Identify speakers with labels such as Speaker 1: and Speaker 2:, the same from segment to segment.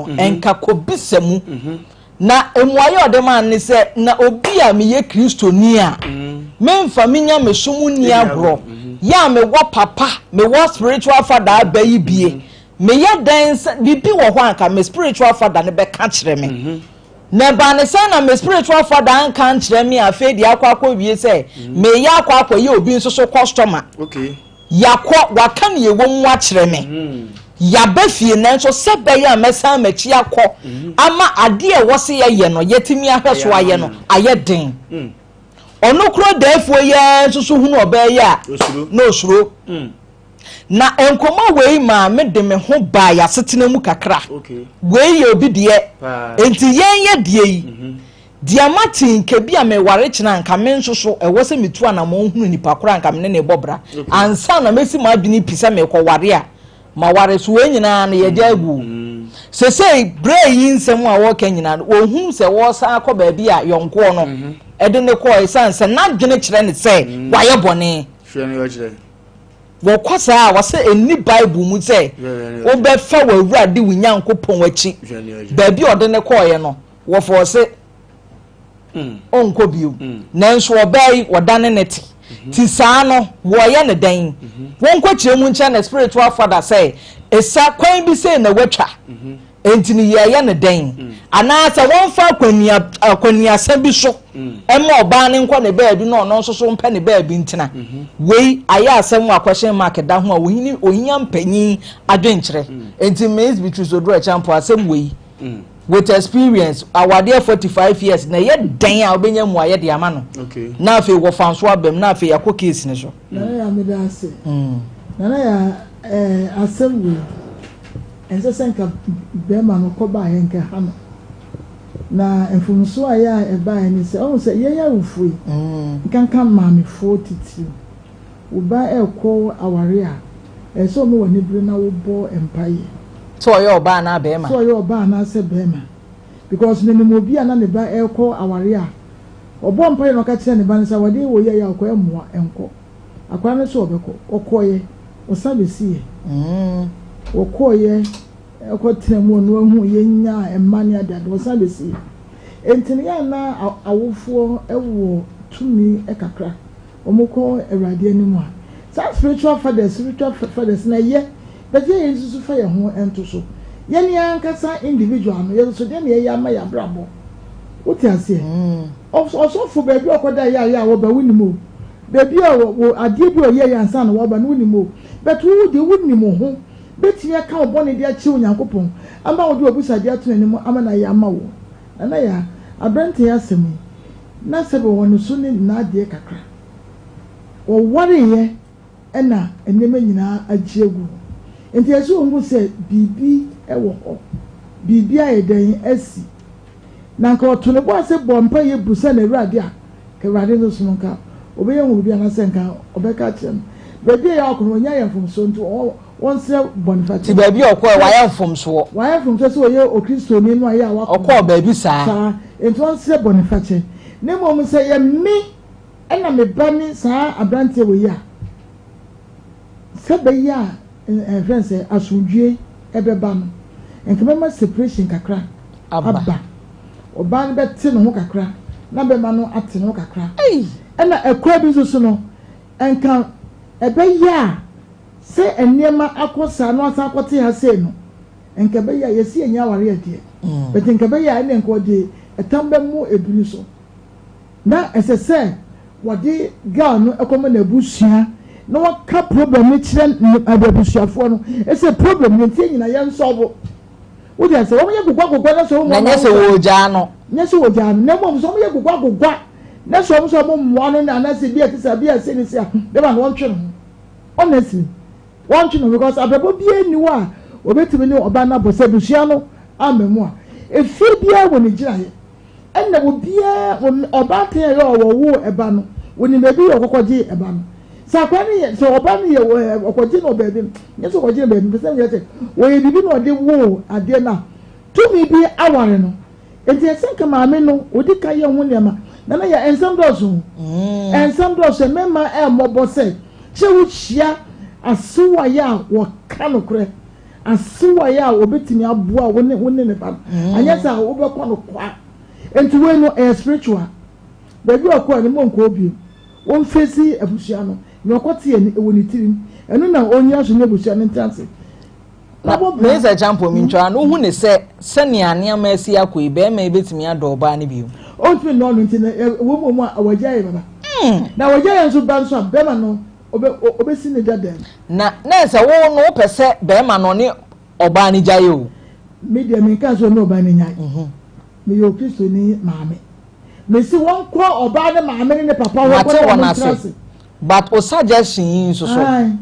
Speaker 1: Nka kɔbisa mu. Na mmuaeɛ a ɔde maa no ne sɛ, Na obi a meyɛ Kristoni a, memfa me nyamesom nni agorɔ, yɛ a mewɔ papa, mewɔ spiritual father aba yi bie, meyɛ dɛn sɛ biribi wɔ hɔ a anka me spiritual father no bɛka kyerɛ me. Na ɛbaa ne sɛn na me spiritual father anka ankyerɛ me a afei deɛ akɔ akɔwie sɛ meyɛ akɔ akɔyɛ obi nso so customer. Yɛakɔ, waka nea ɛwɔ mu akyerɛ me. Yɛaba fie, nanso sɛ ɛbɛyɛ a mɛsan m'akyi akɔ ama adeɛ a ɛwɔ sɛ yɛyɛ no, yɛatumi ahwɛ so ayɛ no, ayɛ den. Ɔno koro dɛɛfoɔ yi ara nso so hunu ɔbaa yi a, na ɔsuro. Na nkɔmmɔ wei maa mede me ho baa yɛasetena mu kakra. Wei yɛ obi deɛ, enti yɛn yɛ deɛ yi. Deɛ mate nka bi a meware kyena a nka me nso so ɛwɔ sɛ metu anamɔn hunu nipa korɔ a nka me ne no rebɔ bra ansa na mɛsi m'adwene pi sɛ merekɔware a maware so wei nyinaa no yɛgya agu o. Sesei berɛ yi nsɛm a wɔreka nyinaa no wɔhunu sɛ wɔresan akɔ baabi a yɔnkoɔ no de no kɔɔ ɛsiane sɛ n'adwene kyerɛ no sɛ wayɛ bɔne. Wɔkɔ saa a wɔsɛ ɛnni Bible mu sɛ wobɛfa w'Awurade wo Nyankopɔn akyi baabi a ɔde no kɔɔeɛ no. Wɔfɔɔse ɔnkɔ bio. Nanso ɔbaa yi wɔdane ne te. Ti saa no wɔɔyɛ no dɛn? Wɔnkɔkyerɛ mu nkyerɛ ne spiritual father sɛ esa kwan bi sei na watwa enti no yɛɛyɛ no dɛn? Anaasɛ wɔmfa akwaniasa bi so mma ɔbaa no nkɔ ne baabi na ɔno nso so mpɛ ne baabi ntena. Wei ayɛ asɛm a question mark da ho a ohia mpanyin adwenkyerɛ. Enti Miss Beatrice Oduro Acheampong asɛm wei With experience, awadeɛ 45 years na ɛyɛ dɛn a wobɛnya mmuaeɛ de ama no na afei wɔfa nso aba mu na afei yɛakɔ case no so.
Speaker 2: Nana Yaa meda ase. Nana Yaa eh, asɛm wei ɛnsɛ sɛ nka bɛrima no kɔ baeɛ nka ɛha no. Na mfomsoɔ a ɛyɛ a ɛbaeɛ ne sɛ ɔhu sɛ yɛn awofoɔ yi nkanka maamefoɔ titiriw Wo ba rekɔ aware a, ɛsɛ sɛ ɔma w'ani bere na wobɔ mpaeɛ.
Speaker 1: Sɛ ɔyɛ ɔbaa anaa barima.
Speaker 2: Sɛ ɔyɛ ɔbaa anaasɛ barima. Because menim obi a na ne ba rekɔ aware a, ɔbɔɔ mpaeɛ na ɔka kyerɛɛ ne ba no sɛ awadeɛ wɔ yi a ɛyɛ a ɔkɔ ɛmmoa, nkɔ. Akwadaa no nso ɔbɛkɔ. Ɔkɔeɛ, ɔsan bɛsiiɛ. Ɔkɔeɛ kɔtenaa mu, ɔno ahuiɛ, nyaa mma ne adeade, ɔsan bɛsiiɛ. Enti no yɛ a na awofoɔ wɔ tumi kakra. Wɔkɔ Awurade anim a, saa spiritual fathers, spiritual fathers no ɛyɛ, but yɛn yɛn nso fa yɛn ho nto so. Yɛn yɛn ankasa individual no, yɛn nso deɛ na yɛyɛ ama yɛn abrabɔ. Wote aseɛ? Ɔsɔfo baabi a ɔkɔda yɛ a yɛ a wɔba wonim o. Baabi a wɔ adeɛ bi a ɔyɛ yɛ ansa na wɔba no wonim o. But wo deɛ wonim wo ho. Bɛtumi aka wo bɔne de akyerɛ Onyankopɔn ama wode w'abusadeɛ ato n'anim ama no ayɛ ama wo. Nana Yaa, aberanteɛ yi asɛm yi, na sɛbe wɔ ne so ne n'adeɛ kakra. Wɔwareeɛ na nneɛma nyinaa agye agu hɔ. Nti ɛsɛ sɛ ɔhu sɛ biribi wɔ hɔ, biribi ayɛ dɛn asi. Na nka ɔto ne bo ase bɔ mpaeɛ busa n'Awurade a, nka Awurade nso so no nka ɔbɛyɛ hu biribi anaasɛ nka ɔbɛka akyerɛ no. Baabi a ɛyɛ akɔ no, wanya ayɛ mfomsoɔ nti wɔnsrɛ bɔnefakyɛ.
Speaker 1: Nti baabi a ɔkɔɛ wayɛ mfomsoɔ.
Speaker 2: Wayɛ mfomsoɔ sɛ ɔyɛ okristoni no a yɛ a wakɔ.
Speaker 1: Ɔkɔɔ baabi saa.
Speaker 2: Saa, nti wɔnsrɛ bɔnefakyɛ. Na mmom sɛ yɛ me ɛna me ba ne saa abranteɛ wei a, sɛ bɛyɛ a ɛfrɛ no sɛ asomdwie ɛbɛba no, nka mɛma separation kakra aba. Ɔbaa no bɛte ne ho kakra na bɛma no ate ne ho kakra. Ɛna ɛkwan bi nso so no, nka ɛbɛyɛ a Sɛ nneɛma akɔ saa na wasan akɔte ha sei no, nka ɛbɛyɛ a yɛsi yɛnyɛ awareɛ deɛ, but nka ɛbɛyɛ a ɛnna nka ɔde ɛtam bɛmo ebiri so. Na ɛsɛ sɛ wɔde girl no kɔma n'abusua na wɔka problem no kyerɛ ne abusuafoɔ no sɛ problem no nti yɛn nyinaa yɛn sɔbo. Wode asɛ wɔn yɛ gogwa gogwa na sɛ wɔn
Speaker 1: Na nyɛ sɛ wɔregyaa no.
Speaker 2: Nyɛ sɛ wɔgyaa no na mmom sɛ wɔn yɛ gogwa gogwa na sɛ wɔn sɛ wɔn mmoa no na anaasɛ bi a ɛte sɛ bi a ɛsɛ ne sɛ a bɛma no wɔntwe ne ho. Honestly, wɔntwe no because abrabɔ biara nni hɔ a wɔbɛtumi ne ɔbaa no abɔ sɛ abusua no amma mu a. Efie biara wɔ ne gyinaeɛ. Ɛna obiara, ɔbaatan a ɛyɛ a wɔwoo ɛba no, wɔnim baabi yɛ ɔkɔkɔgye ɛba no. Sɛ akwadaa no yɛ, sɛ ɔba no yɛ ɔkɔgye no wɔ baabi, nyɛ sɛ ɔkɔgye no baabi, mpɛ sɛ mekyerɛ sɛ wɔyɛ biribi na ɔde woo adeɛ no a, tumi bi aware no. Enti ɛsɛ nka maame no odi kan yɛ ho nneɛma. Nana yɛ nsɛm dɔɔso o. Nsɛm dɔɔso mmarima ɛmmɔbɔ sɛ sɛ wohyia asew a yɛ a wɔka nokorɛ. Asewaeɛ a wɔbɛtumi aboa wo ne wo ne ne ba no. Anyɛ saa a wobɛkɔ no kwa. Nti wei no ɛyɛ spiritual. Baabi a ɔkɔɛ no mo nkɔ bio. Wɔmfeesi abusua no. Nea ɔkɔteɛ no ɛwɔ ne tirim. Ɛno na ɔnyina so ne abusua no ntena ase.
Speaker 1: Na Mensah Acheampong mentwa no, wohu ne sɛ sɛnea nneɛma asi akɔ yi, barima yi bɛtumi adɔ ɔbaa no bio?
Speaker 2: Ɔntumi nnɔ no nti na ɛwɔ mu mu a awagyaeɛ bɛba. Na awagyaeɛ nso ba nso a, barima no ɔbɛsi ne dada mu.
Speaker 1: Na na sɛ wo no wopɛ sɛ barima no ɔne ɔbaa no gyae o.
Speaker 2: Me deɛ menkaa sɛ ɔne ɔbaa no nyae. Meyɛ Okristoni maame. Mese wɔnkɔ ɔbaa no maame ne ne papa hɔ
Speaker 1: Mate
Speaker 2: kɔ ne
Speaker 1: wɔn
Speaker 2: wɔn ntena
Speaker 1: ase.
Speaker 2: ase.
Speaker 1: But o suggestion yi nso so.
Speaker 2: Ae.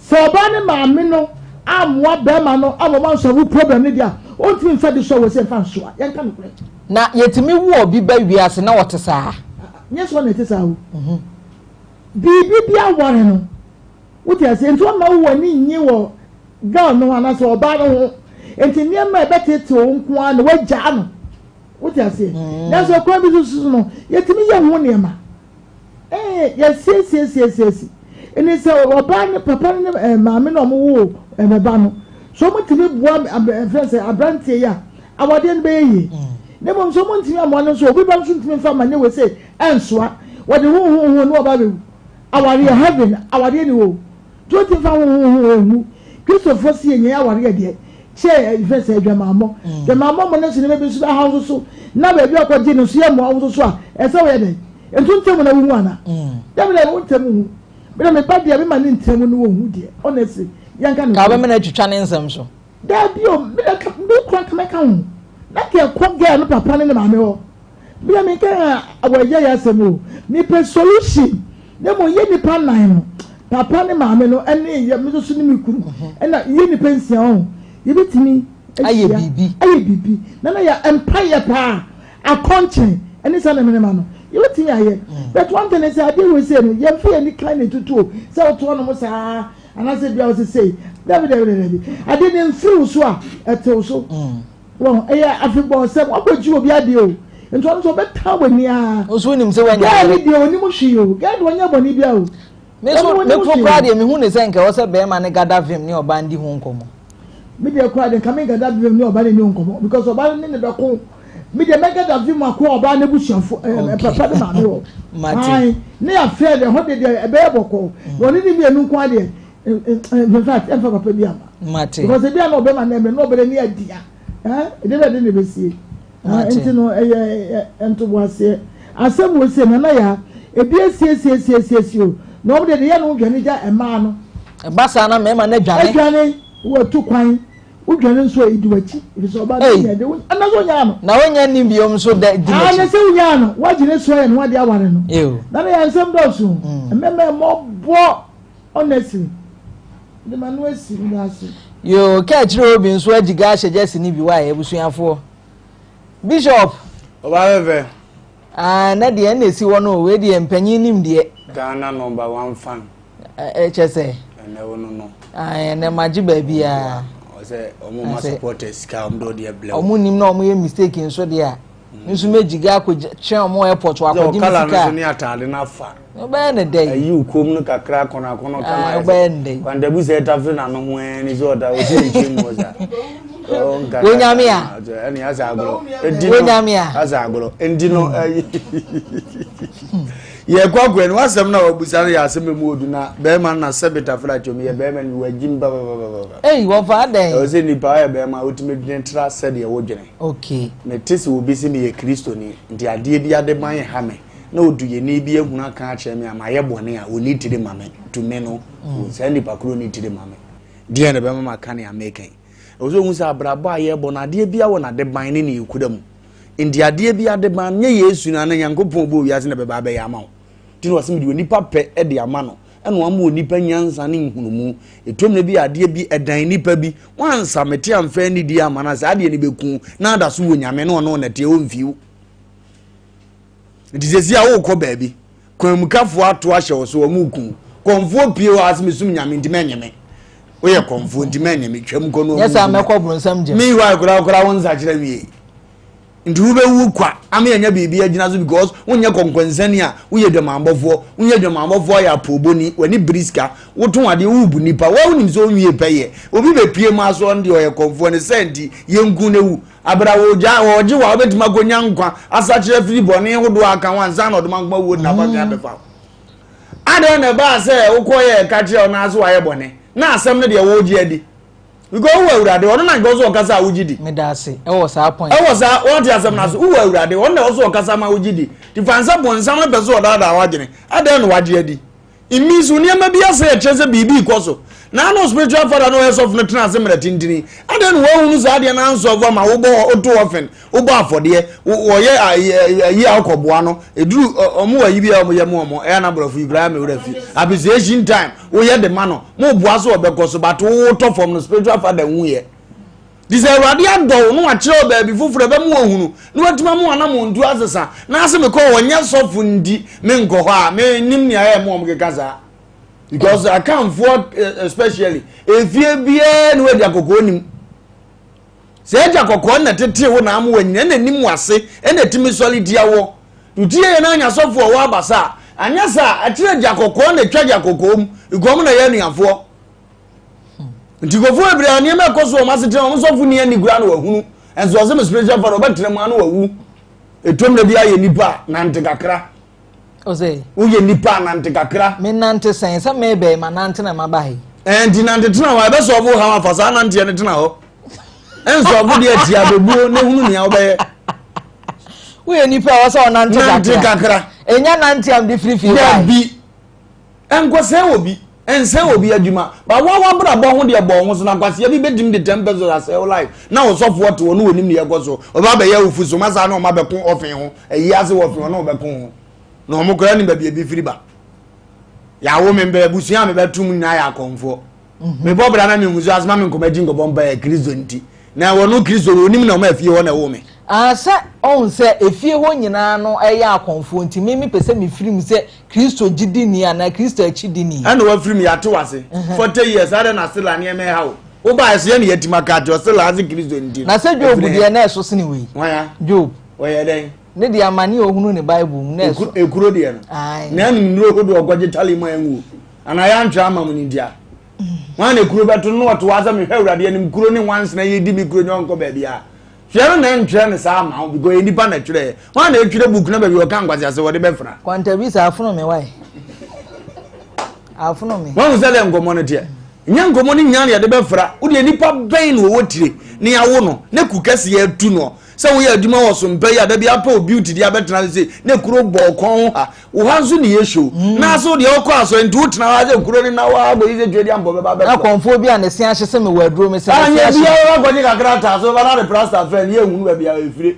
Speaker 2: Sɛ ɔbaa ne maame no ammoa bɛrima no amma wɔn ansɔlve problem no deɛ a, ɔntumi mfa adesoa wɔ sɛ mfa nsoa. Yɛnka nokorɛ.
Speaker 1: Na yɛtumi wo obi ba wiase na ɔte saa?
Speaker 2: Nyɛ sɛ ɔna ɛte saa o. Biribi bi aware no. Wote aseɛ? Nti ɔmma wo w'ani nnye wɔ girl no ho anaasɛ ɔbaa no ho. Nti nneɛma a ɛbɛteetee wo nko ara na woagyaa no. Wote aseɛ? Nanso ɛkwan bi so so no, yɛtumi yɛ ho nneɛma. Ɛɛ, yɛasiesiesiesiesi. Ɛne sɛ ɔbaa ne papa ne eh, maame na ɔmo woo eh, ba no. So ɔmo tumi boa ɛfrɛ sɛ aberanteɛ yi a, awadeɛ no bɛyɛ yie. Na mmom sɛ ɔmo ntumi amoa no nso, obi ba nso ntumi mfa ma ne wei sɛ ɛnsoa. Wɔde ho ho ho ne ɔba bɛwu. Awareɛ, heaven, awareɛ ni hɔ o. Nti wontumi mfa ho ho ho ɛnwu. Kristofoɔ se yɛnyɛ awareɛ deɛ, kyɛ ɛfrɛ sɛ adwamammɔ. Dwamammɔ mo no nso nneɛma bi nso bɛha wo nso so, na baabi a ɔkɔgye no nso yɛ mmoa wo nso so a, ɛsɛ woyɛ dɛn? Nti wo ntam na wohu ana? Dabi dabi, wo ntam hu. Me na me ba deɛ, me ma ne ntam no wɔhu deɛ. Honestly, yɛnka
Speaker 1: Ka
Speaker 2: nokorɛ.
Speaker 1: wobɛma no atwitwa ne nsɛm so.
Speaker 2: Dabi o, me na me kura nka mɛka ho. Na ka ɛkɔ girl no papa ne ne maame hɔ. Me na menka awɔyɛ yɛ asɛm o. Mepɛ solution. Na mmom yɛ nipa nan no, papa ne maame no ɛne yɛ me nso so ne me kunu. Ɛna yɛ nipa nsia ho. Yɛbɛtumi
Speaker 1: Ayɛ
Speaker 2: ahyia,
Speaker 1: biribi.
Speaker 2: ayɛ biribi. Na na yɛ mpaeɛ paa. Akɔnkyen ɛne saa nneɛma nneɛma no yɛbɛtumi ayɛ but one thing ne sɛ adeɛ wei sei no yɛmfa yɛn ani kan na ɛtutu o sɛ woto hɔnom saa anaasɛ bia wosɛ sei dabi dabi dabi adeɛ no mfiri wo so a ɛte wo so wɔn ɛyɛ afebɔɔ sɛ wakɔgye obi adeɛ o nti ɔno nso ɔbɛtaa w'ani ara
Speaker 1: Nso wonim sɛ woanya
Speaker 2: gɛɛ ne
Speaker 1: yere.
Speaker 2: deɛ onim hwee o gɛɛ deɛ ɔnyɛ bɔne bia o
Speaker 1: Me
Speaker 2: ɔno
Speaker 1: nso
Speaker 2: onim
Speaker 1: me koro
Speaker 2: hwee
Speaker 1: koraa deɛ mehu ne sɛ nka ɛwɔ sɛ bɛrima ne gada vim ne ɔbaa ndi ho nkɔmmɔ.
Speaker 2: Me deɛ koraa deɛ nka me nkada vim ne ɔbaa no ni nkɔmmɔ because ɔbaa no ne ne bɛko. Me deɛ mɛkada vim akɔ ɔbaa no abusuafo ɛɛ papa ne maame hɔ.
Speaker 1: Mate.
Speaker 2: Ae ne afɛ deɛ ɛhɔ deɛ deɛ ɛbɛyɛ bɔkɔɔ. Na ɔne ne mmienu nko ara deɛ in fact ɛmfa papa bi ama.
Speaker 1: Mate.
Speaker 2: Because ebi a na ɔbɛma no ɛmɛ na ɔbɛrɛ ni adia. Ɛɛ ɛdeɛ bɛ de na ɛbɛsie. Nti no ɛyɛ ntoboaseɛ. Asɛm wɔ se nana yaa ebi asiesiesiesiesie o na wɔn deɛ de yɛ no dwane gya mmaa no.
Speaker 1: Ɛba saa na mmarima no adwane.
Speaker 2: Adwane wɔtu kwan wodwane nso a edi w'akyi efisɛ ɔbaa bi nya de ɛna so onyaa no.
Speaker 1: Na wonya ni biom nso dɛ di n'akyi.
Speaker 2: Ana sɛ wonyaa no wagye ne so ayɛ ne ho adeɛ aware no. Nana yaa nsɛm dɔɔso mmarima mmɔbɔ honestly. De ma no asi mi ase.
Speaker 1: Yoo kaa kyerɛ obi nso agyiga ahyɛ gyasi ne bi wae abusuafoɔ. Bishop.
Speaker 3: Ɔbaa fɛfɛ.
Speaker 1: Ah, na deɛ ɛna esi hɔ no wei deɛ mpanyin nim deɛ.
Speaker 3: Ghana number one fan.
Speaker 1: Ɛ kyɛ sɛ.
Speaker 3: Ɛnɛ wo no no.
Speaker 1: Ah, ɛnɛ ma gye baabi a.
Speaker 3: Ɔsɛ ɔmo ma supporters sika ɔmo de ɔdeɛ blɛ.
Speaker 1: Ɔmo nim na ɔmo yɛ mistake nso deɛ a. Nso mɛ gyiga akɔ kyɛn ɔmo airport wɔ akɔgye mi sika.
Speaker 3: Sɛ ɔkala no so ne ataade no afa.
Speaker 1: Wobɛyɛ ne dɛn?
Speaker 3: Ayi wo kom no kakra akɔnɔ akɔnɔ kama ayɛ
Speaker 1: Wobɛyɛ ne dɛn?
Speaker 3: Kwantabu sɛ ɛtafere n'ano ho ɛɛ ne sɛ ɔta ɔsi ne nkyɛn mu ɔsa.
Speaker 1: Wonyame a.
Speaker 3: Ɛne asa agorɔ. Edi no
Speaker 1: Wonyame a.
Speaker 3: Asa agorɔ. Enti no ɛyi. Yɛ kɔ akɔ ɛni wasɛm na wabusa no yɛ asɛm emu odu na bɛrima no na sɛbi tafere akyɛm yɛ bɛrima no wagyim babababa.
Speaker 1: Ei wɔfa adɛn?
Speaker 3: Ɛwɔ sɛ nipa ayɛ bɛrima wotumi dwene tra sɛdeɛ wodwene.
Speaker 1: Okay.
Speaker 3: Mete sɛ obi sɛ meyɛ Kristoni nti adeɛ bi ade ban ha me na oduyɛni bi ahunu aka akyerɛ me a mayɛ bɔne a ɔnni tiri ma me to me no mm. saa nipa koro nni tiri ma me deɛ na ɛbɛma maka nea meka yi ɛwɔ sɛ ɔhu sɛ abrabɔ a yɛbɔ no adeɛ bi wɔ n'adeban ne ne ɛkura mu nti adeɛ bi adeban nyɛ yesu no ana nyankopɔn bɔ wiase na bɛba abɛyɛ ama wo nti na ɔsɛ mede onipa pɛ de ama no ɛna wama onipa nyansa ne nhunumu ɛtɔ mmerɛ bi adeɛ bi ɛdan nipa bi wansa mete amfa anidie ama no saa adeɛ no bɛku na ada so wɔ nyame na ɔno ɔnɛteɛ ɔmfiw Nti sɛsi a wokɔ baabi, kwanmukafoɔ ato ahyɛ wo so, wɔn reku wo. Kɔmfoɔ pie hɔ ase mesum nyame nti mɛnyɛ me. Woyɛ kɔmfoɔ nti mɛnyɛ me, twam kɔ no
Speaker 1: Nyɛ saa mɛkɔ bronsam gyem.
Speaker 3: Meanwhile koraa koraa wo nsakyera wie. Nti wobɛwu kwa ama yɛanya biribi agyina so because wonyɛ kɔnkɔnsani a woyɛ dwamanbɔfoɔ. Wonyɛ dwamanbɔfoɔ ayɛ apoobɔni, w'ani bere sika, wotɔn adeɛ, wobu nnipa. Woa wonim sɛ wonwie pɛyɛ. Obi bɛpue mu aso ɔno deɛ ɔyɛ kɔmfoɔ ne sɛ nti yɛnku no awu. Abere a wɔgya wɔgye wo a wobɛtumi akɔnya nkwa asakyera afiri bɔne hodoɔ a aka ho ansa na ɔdomankoma wuo de n'abatwɛn abɛfa wo. Adɛn na ɛbaa sɛ wokɔyɛɛ ka kyerɛ wo na ase wayɛ bɔne na asɛm no deɛ woregye adi? Because wowɔ Awurade, ɔno na nka ɔsɛ ɔkasa a wogye di.
Speaker 1: Meda ase ɛwɔ saa point.
Speaker 3: Ɛwɔ saa wɔte asɛm no ase wowɔ Awurade, ɔno na ɔsɛ ɔkasa ma wogye di. Ti fa nsa bonsam no pɛ sɛ ɔdaadaa w'adwene. Adɛn na wagye adi? It means wo nneɛma bi asɛ ɛkyerɛ sɛ biribi rekɔ so. Na ano spiritual father no ɔyɛ sɔfo no tena ase mmerɛ tentini. Adɛn na wahunu saa adeɛ no ansɔfo ama wobɔ woto ɔfen, wobɔ afɔdeɛ, wɔyɛ ayi a wokɔboa no. Ɛduru ɔmo wɔ ayi bi a wɔyɛ mo ɔmo ɛyɛ na aborɔfo yi koraa me werɛ fi. Appreciation time woyɛ de ma no. Mo boa so ɔbɛkɔ so but wotɔ fam no spiritual father hu yɛ. Te sɛ Awurade adɔ wo na wakyerɛ wo baabi foforɔ ɛbɛma wahunu na watumi ama w'anammɔntuo asesa na ase mekɔ hɔ nyɛ sɔfo nti menkɔ hɔ a menim nea ɛyɛ mo wɔn keka saa because akanfoɔ eh, especially efie biara ne wagya kɔkɔɔ nim sɛ agya kɔkɔɔ na tete wo na ama wanyina ɛna nim wase ɛna ɛtumi sɔre tia wɔ tutie yɛ na anya sɔfo ɔwɔ abasa a anyɛ saa ɛkyerɛ agya kɔkɔɔ na atwa agya kɔkɔɔ mu iguam na yɛ anuafoɔ Nti nkurɔfoɔ bebree a nneɛma ɛkɔ so wɔn asetena wɔn sɔfo ni ani kura na wahunu nso ɔsɛ me spiritual father ɔbɛtena mu ano wawu etom na bi ayɛ nipa nante kakra woyɛ nipa nante kakra.
Speaker 1: Me nante sɛn sɛ mebɛn ma nante na ma ba he.
Speaker 3: Ɛɛ nti nante tena hɔ ɛbɛ sɔfo ha afa saa nanteɛ no tena hɔ ɛnsɔfo deɛ tia bɛbuo na ehunu nea wobɛyɛ.
Speaker 1: Woyɛ nipa a wɔsɛ ɔnante kakra.
Speaker 3: Nante kakra.
Speaker 1: Enya nante am de firifiri
Speaker 3: ba. Dabi. Nkɔsɛe obi, nsɛe obi adwuma, but wo w'abrabɔ ho deɛ bɔ wo ho so na kwasea bi bɛtumi de 10 pesos asɛe wo life na ɔsɔfoɔ te hɔ na ɔnim deɛ ɛkɔ so, ɔba abɛyɛ awufu so ma saa na ɔma bɛko ɔfe ho, ayi ase wɔ fe ɔne ɔbɛko ho na ɔmo koraa nim baabi ebi firi ba. Yɛawo me mbɛ abusua a mebɛto mu nyinaa yɛ akɔmfoɔ. Mhm. Mebɔ bra na mehu so asoma me nkɔmɔ akyi nkɔbɔ mpa yɛ Kristo nti. Na wɔno Kristo no onim na ɔma afie hɔ na ɛwo me.
Speaker 1: Ah, sɛ ɔhu sɛ efie hɔ nyinaa no ɛyɛ akɔmfoɔ nti me mepɛ sɛ mefiri mu sɛ Kristo gyidini anaa Kristo akyidini.
Speaker 3: Ɛna wafiri mu yɛate wase. 40 years adɛn na still a nneɛma ɛha wo. Wobaeɛ so yɛne yɛatim aka akyerɛ still a ase Kristo nti no.
Speaker 1: Na sɛ Job deɛ na ɛso sene wei.
Speaker 3: Hwan a?
Speaker 1: Job.
Speaker 3: Ɔyɛ dɛn?
Speaker 1: Ne deɛ amane a ɔhunu ne Bible mu na ɛso.
Speaker 3: Ekuro deɛ no. Na ɛnum nnuro hodoɔ ɔkɔgye tali mu a ɛnwuo. Anaa yɛantwerɛ ama mo no nti a. Hwan na ekuro bɛto no na ɔte hɔ asɛ mehwɛ Awurade anim kuro ne nwansena yi di me kuro nyɛ ɔnkɔ baabi a. Hwɛ no na ɛntwerɛ no saa ama wo because ɛyɛ nipa na ɛtwerɛɛ. Hwan na ɛtwerɛ book na baabi ɔka nkwasi ase wɔde bɛfra.
Speaker 1: Kwantabi sɛ afono me wae. Afono me.
Speaker 3: Wɔn sɛ dɛ nkɔmɔ no teɛ. Nyɛ nkɔmɔ no nyinaa na yɛde bɛfra. Wodeɛ nipa bɛn na ɔwɔ tire ne awo no ne ku kɛseɛ atu no sɛ woyɛ adwuma wɔ so mpɛ yi a da bi apɛ o beauty de abɛtena se ne kuro bɔ kɔn ho ha wo ha nso ne yɛ show mm. na so deɛ ɔkɔ asɔre nti wotena hɔ sɛ kuro no na waa bɔ yi sɛ twɛ di ampɔ bɛba bɛtɔ
Speaker 1: na kɔnfoɔ bi a ne se ahye sɛ mewɔ aduro me sɛ
Speaker 3: ne se ahye biara wakɔgye kakra taa so bɛba na de plasta fɛ ne yɛhunu baabi a ɛfire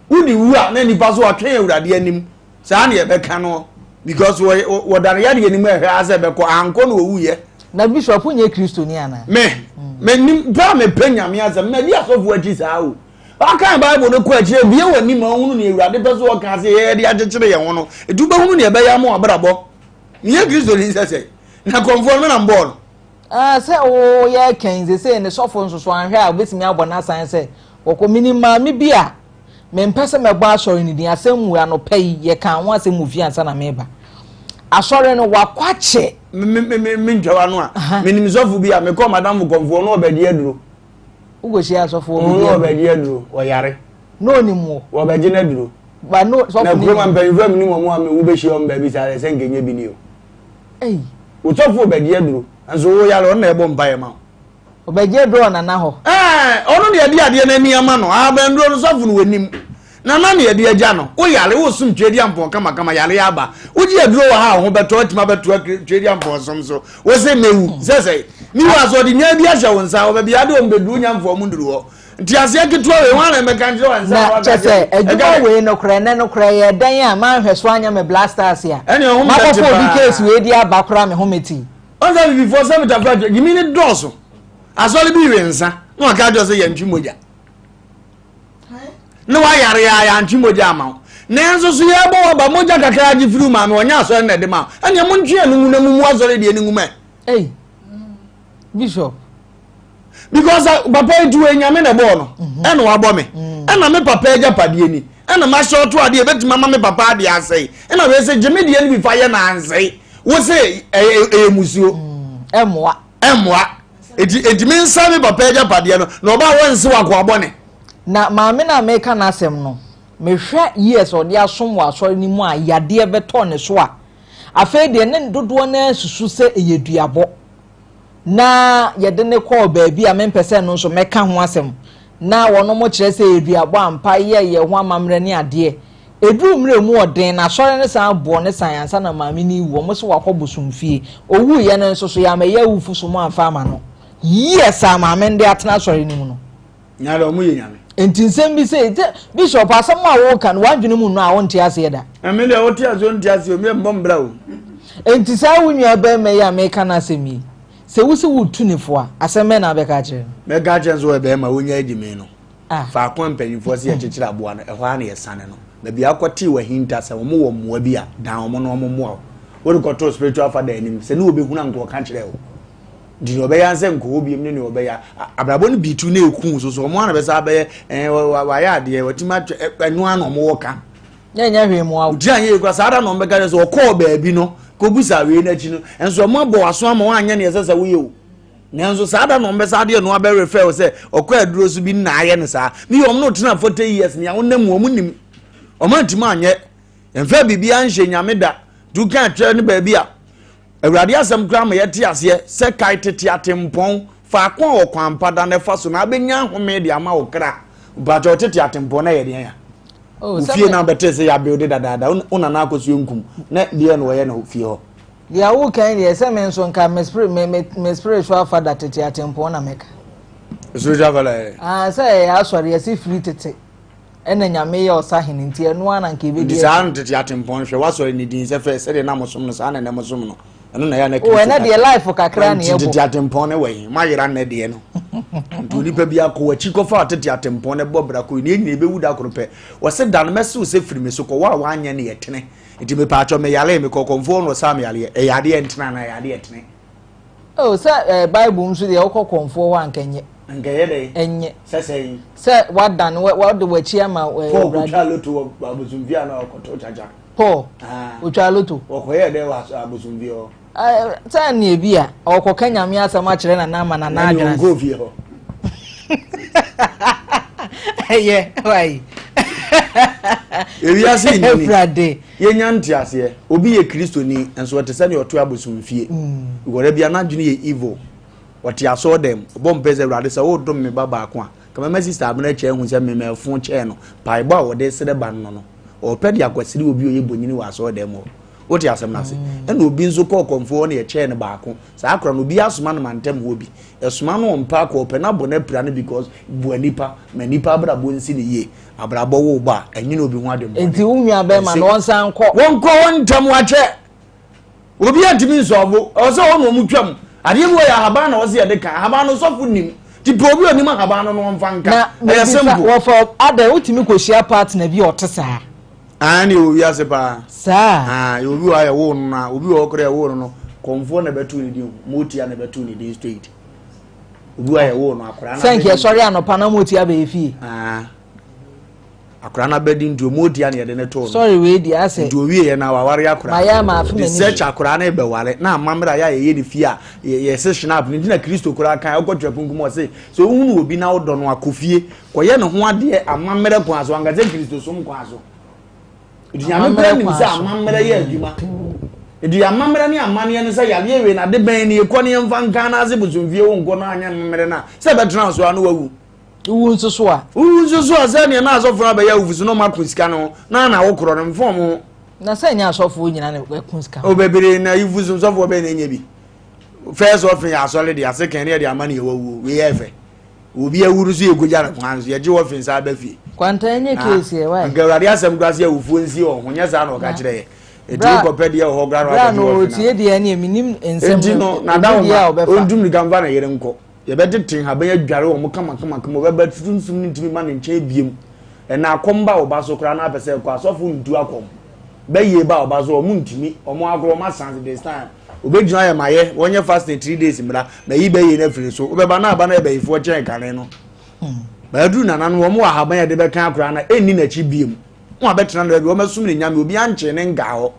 Speaker 3: wode wu a na nipa so watwɛn awurade anim saa ne yɛbɛka no because wɔdane yadeɛ anim ɛhwɛ a sɛ bɛkɔ ankɔ na ɔwuyɛ
Speaker 1: na bishop nyɛ kristoni anaa
Speaker 3: me menim pɛ a mepɛ nyame asɛm madi asɔfoɔ akyi saa o Wakan Bible no kɔ akyiri ebie w'ani ma wohunu nea Awurade pɛ sɛ ɔka ase yɛyɛ de akyekyere yɛn ho no. Etu bɛhunu nea ɛbɛyɛ ama w'abrabɔ. Meyɛ Kristoni sɛ sɛ na kɔmfoɔ no me na mbɔɔ no.
Speaker 1: Ah, sɛ woyɛ kɛn sese ne sɔfo nso so anhwɛ a obetumi abɔ n'asan sɛ wɔkɔ menim maame bi a mempɛ sɛ mɛbɔ asɔre no din asɛm mu anɔpa yi yɛka ho asɛm wɔ fie ansa na meba asɔre no wakɔ akyɛ.
Speaker 3: Me me me me ntwa w'ano a menim sɔfo bi a mekɔ madamfo kɔmfoɔ no ɔbɛgye aduro.
Speaker 1: Wokɔhyia asɔfo wɔ baabi aduro.
Speaker 3: Wɔbɛgye aduro, wɔyare.
Speaker 1: Na onim wo.
Speaker 3: Wɔbɛgye no aduro.
Speaker 1: Ba no sɔfo
Speaker 3: Na kurom a mpanyinfoɔ a menim wɔn a me wobɛhyia wɔn baabi saa sɛ nkɛnyɛ bi ni o.
Speaker 1: Ei.
Speaker 3: Wo sɔfo bɛgye aduro, nso wo yare ɔno na ɛbɔ mpaeɛ ma wo.
Speaker 1: Ɔbɛgye aduro wɔ nana hɔ.
Speaker 3: Ɛɛ ɔno na yɛde adeɛ no ani ama no, abɛnduro no sɔfo no wɔnim. Nana na yɛde agya no. Wo yare, wo som Tweaduampɔn kamakama, yare aba. Wogye aduro wɔ ha a wo ho bɛtɔ, atumi abɛtoa Tweaduampɔn som so. Wo se mewu, sɛ sɛ. Mi wɔ aso ɔde nyaa bi ahyɛ wo nsa, wɔ baabi ade wɔn bɛduru nya mfoɔ mu nduru hɔ. Nti aseɛ ketewa wei, hwan na ɛmɛka nkyerɛ wɔn nsa
Speaker 1: Na kyɛ sɛ adwuma wei nokorɛ nɛ nokorɛ yɛ dɛn a manhwɛ so anyɛ me blasters a
Speaker 3: Ɛne ɔho mɛte
Speaker 1: makɔfa obi
Speaker 3: paa.
Speaker 1: case wei de aba koraa me ho mɛti.
Speaker 3: Ɔn sɛ abibifoɔ sɛ metafra gyimi ne dɔɔso. Asɔre bi we nsa na waka akyerɛ sɛ yɛntwe mogya. ne wayare a yɛantwe mogya ama wo nanso so yɛbɔ waba mogya kakra agye firi maame ɔnyɛ asɔre na ɛde ma wo ɛneɛ montwe ɛno ngu na mumu asɔre deɛ no ngu mɛ
Speaker 1: Hey, Bishop.
Speaker 3: Because uh, papa yi tuwe nyame na ɛbɔɔ no mhm. ɛna wabɔ me mm. Ɛna me papa agyapadeɛ ni. Ɛna mahyɛ ɔto adeɛ ɛbɛtumi ama me papa adeɛ asɛe. Ɛna wei sɛ gye me deɛ no bi fa yɛ na ansɛe. Wo se ɛyɛ ɛyɛ musuo.
Speaker 1: Ɛmmoa.
Speaker 3: Ɛmmoa. Eti eti me nsa me papa agyapadeɛ no na ɔbaa wɔnse wɔ akoa bɔne.
Speaker 1: Na maame no a meka n'asɛm no, mehwɛ years a ɔde asom wɔ asɔre no mu a yadeɛ bɛtɔ ne so a, afei deɛ ne dodoɔ no ara susu sɛ ɛyɛ duabɔ. Na yɛde no kɔɔ baabi a mempɛ sɛ ɛno nso mɛka ho asɛm. Na wɔnom kyerɛ sɛ ɛyɛ duabɔ ampa, yɛ yɛ ho amammerɛ ne adeɛ. Ɛduruu mmerɛ mu ɔden no, asɔre no san bɔɔ no san ansa na maame no rewu. Wɔn se wakɔ bosomfie. Ɔwuiɛ no nso so, yɛammɛyɛ awufo som amfa ama no. Years a maame no de atena asɔre no mu no.
Speaker 3: Nyame ɔmo yɛ nyame.
Speaker 1: Nti nsɛm bi sei sɛ bishop asɛm a woka no w'adwene mu nnɔ a wonte aseɛ da.
Speaker 3: Ɛme deɛ wote aseɛ wonte aseɛ o meɛ mbɔ mbra o.
Speaker 1: Nti saa wo nua bɛrima yi a meka n'asɛm yi sɛ wo se wotu ne fo a asɛm bɛn na wobɛka akyerɛ
Speaker 3: no? Mɛka akyerɛ no sɛ ɔyɛ bɛrima wonya agyimee no. Ah. Faako a mpanyinfoɔ se yɛkyekyere aboa no ɛhɔ ara na yɛsane no. Baabi a wokɔtee w'ahinta sɛ wɔn wɔ mmoa bi a dan wɔn na wɔn mmoa wo. Wode kɔtoo spiritual father anim sɛ ne wɔbɛhunu a nka ɔka kyerɛ wo. Nti nea ɔbɛyɛ ansɛ nkɔ hɔ biom ne nea ɔbɛyɛ abrabɔ no bi tu na eku so so ɔmo ana bɛsa abɛyɛ ɛɛ wayɛ adeɛ watumi atwa ɛno ano ɔmo wɔ ka.
Speaker 1: Na ɛnyɛ hwee mu awo.
Speaker 3: Ogyina yɛ ekura saa da na ɔmo bɛka sɛ ɔkɔɔ baabi no kɔbusa wei n'akyi no nso ɔmo abɔ waso ama wanyɛ nea ɛsɛ sɛ woyɛ o nanso saa da na ɔmo bɛsa adeɛ no abɛ refer sɛ ɔkɔ aduro so bi na ayɛ no saa mi yɛ ɔmo no tena 40 years nea ɔnam mu ɔmo nim ɔmo antumi anyɛ mfɛ biribi anhyɛ nyame da tu kan kyerɛ ne baabi a Awurade asɛm koraa ma yɛte aseɛ sɛ kae tete atempɔn, faako a ɔkwan pa da no ɛfa so na abɛnya ahome de ama wo kra. Mpakyɛ ɔtete atempɔn na ɛyɛ deɛn a?
Speaker 1: Oh,
Speaker 3: Wo fie na bɛte sɛ yɛabuilde dadaada, wo nana akɔsoɛ nkum na deɛ na ɔyɛ no fie hɔ.
Speaker 1: Deɛ woka yi deɛ sɛ me nso nka me spirit me me me spiritual father tete atempɔn na mɛka.
Speaker 3: Spiritual father yɛ.
Speaker 1: Ah sɛ ɛyɛ asɔre yɛsi firi tete. Ɛna Nyame yɛ ɔsahene nti ɛno ara na nka ɛbɛdi
Speaker 3: Nti saa no tete atempɔn hwɛ wasɔre ne din sɛ fɛ sɛdeɛ na mosom no saa na ɛnɛ mosom no ɛno na ɛyɛ na
Speaker 1: Kristo oh, ɛnɛ deɛ life kakra ne ɛbɔ
Speaker 3: tete atempɔn ne wɔ yi moayera nnɛ deɛ no nti onipa bi akɔ w'akyi kɔfa tete atempɔn ne bɔ bra kɔ ne nyina ɛbɛwu da koro pɛ wɔse da no mɛsew sɛ firi me so kɔ wo a woanyɛ ne yɛtene nti mepaakyɛ meyare mekɔ kɔmfoɔ no ɔsaa meyare ɛyɛ adeɛ ntena anaa ɛyɛ adeɛ tene
Speaker 1: Oh, sɛ ɛɛ eh, Bible nso deɛ wokɔ kɔnfoɔ hɔ a nka ɛnyɛ.
Speaker 3: Nka ɛyɛ dɛ.
Speaker 1: Ɛnyɛ.
Speaker 3: Sɛ sɛn.
Speaker 1: Sɛ wadan wɔde w'akyi ama ɛɛ.
Speaker 3: Paul kotwa loto wɔ abosomfie ana ɔkɔtɔ kyakya.
Speaker 1: Paul. Ah. Otwa loto.
Speaker 3: Wɔkɔyɛ dɛ wɔ abosomfie hɔ.
Speaker 1: Ɛɛ sɛ nea ebi a ɔkɔka nyame asɛm akyerɛ nana ama nana adwene
Speaker 3: ase. Ɛna ɔnkɔ fie hɔ.
Speaker 1: Ɛyɛ wayi.
Speaker 3: Ewiase nyini. Yɛnya nteaseɛ. Obi yɛ Kristoni nso ɔte sɛ nea ɔte abosomfie. Because da bia n'adwene yɛ evil. Ɔte asɔre dɛm, ɔbɔ mpae sɛ Awurade sɛ wodom me ba baako a, ka mɛma sista Abena kyɛ ahu sɛ me mɛfo kyɛɛ no. Mpaebɔ a ɔde srɛ ba no no, ɔpɛ de akɔsere obi a ɔyɛ bonyini wɔ asɔre dɛm hɔ. Wote asɛm no ase? Ɛna obi nso kɔɔ kɔmfoɔ hɔ na yɛkyɛɛ no baako. Saa akora no, obi asoma no mantam hɔ bi. Ɛsoma no ɔmpɛ akɔ, ɔpɛ no abɔ no apira no because boa nipa ma nipa abrabɔ nsi no yie. Abrabɔ wo ba a, ɛnyene obi ho adwemmɔne.
Speaker 1: Nti wo nua bɛrima no wɔnsan nkɔ.
Speaker 3: Wɔnkɔ hɔ ntɛm wakyɛ. Obi antumi nsɔɔbo. Ɛwɔ sɛ wɔn na wɔn twam. Adeɛ bi wɔ yɛ ahaban na wɔsi yɛde ka. Ahaban no sɔfo nim. Ti pɛ obi onim ahaban no na wɔnfa nka.
Speaker 1: Na
Speaker 3: Ɛyɛ simple.
Speaker 1: Wɔfa adɛ wotumi kɔ hyia partner bi a ɔte saa.
Speaker 3: Ah, ne wɔ wiase paa.
Speaker 1: Saa.
Speaker 3: Ah, yɛ obi wɔ ha yɛ wo no na obi wɔ hɔ koraa yɛ wo no no. Kɔnfoɔ na ɛbɛto ne din. Motia na ɛbɛto ne din straight. Obi wɔ ha yɛ wo no akwaraa na.
Speaker 1: Sɛ nka yɛsɔre anɔpa na motia bɛyɛ fie.
Speaker 3: Ah. Akwaraa na bɛdi nti motia na yɛde ne too no.
Speaker 1: Sorry wei di asɛ.
Speaker 3: Nti owie yɛ na waware akwaraa.
Speaker 1: Ma yɛ ama afe m'ani.
Speaker 3: Research akwaraa na ɛbɛware na amammerɛ a yɛ a yɛyɛ ne fie a yɛse snap no nti na Kristo koraa kan ɔkɔ twerɛ kunkum ɔse sɛ wohunu obi na wodɔ no akɔ fie kɔyɛ ne ho adeɛ amammerɛ kwan so anka sɛ Kristosom kwan so. Nti Nyame koraa nim sɛ amammerɛ yɛ adwuma. Nti amammerɛ ne amanneɛ no sɛ yadeɛ wei na ade bɛn ne yɛkɔ ne yɛmfa nka no ase bosomfie wo nkɔ no anyɛ amammerɛ no a sɛ ɛbɛtena so a na wawu.
Speaker 1: Wowu nso so a.
Speaker 3: Wowu nso so a sɛ neɛ na asɔfoɔ no abɛyɛ awufu so na ɔma ko sika no ho na na wokorɔ no mfa ɔmo ho.
Speaker 1: Na sɛ nyɛ asɔfoɔ nyina na ɛko sika
Speaker 3: ho. O bebree na ayifu so sɔfoɔ bɛn na ɛnyɛ bi. First offering yɛ asɔre de ase kan ne yɛde ama ne yɛ wawuo wei yɛ fɛ. Obi awu no so yɛ kogya no kwan so yɛgye offering saa ba fie.
Speaker 1: Kwanta ɛnyɛ case yɛ why.
Speaker 3: Nka Awurade asɛm koraa sɛ awufoɔ nsie wɔn ho nyɛ saa na ɔka kyerɛ yɛ. Eti wokɔpɛ deɛ wɔ hɔ koraa na wakɔgye offering.
Speaker 1: Bra no ɔtie deɛ ɛne menim nsɛm
Speaker 3: no. Enti no na da wo ma ɔntum nika mfa ne yere nkɔ. Yɛbɛtete nhaban adware wɔn kamakamakama, ɔbɛba sunsum no ntumi ma ne nkyɛn biem. Ɛna akɔm ba ɔba so koraa na apɛ sɛ ɛkɔ asɔfo ntu akɔm. Bɛyie ba ɔba so wɔn ntumi, wɔn agorɔ wɔn asan this time. Obɛgyina ayɛ ma yɛ, wɔnyɛ fasting 3 days mmra, ma yi bɛyie no afiri so. Wobɛba na aba no yɛ bɛyifoɔ kyɛn kane no. Baaduru nana no wɔn wɔ ahaban yɛde bɛka akora na ɛnni n'akyi biem. Wɔn abɛtena no baabi wɔn bɛsom ne nyame obi ankye ne nkaa hɔ.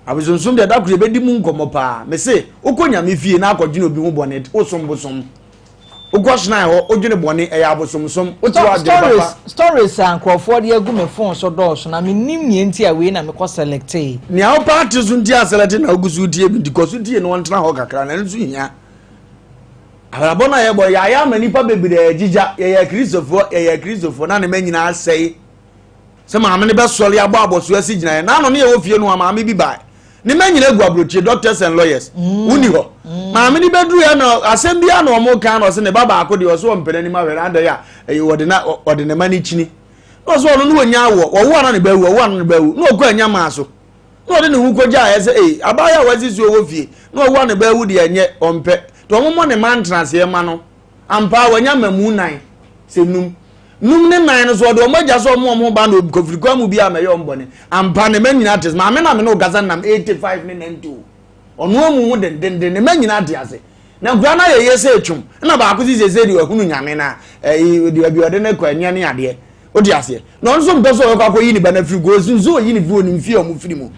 Speaker 3: Abosonsom deɛ da koro yɛbɛdi mu nkɔmmɔ paa. Mese wokɔ nyame fie na akɔdwene obi ho bɔne wosom bosom. Wokɔ shrine hɔ wodwene bɔne ɛyɛ abosomsom. Wote hɔ adwene papa.
Speaker 1: Stories a nkurɔfoɔ de agu me phone so dɔɔso na mennim nea nti a wei na mekɔ selectee.
Speaker 3: Nea wopɛ ate so nti a select na wogu so tie bi nti kɔ so tie na ɔntena hɔ kakra na ɛno nso hia. Abrabɔ no a yɛbɔ yɛayɛ ama nnipa bebree agyigya yɛyɛ akristofoɔ yɛyɛ akristofoɔ na ne ma nyinaa asɛe. Sɛ maame no bɛsɔre abɔ abɔso asi gyinaeɛ na ano ne yɛwɔ fie no a maame bi bae ne ma nyina gu aburokyire doctors and lawyers mm. wonni hɔ mm. maame no bɛduru na asɛm bi a na ɔmo kan na ɔsɛ ne ba baako deɛ ɔsɛ ɔmpɛ n'anim ahwɛ na adɛn a ɛyɛ ɔde na ɔde ne ma no kyini na ɔsɛ ɔno ne wɔnya awoɔ wɔwo ana ne bɛwu ɔwo ana ne bɛwu na ɔkɔ anya maa so na ɔde ne ho kɔgya ayɛ sɛ ee abaayewa a wasi so wɔ fie na ɔwo ana bɛwu deɛ ɛnyɛ ɔmpɛ nti ɔmo mmɔ ne ma ntenaseɛ ma no Ampa ara wanya mmamu nan, sɛ num. Num ne nan no so, ɔde wɔn agya sɛ ɔmo wɔn ho ban na kofiri kwan mu bi a mɛyɛ wɔn bɔne. Ampa, ne mma nyinaa te ase. Maame na me ne wo kasa nam 85 ne 90 o. Ɔno amu ho dendenden, ne mma nyinaa te ase. Na nkura no ayɛ yie sɛ etwom. Ɛna baako si sese deɛ wahunu nyame na ɛyi deɛ baabi ɔde ne kɔ ɛneɛ ne adeɛ. Wote aseɛ? Na ɔno nso mpɛ sɛ ɔbɛkɔ akɔyi ne ba no afiri kuro so nso ɔyi ne firi onim fie a wɔn firi mu.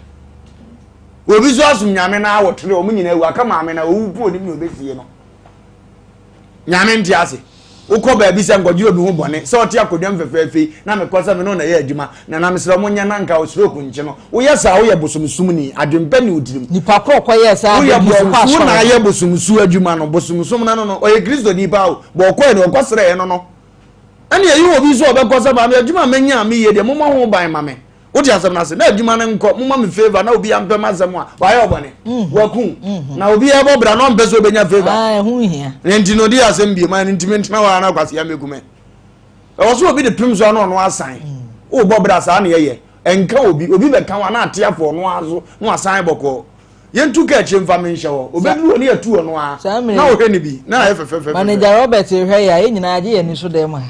Speaker 3: Obi nso asom nyame na awɔtere wɔn nyinaa awu aka maame na owu po onim na obesie no. Nyame nte ase. Wokɔ baabi sɛ nkɔgye obi ho bɔne sɛ ɔte akonnwa mu fɛfɛɛfɛ yi na mekɔ sɛ me ne wo na ɛyɛ adwuma na na mesrɛ mo nyɛ na nka stroke nkye no. Woyɛ saa woyɛ bosomsomni, adwempɛ nni wo tirim.
Speaker 1: Nipa korɔ kɔyɛɛ saa
Speaker 3: Woyɛ
Speaker 1: adeɛ bi ɔkɔ
Speaker 3: bosomsom, wo na
Speaker 1: asɔre.
Speaker 3: ayɛ bosomsu adwuma no, bosomsom no no no, ɔyɛ Kristoni paa o, bɔ ɔkɔɛ no ɔkɔsrɛɛ no no. Ɛne ɛyi obi nso a ɔbɛkɔ sɛ maame adwuma a manya a meyɛ deɛ momma ho ban ma me. Wote asɛm no ase? Na adwuma no nkɔ, moma me favour na obi ampɛ m'asɛm a, wayɛ ɔbɔne. Mm. Waku. Mm-hmm. Na obi ɛbɔ bra na ɔmpɛ sɛ obɛnya favour.
Speaker 1: Ah, ɛho hia.
Speaker 3: Na nti no ɔde asɛm bio ma no ntumi ntena hɔ a na kwasea mɛku me. Ɛwɔ so obi de pem so ano ɔno asan. Mm. Wobɔ bra saa na yɛyɛ. Ɛnka obi, obi bɛka ho a na ate afɔ ɔno ara so na wasan bɔkɔɔ. Yɛntu ka akyire mfa me nhyɛ hɔ. Obɛduru hɔ ne yɛtu ɔno ara. Na wohwɛ ne bi na ayɛ fɛfɛfɛ.
Speaker 1: Manager Robert hwɛ yɛ a yɛn nyinaa gye yɛn ani so dɛm ha.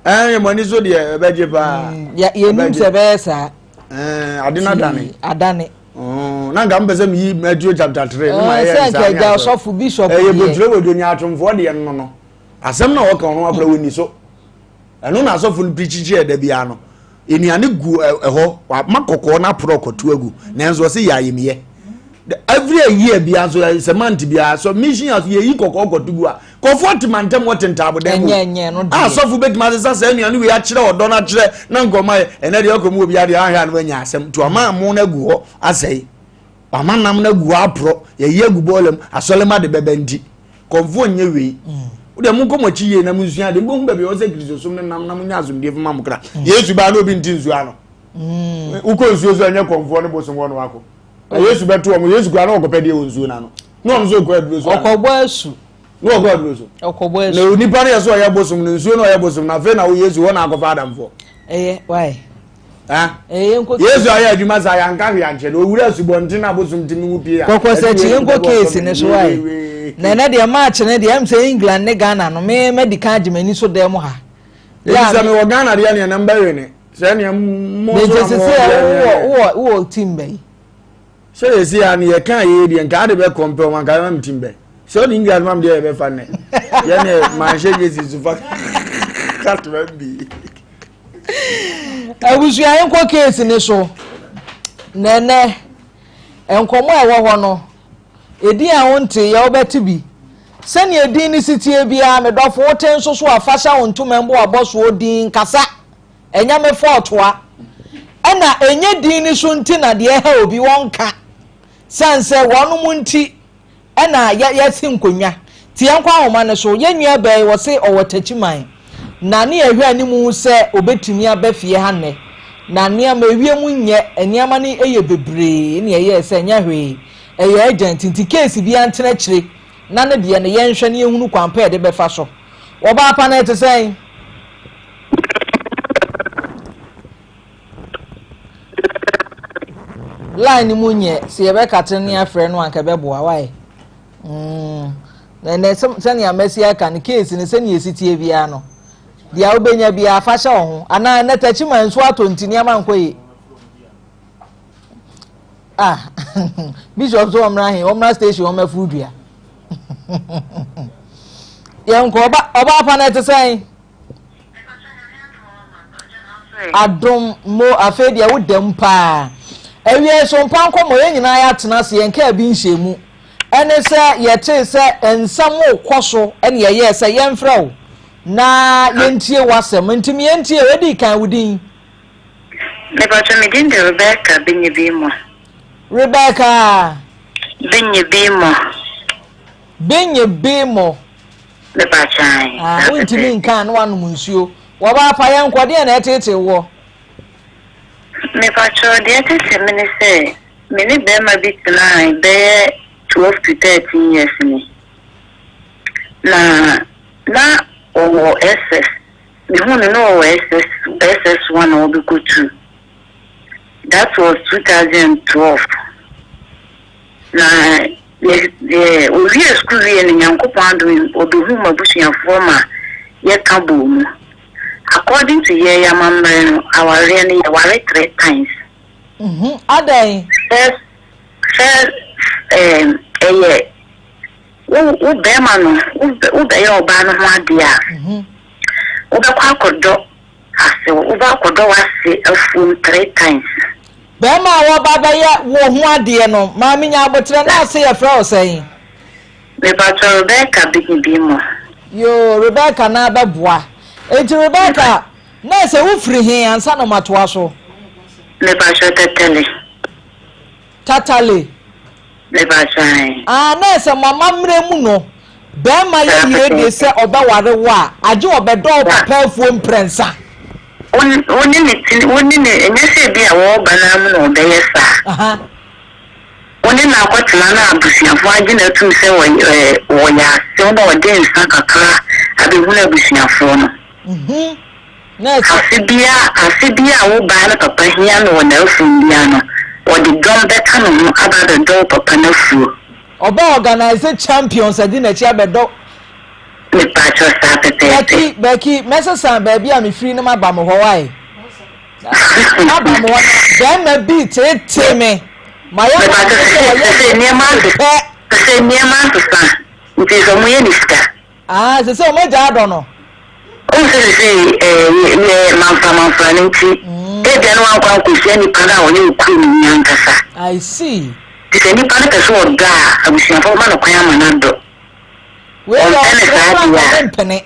Speaker 3: Ɛɛ mo ani so deɛ ɛbɛgye paa.
Speaker 1: Mm, yɛnim sɛ ɛbɛyɛ saa.
Speaker 3: Ɛɛ ade no adane.
Speaker 1: Adane.
Speaker 3: Oh, na nka mpɛ sɛ meyi Matthew chapter 3 ne ma ɛyɛ
Speaker 1: nsa ne asɛ. Ɔsɔfo bishop
Speaker 3: deɛ. Ɛyɛ botire wɔ dwo nyaatwomfoɔ deɛ no no. Asɛm na wɔka ɔno akora wɔnni so. Ɛno na asɔfo no pirikyi kyerɛ da biara no. Nnuane gu ɛhɔ, wama kɔkɔɔ no aporɔ kɔto agu. Nanso ɔse yɛ ayemyɛ. Every year bia nso sɛ month bia so mission house yɛyi kɔkɔɔ kɔto gu a kɔfoɔ te mantam wɔte ntaabodan mu a sɔfo bɛtumi asesa saa nnuane wei akyerɛ ɔdɔ no akyerɛ na nkɔma yɛ ɛnɛ deɛ ɔkɔ mu wɔ bi adeɛ ahwɛ a no wanya asɛm nti ɔma mo no agu hɔ asɛe ɔma nam no agu hɔ aporɔ yɛyi agu bɔɔla mu asɔlema de bɛbɛ nti kɔmfoɔ nyɛ wei wodeɛ monkɔ mo akyi yie na monsua adeɛ mobɛhu baabi a ɛwɔ sɛ kristosom no nam na monya asomdwoeɛ fama mo kra mm. Yesu baa na obi nte nsuo ano mm. wokɔ nsuo so ɛnyɛ kɔmfoɔ ne bosom hɔ no wakɔ na Yesu bɛto wɔn Yesu kura na ɔkɔpɛ deɛ wɔ nsuo no ano na ɔno nso kɔ aduro so
Speaker 1: ɔkɔbɔ asu
Speaker 3: na ɔkɔ aduro so
Speaker 1: ɔkɔbɔ asu
Speaker 3: na nipa no yɛ so ɔyɛ bosom no nsuo no ɔyɛ bosom na afei na wo Yesu hɔ na akɔfa adamfoɔ
Speaker 1: ɛyɛ wae
Speaker 3: Yesu ayɛ adwuma saa yɛanka hwee ankyerɛ no owura asubɔnten na abosom tumi mu pie a
Speaker 1: kɔkɔ sɛ kyi yɛnkɔ keesi ne so ae na ɛnɛ deɛ match ne deɛ ɛm sɛ England ne Ghana no me mɛdi kan agye m'ani so dɛm ha
Speaker 3: ɛti sɛ mewɔ Ghana deɛ neɛ na mbɛwe ne sɛ neɛ mmɔ so na
Speaker 1: mɔ deɛ wowɔ wowɔ team bɛyi
Speaker 3: Sɛ yɛsi a ne yɛka yɛ deɛ nka ade bɛ kɔmpɛ wɔn anka yɛma me team bɛ sɛ ɔde England ma me deɛ yɛbɛfa nnɛ yɛne manhyɛ gyesi so fa katoma bi.
Speaker 1: Abusua yɛnkɔ case ne so na ɛnɛ nkɔmɔ a ɛwɔ hɔ no edin a wonte yɛ wobɛte bi sɛnea edin ne si tie biara medɔfo wote nso so a fa hyɛ wo ntoma mbɔ abɔsoɔ din kasa Ɛnyɛ me fɔɔtoa. Ɛna ɛnyɛ din no so nti na deɛ ɛha obi wɔnka. Sane sɛ wɔnom nti ɛna yɛasi nkonnwa. Nti yɛnkɔ ahoma no so. Yɛn nua baa yi wɔse ɔwɔ Takyiman. Na ne yɛhwɛ anim sɛ ɔbɛtumi aba fie ha nnɛ. Na nneɛma ewiem nyɛ, nneɛma no yɛ bebree ɛna ɛyɛɛ sɛ ɛnyɛ hwee. Ɛyɛ urgent nti case biara ntena akyire na ne deɛ no yɛnhwɛ na yɛnhunu kwan pa a yɛde bɛfa so. Ɔbaa pa no ɛte sɛn? Line no mu nyɛ sɛ yɛbɛkate ne afrɛ no anka ɛbɛboa wae mm. Na ɛnɛ sɛnea mɛsi aka no case no sɛnea ɛsi tie biara no deɛ wobɛnya biara fa hyɛ wo ho anaa ɛnɛ takyi ma nsuo atɔ nti nneɛma nkɔ yie ah bishop so ɔmmra he ɔmmra station ɔmmɛforo dua yɛnkɔ ɔba ɔba apa no ɛte sɛn. Adom mo afei deɛ wo dam paa. Awiei so mpa nkɔmmɔ yɛn nyinaa yɛatena ase yɛn kaa bi nhyɛ mu. Ɛne sɛ yɛtee sɛ nsɛm rekɔ so ɛne yɛyɛɛ sɛ yɛmfrɛ wo na yɛntie w'asɛm. Nti me yɛntie o, ɛdii kan wo din?
Speaker 4: Mepakyɛ me din de Rebecca Benyebiimɔ.
Speaker 1: Rebecca.
Speaker 4: Benyebiimɔ.
Speaker 1: Benyebiimɔ.
Speaker 4: Mepakyɛ ae.
Speaker 1: Ah, wontumi nka na wanom nsuo. Wɔba afa yɛn nkɔ, deɛ na ɛteetee woɔ?
Speaker 4: Mepakyɛ deɛ ɛteetee me ne sɛ, me ne bɛrima bi tenae bɛyɛ 12 to 13 years ni. Na na ɔwɔ SS. Mehuu no na ɔwɔ SS SS one a ɔbɛkɔ two. That was 2012. Na yɛ yɛ owiee sukuu wie no Nyankopɔn adom ɔbɛhuu m'abusuafoɔ ma yɛka bɔɔ mu. According to yɛn amammerɛ no awareɛ no yɛware three times.
Speaker 1: Mhm, adɛn?
Speaker 4: First first ɛɛm ɛyɛ wo wo bɛrima no wo wobɛyɛ ɔbaa no ho adeɛ a wobɛkɔ akɔdɔ ase wobɛ akɔdɔ w'ase afuom three times.
Speaker 1: Bɛrima a wɔba bɛyɛ wo ho adeɛ no, maame nya aboterɛ na ase yɛfrɛ wo sɛn?
Speaker 4: Mepakyɛ Rebecca Benibimo.
Speaker 1: Yoo Rebecca na abɛboa. Enti Rebecca, na ɛsɛ wofiri he ansa na matoa so?
Speaker 4: Mepakyɛ Tɛtɛle.
Speaker 1: Tatale.
Speaker 4: Mepakyɛ ae.
Speaker 1: Ah na ɛsɛ mo amammerɛ mu no bɛɛma yɛ yie de sɛ ɔbɛware wo a agye ɔbɛdɔ wo papa afuo mprɛnsa.
Speaker 4: Wo ne ne te wo ne ne ɛnyɛ sɛ ebi a wɔreba no ara mu na ɔbɛyɛ saa. Wo ne no akɔtena na abusuafoɔ agye no atum sɛ ɔyɛ ɔyɛ asew na ɔde nsa kakra abɛhunu abusuafoɔ no.
Speaker 1: Na ɛsɛ.
Speaker 4: Afe biara, afe biara a wo baa no papa hia no wɔ n'afuom biara no, ɔde dɔm bɛka ne ho aba abɛdɔ wo papa no afuo.
Speaker 1: Ɔbɛ organise champions adi n'akyi abɛdɔ.
Speaker 4: Mepaakyɛw saa pɛpɛɛpɛ.
Speaker 1: Becky, Becky, mɛsesa baabi a mefiri no maba mo hɔ wae. Maba mo hɔ na bɛrima bi teetee me. Mayɛ
Speaker 4: Mepaakyɛw
Speaker 1: m'adwene sɛ
Speaker 4: sese
Speaker 1: ɔyɛ
Speaker 4: sese nneɛma
Speaker 1: me
Speaker 4: asesa
Speaker 1: pɛ.
Speaker 4: sese nneɛma asesa nti sɛ ɔmo yɛ ne sika.
Speaker 1: Ah, sese ɔmo agya adɔ no.
Speaker 4: Wohu sɛ seesei yɛ yɛ mamframamfra no nti, ebia na wankɔ ankɔhyia nipa no a ɔyɛ wo kurom ni ankasa.
Speaker 1: I see.
Speaker 4: Nti sɛ nipa no pɛ sɛ ɔdɔ a, abusuafo bɛma no kwan ama no adɔ.
Speaker 1: Wei deɛ
Speaker 4: Ɔmpɛ no
Speaker 1: ɔmpene
Speaker 4: saa
Speaker 1: koraa
Speaker 4: deɛ
Speaker 1: nka
Speaker 4: a.
Speaker 1: mempene.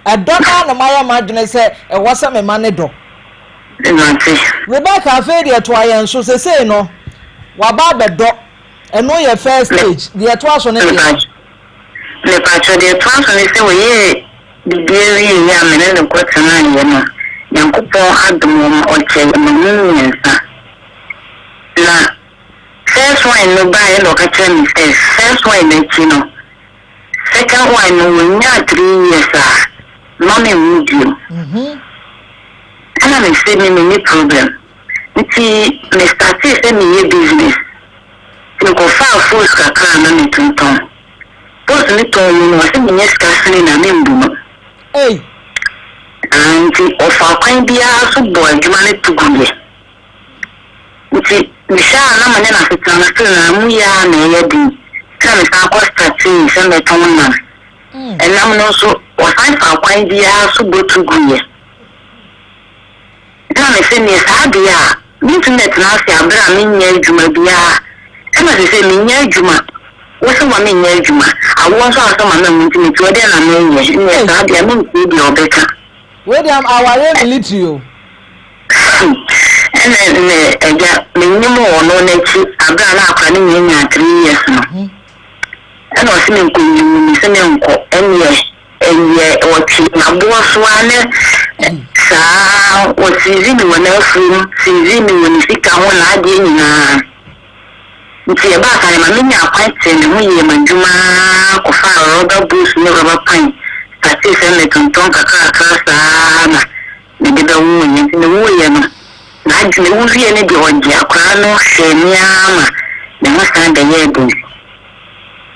Speaker 1: Ɛdɔ no ara na mayɛ m'adwene sɛ ɛwɔ sɛ mema no dɔ.
Speaker 4: Mate.
Speaker 1: Rebecca afei deɛ toa yɛn so, sesei no waba abɛdɔ, ɛno yɛ first stage, deɛ ɛtoa so no deɛ.
Speaker 4: Mepakyɛw, deɛ ɛtoa so ne sɛ wɔyɛɛ biribiara wieeɛ a me ne no kɔtenaeɛ no, Nyankopɔn adom wɔn, ɔkyɛɛ yɛn mma mu mmiɛnsa. Na first one no baeɛ na ɔka kyerɛɛ me sɛ first one no akyi no, second one no wɔnyaa three years a, mma menwo bio. Ɛna mese me menni problem. Nti me startee sɛ meyɛ business. Mekɔfaa foods kakra a na metontɔn. Foods no tɔn mu no, ɔse menya sika sene no a membu no.
Speaker 1: Ei!
Speaker 4: Ah, nti ɔfaa kwan biara so bɔɔ adwuma no to guiɛ. Nti mehwɛ a na me ne no asetena no still na mu yɛ a na ɛyɛ den. Nti na mesan kɔ startee sɛ mɛtɔn nam. Ɛnam no nso, ɔsan faa kwan biara so bɔ to guiɛ. Ɛna mese neɛ saa deɛ a mentumi mɛtena ase aberɛ a menyɛ adwuma biara ɛna sesei menyɛ adwuma wose ma menyɛ adwuma awoɔ nso a wose ma menwo nti mete hɔ deɛn na menyɛ neɛ saa deɛ a mentie deɛ ɔbɛka.
Speaker 1: Wei deɛ awareɛ military o.
Speaker 4: Ɛna ne agya menyim wɔ ɔno n'akyi aberɛ a na akora no nyɛ nyaa 3 years no ɛna ɔse menkɔ nyimu mese menkɔ ɛneɛ Ɛyɛ ɔtwe aboɔ so ara ne saa ɔsiizi me wɔ n'afuom, siizi me wɔ ne sika ho, n'adeɛ nyinaa. Nti ɛbaa saa no ma menyaa kwan tee me ho yɛɛ m'adwuma ara kɔfaa rɔba boots ne rɔba pan startee sɛ metontɔn kakrakra saa na mede bɛwoeɛ. Nti mewoeɛ no, n'adwene mewo wieɛ no deɛ ɔgye akwadaa no hwɛɛ me ara ma me ho san bɛyɛɛ den.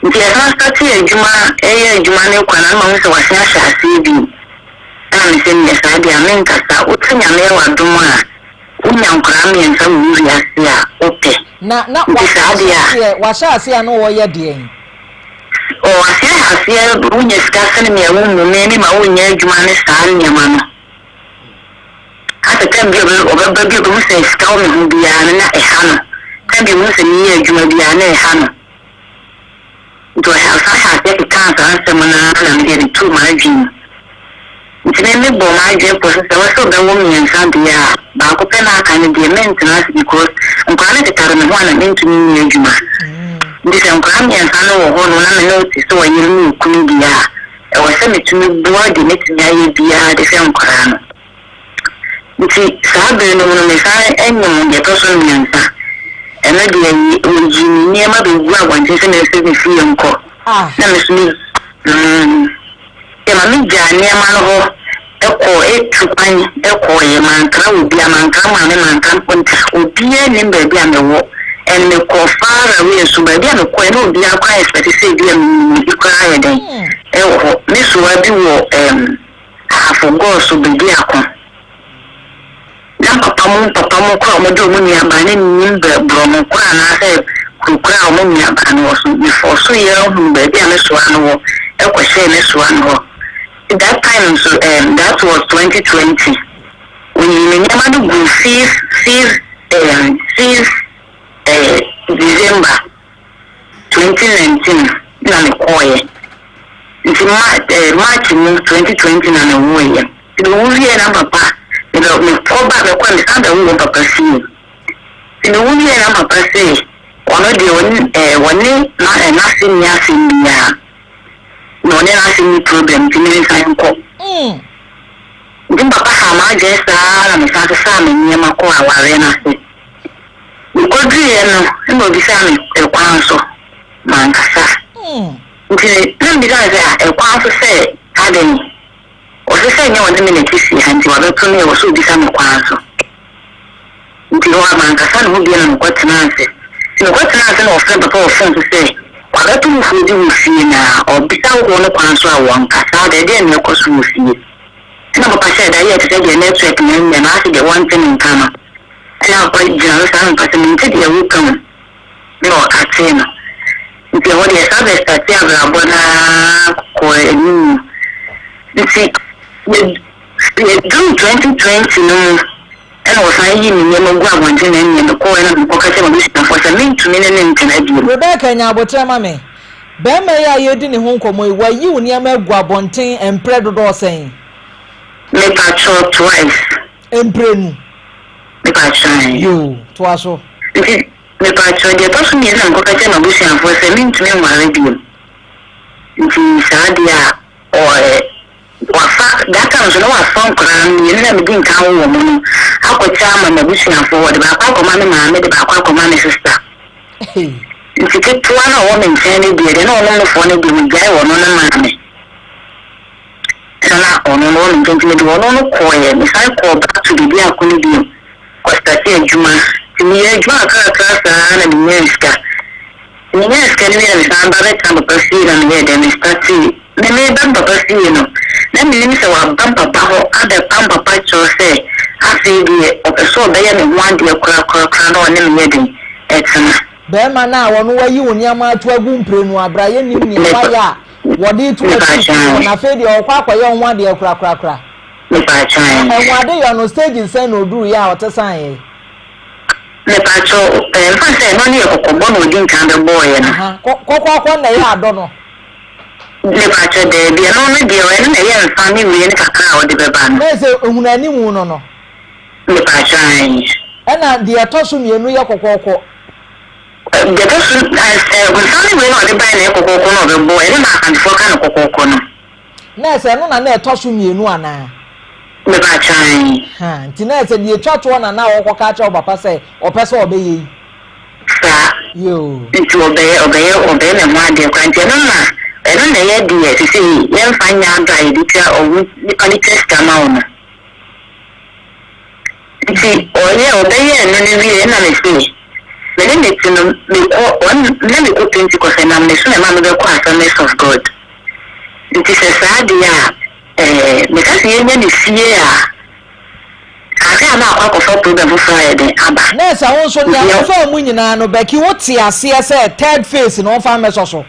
Speaker 4: Nti yɛsan startee adwuma yɛyɛ adwuma no kɔ a na mahu sɛ wasan ahyɛ aseɛ bio. Ɛna mese neɛ saa deɛ a menkasa, wote Nyame yɛ w'adom a wonya nkwadaa mmiɛnsa wɔ wo wiase a wopɛ.
Speaker 1: Na na
Speaker 4: Nti saa deɛ a.
Speaker 1: wahyɛ aseɛ wahyɛ aseɛ a na ɔyɛ deɛn?
Speaker 4: Ɔ wahyɛ aseɛ wonya sika sene me a wommu me, me ma wonyɛ adwuma ne saa nneɛma no. Asɛ tɛm. Time bi a ɔbɛba bi a ɔbɛhu sɛ sika wɔ me ho biara no na ɛha no. Time bi a ɔbɛhu sɛ meyɛ adwuma biara na ɛha no. Nti ɔhyɛ ɔsan hyɛ aseɛ kekaa saa nsɛm no ara na medeɛ metuu m'adwene mu. Nti me mebɔɔ m'adwene pɔ so sɛ ɔsɛ ɔbɛwo mmiɛnsa deɛ a, baako pɛ na aka no deɛ mentena ase because nkwadaa no tetare me ho a na mentumi nyɛ adwuma. Nti sɛ nkwadaa mmiɛnsa no wɔ hɔ nom na me ne wo te sɛ ɔyere ne okunu deɛ a, ɛwɔ sɛ metumi boa deɛ mɛtumi ayɛ biara de hwɛ nkwadaa no. Nti saa bere no mu no mesan nyem deɛ ɛtɔ so mmiɛnsa. Ɛno deɛ wɔyii me nneɛma bɛguu abɔnten sɛ memfiri me fie nkɔ. Na me nso me mm, yɛ ma megyaa nneɛma no hɔ kɔɔ etu kwan kɔɔeɛ. Mankra obiara, mankra maame, mankra obiara nnim baabi a mewɔ. And mekɔɔ far away nso, baabi a mekɔɔɛ na obiara koraa expect sɛ ebi a menim obi koraa ayɛ dɛn ɛwɔ hɔ. Me soa bi wɔ ɛɛm. Ahafo Gɔɔ so bedi ako. Na papa mu papa mu koro a wɔde wɔn nuabaa no nnim bɛ borɔno koro anaasɛ kuro koro a wɔn nuabaa no wɔ so. Mefɔɔ so yɛ hunu baabi a me soa no wɔ kɔhyɛɛ me soa no hɔ. That time nso um, that was 2020. Wɔyii me nneɛma no guu fifth fifth um, fifth eh, December. 2019 na me kɔɔeɛ nti ma eh, March mu 2020 na me woeɛ nti me wo wieɛ na papa me bɛ me kɔ ba me kɔ me san bɛ wo wɔ papa fie nti me wo wieɛ na papa se ɔno deɛ ɔne eh, ɔne na eh, n'ase nni asɛm biara na ɔne n'ase nni problem nti me nsan nkɔ mm. nti papa ha m'adwene saa na me san sesaa me nneɛma kɔ awareɛ no ase. Mekoduruiɛ no na ɔbisaa me ɛkwan so, mankasa. Nti na mebisa no sɛ, ɛkwan so sɛ adɛn? Ɔse sɛ nyɛ ɔne me na ɛte fie ha nti wabɛto me ɛwɔ sɛ ɔbisa me kwan so. Nti hɔ a mankasa ne ho bio na mekɔtenaa ase. Nti mekɔtenaa ase na ɔfrɛ papa wɔ fon so sɛ wabɛto foforɔ bi wɔ fie na ɔbisa woɔ no kwan so a wɔnkasa adɛn, ɛdeɛn na ɛkɔ so wɔ fie? Ɛna papa hyɛɛ da yɛɛ te sɛ deɛ network na anya na ase deɛ wɔnte me nka no. Ɛna papa gyina hɔ saa mpa sɛ mente deɛ woka mu na ɔkatee no. Nti ɛhɔ deɛ saa bɛ starte abrabɔ no ara kɔɔ anim. Nti yɛduruu 2020 no mu ɛna ɔsan yii me nneɛma gu abɔnten na ɛnneɛ mekɔɔɛ na mekɔka kyerɛɛ m'abusuafoɔ sɛ mentumi ne no ntena bio.
Speaker 1: Rebecca, nya aboterɛ ma me. Barima yi a yɛredi ne ho nkɔmmɔ yi, wayi wo nneɛma agu abɔnten mprɛ dodoɔ sɛn?
Speaker 4: Mepakyɛw, twice.
Speaker 1: Mprenu.
Speaker 4: Mepakyɛw.
Speaker 1: Yoo, toa so.
Speaker 4: Nti, mepakyɛw, deɛ ɛtɔ so mmienu na mekɔka kyerɛɛ m'abusuafoɔ sɛ mentumi nware bio. Nti saa deɛ a, ɔ ɛ, wafa, that time nso na wafa nkwadaa mmienu na medi nkan awo wɔn no akɔkyɛ ama m'abusuafoɔ, wɔde baako akɔma me maame de baako akɔma me sister. Nti ketewa no a ɔwɔ me nkyɛn no deɛ, deɛ na ɔnom nofoɔ no deɛ, megyae ɔno no maa me. Ɛna na ɔno no wɔ me nkyɛn nti mede ɔno no kɔeɛ, mesan kɔɔ back to baabi a ko no bio kɔ startee adwuma. Nti meyɛɛ adwuma kakrakra saa na menyaa sika. Nti menyaa sika no wie na mesan ba bɛtena papa fie na meyɛɛ dɛn, me startee. Me meba me papa fie no, na mennim sɛ waba me papa hɔ abɛpa me papa kyɛw sɛ afei deɛ ɔpɛ sɛ ɔbɛyɛ me ho adeɛ korakorakora na ɔne me yɛ dɛn, ɛtena.
Speaker 1: Barima no a ɔno wayi wo nneɛma ato agu mprenu a bra yɛnnim nea wayɛ a wɔde reto afi fie hɔ na afei deɛ ɔrekɔ akɔyɛ wo ho adeɛ korakorakora. Na ɛho adeyɔ no stages sɛn na ɔduruiɛ a ɔte saeɛ?
Speaker 4: Mepakyɛw, eh, mfa sɛ ɛno ne yɛ kɔkɔbɔ na odi nkan bɛbɔɔyɛ no.
Speaker 1: Aha, kɔkɔɔkɔ na ɛyɛ adɔ no.
Speaker 4: Mepakyɛw, daabi, ɛno no deɛ ɛno na ɛyɛ nsa ne wei ne kakra a ɔde bɛba no.
Speaker 1: Na ɛsɛ ehunu animu no no.
Speaker 4: Mepakyɛw, ae.
Speaker 1: Ɛna deɛ ɛtɔ so mmienu yɛ kɔkɔɔkɔ.
Speaker 4: Deɛ ɛtɔ so, eh, nsa ne wei na ɔde baeɛ na ɛyɛ kɔkɔɔkɔ na ɔbɛbɔɔ, ɛno na Asantefoɔ ka no kɔkɔɔkɔ no.
Speaker 1: Na ɛsɛ ɛno na na ɛtɔ so mmienu anaa?
Speaker 4: Mepakyɛw, ae.
Speaker 1: Ha, nti na ɛsɛ deɛ ɛtwa toɔ na na ɔrekɔka akyerɛ wo papa sɛ ɔpɛ sɛ ɔbɛyɛ yi.
Speaker 4: Saa.
Speaker 1: Yoo.
Speaker 4: Nti ɔbɛyɛ, ɔbɛyɛ, ɔbɛyɛ me ho adeɛ koraa, nti ɛno na, ɛno na ɛyɛ deɛ sesei yɛmfa nyɛ adɔ a yɛde tua, ɔwo, nipa no tua sika ma wo no. Nti ɔyɛɛ, ɔbɛyɛɛ no no wieɛ na mese, me ne no te no, mekɔ, ɔn, na mekɔ Pentecost, ɛnam ne so na ɛma mebɛkɔɔ Assemblies of God. Nti sɛ saa deɛ a, ɛɛ, meka sɛ yɛnya no fie a, ahwɛ a na akɔ akɔfa problem foforɔ ayɛ den aba.
Speaker 1: Nurse wo nso nea
Speaker 4: Nti ɛ.
Speaker 1: wofaa mu nyinaa no Becky wo te aseɛ sɛ third phase no wɔmfa mmɛsɔ so?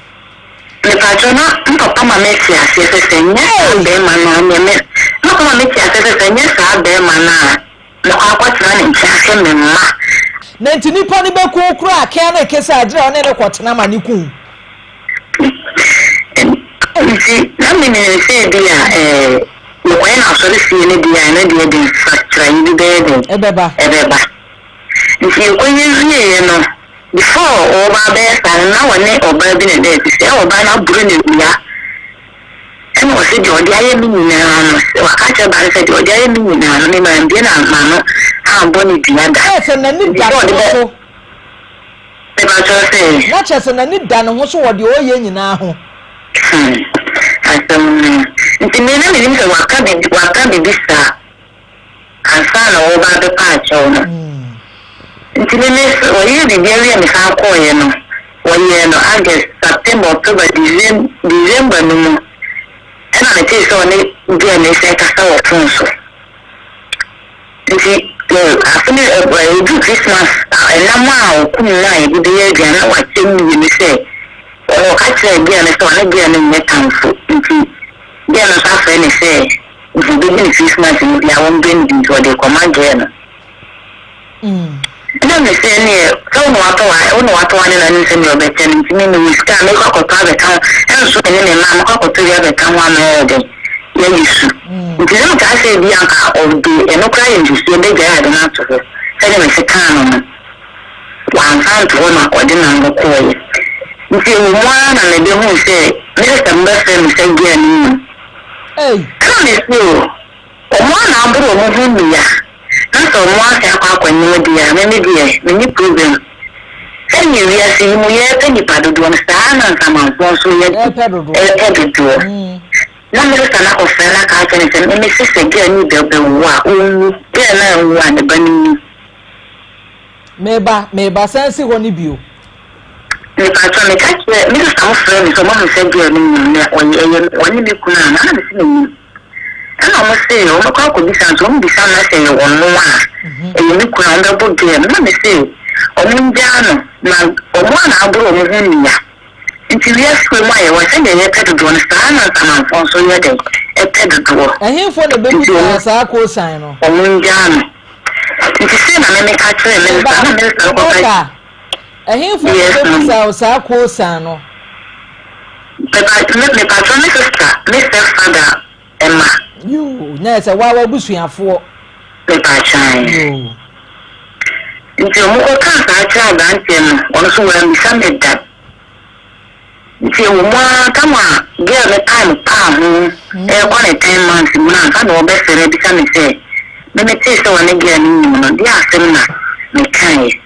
Speaker 4: Mepakyɛw na me papa ma me te aseɛ sɛ sɛ nyɛ saa
Speaker 1: Hey!
Speaker 4: bɛɛma no a ɛneɛ me, me papa ma me te aseɛ sɛ sɛ nyɛ saa bɛɛma no a. Mɛkɔ akɔtena ne nkyɛn ahwɛ me mma.
Speaker 1: Na nti nipa no bɛku wo koraa kea ne ke sɛ agyerɛ ɔne ne kɔtena ma ne ku wo.
Speaker 4: Nti na menim sɛ ebi a ɛɛ mekɔyɛ no asɔre fie no deɛ a ɛno deɛ de nsakyeraeɛ bi bɛyɛ dɛn?
Speaker 1: Ɛbɛba.
Speaker 4: Ɛbɛba. Nti yɛkɔyɛ wieeɛ no before ɔreba abɛyɛ saa no na ɔne ɔbaa bi na ɛda adi sɛ ɔbaa no aboro no awia. Ɛna ɔse deɛ ɔde ayɛ me nyinaa no, sɛ waka akyerɛ baa no sɛ deɛ ɔde ayɛ me nyinaa no, me mambue no m'ano ambɔ no dua da.
Speaker 1: Kyerɛ sɛ n'ani da ne ho so.
Speaker 4: Mepakyɛw sɛ.
Speaker 1: Na kyerɛ sɛ n'ani da ne ho so wɔ deɛ ɔreyɛ nyinaa ho.
Speaker 4: Hmm, asɛm no. Nti me na menim sɛ waka biribi, waka biribi saa. Ansa na wɔreba abɛpa akyɛw no. Nti me me wɔyɛɛ biribi awie a mesan kɔeɛ no, wɔyɛɛ no August, September, October, December, December no mu ɛna metee sɛ ɔne girl no resan kasa wɔ phone so. Nti afe no ɛduru Christmas ɛnam a ɔkum no a yɛde bɛyɛ aduane na wakyɛ mu mmienu sɛ ɔno ɔka kyerɛɛ girl no sɛ ɔne girl no nyɛ tamfo nti girl no nso afrɛ no sɛ Nti obedi ne Christmas no bia wɔmbrɛ no bi nti ɔde rekɔma girl no. Ɛna me sɛ ɛneɛ sɛ wo na watɔ wa wo na watɔ wane na nim sɛ nea ɔbɛkyɛ no nti me mewɔ sika a mekɔ akɔtɔ abɛka ho ɛnso me ne me mma mekɔ akɔtɔ bi abɛka ho ama ɛyɛ dɛn yɛayɛ su nti na mekaa sɛ bi anka ɔde ɛno koraa yɛ nsusuɛ bɛgyae ade no ato hɔ sɛdeɛ mese kaa no no wamfa anto hɔ na ɔde n'ano kɔɔeɛ nti ɛwɔ mu ara na mebɛhuu sɛ me sister bɛfrɛ me sɛ girl no nim Ɛna me se o, ɔmo a na aboro ɔmo ho nnua na sɛ ɔmo asan akɔ akɔnyem deɛ a, me me deɛ menni problem. Sɛdeɛ wiase yi mu yɛɛpɛ nnipa dodoɔ no, saa ara na nsamanfoɔ nso yɛ ɛɛpɛ dodoɔ. Na me sista no akɔfrɛ no aka akyerɛ no sɛ me me se sɛ girl no bɛwo a, ɔnwu. Girl no anwu a, ne ba no nwu.
Speaker 1: Meba, meba, san si hɔ no bio.
Speaker 4: Mepakyɛw, meka kyerɛ, me sista mo frɛɛ me sɛ ɔmo ahu sɛ girl no nyim na ɔyɛ, ɛyɛ ɔne me kunu a, na na mese mennim. Ɛna ɔmo se ɔmo bɛkɔ akɔbisa nso ɔmo bisa no na sɛ ɛyɛ ɔno a, ɛyɛ me kunu a, ɔmo bɛbɔ girl no. Na mese ɔmo ngyaa no, na ɔmo a na aboro ɔmo ho nnia. Nti wiase wei mu a yɛwɔ, sɛdeɛ yɛpɛ dodoɔ no, saa ara na nsamanfoɔ nso yɛ dɛn, ɛpɛ dodoɔ.
Speaker 1: Ɛhefoɔ na
Speaker 4: Nti
Speaker 1: ɛbɛbisaa
Speaker 4: ɔmo,
Speaker 1: saa kosan no?
Speaker 4: ɔmo ngyaa no. Nti sei na me meka kyerɛɛ me nsa, na me nsa no kɔka.
Speaker 1: Rebecca, ɛhefoɔ na
Speaker 4: Yes, ma'am.
Speaker 1: ɛbɛbisaa wo saa kosan no?
Speaker 4: Mepa, me, mepatwɔ me sister, me step father ɛma.
Speaker 1: Yoo, na ɛsɛ waa w'abusuafoɔ.
Speaker 4: Mepatwɛn.
Speaker 1: Yoo.
Speaker 4: Nti ɔmo kɔkaa saa kyerɛɛ aberanteɛ no, ɔno nso wammisa me da. Nti ɛwɔ mu ara tam a girl no time paa ho ɛrekɔ ne ten months mu no ansa na ɔbɛsrɛ abisa me sɛ me metee sɛ ɔne girl no nyim no deɛ asɛm na mekaeɛ.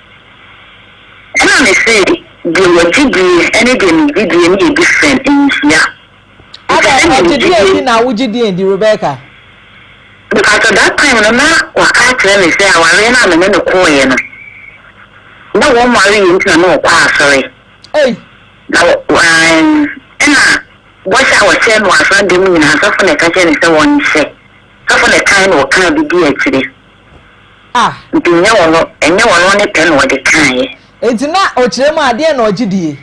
Speaker 4: Ɛna mese deɛ wagye die ɛne deɛ megye die no yɛ different, ɛnhyia.
Speaker 1: Ada ɔgye deɛ di na wogye deɛ di Rebecca?
Speaker 4: Because that time no na waka akyerɛ me sɛ awareɛ no a me ne no kɔɔeɛ no na wɔn wareɛ nti na na ɔkɔ asɔre.
Speaker 1: Ei!
Speaker 4: Na wɔ ɛna bɔhyɛ a wɔhyɛɛ no wɔ asɔredan mu nyinaa sɔfo na ɛka kyerɛɛ no sɛ wɔnhyɛ. Sɔfo na ɛkae na ɔkaa bi dii akyire.
Speaker 1: Ah!
Speaker 4: Nti nyɛ ɔno, ɛnyɛ ɔno ne pɛ na ɔde kaeɛ.
Speaker 1: Enti na ɔkyerɛ mu a deɛn na ɔgye die?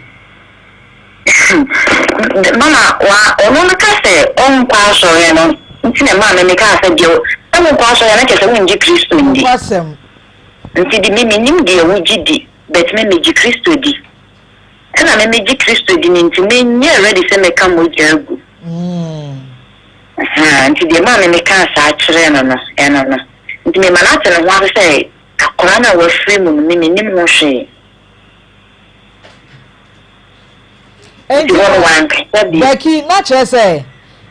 Speaker 4: Mama, wa, ɔno no ka sɛ ɔnkɔ asɔre no nti na ɛmaa me mekaa sɛ deɛ, sɛ wonkɔ asɔre a na kyerɛ sɛ wongye Kristo ndi.
Speaker 1: Nokwasɛm.
Speaker 4: Nti de me mennim deɛ wogye di but me megye Kristo di. Ɛna me megye Kristo di no nti menyɛɛ ready sɛ mɛka mogya agu. Ahaa, nti deɛ ɛmaa me mekaa saa kyerɛɛ no no, ɛno no. Nti mema no ate ne ho ase sɛ akwadaa no a wafiri mu no me mennim ho hwee. Nti
Speaker 1: Enti
Speaker 4: hɔ no
Speaker 1: no,
Speaker 4: wankasa bio.
Speaker 1: Becky, na kyerɛ sɛ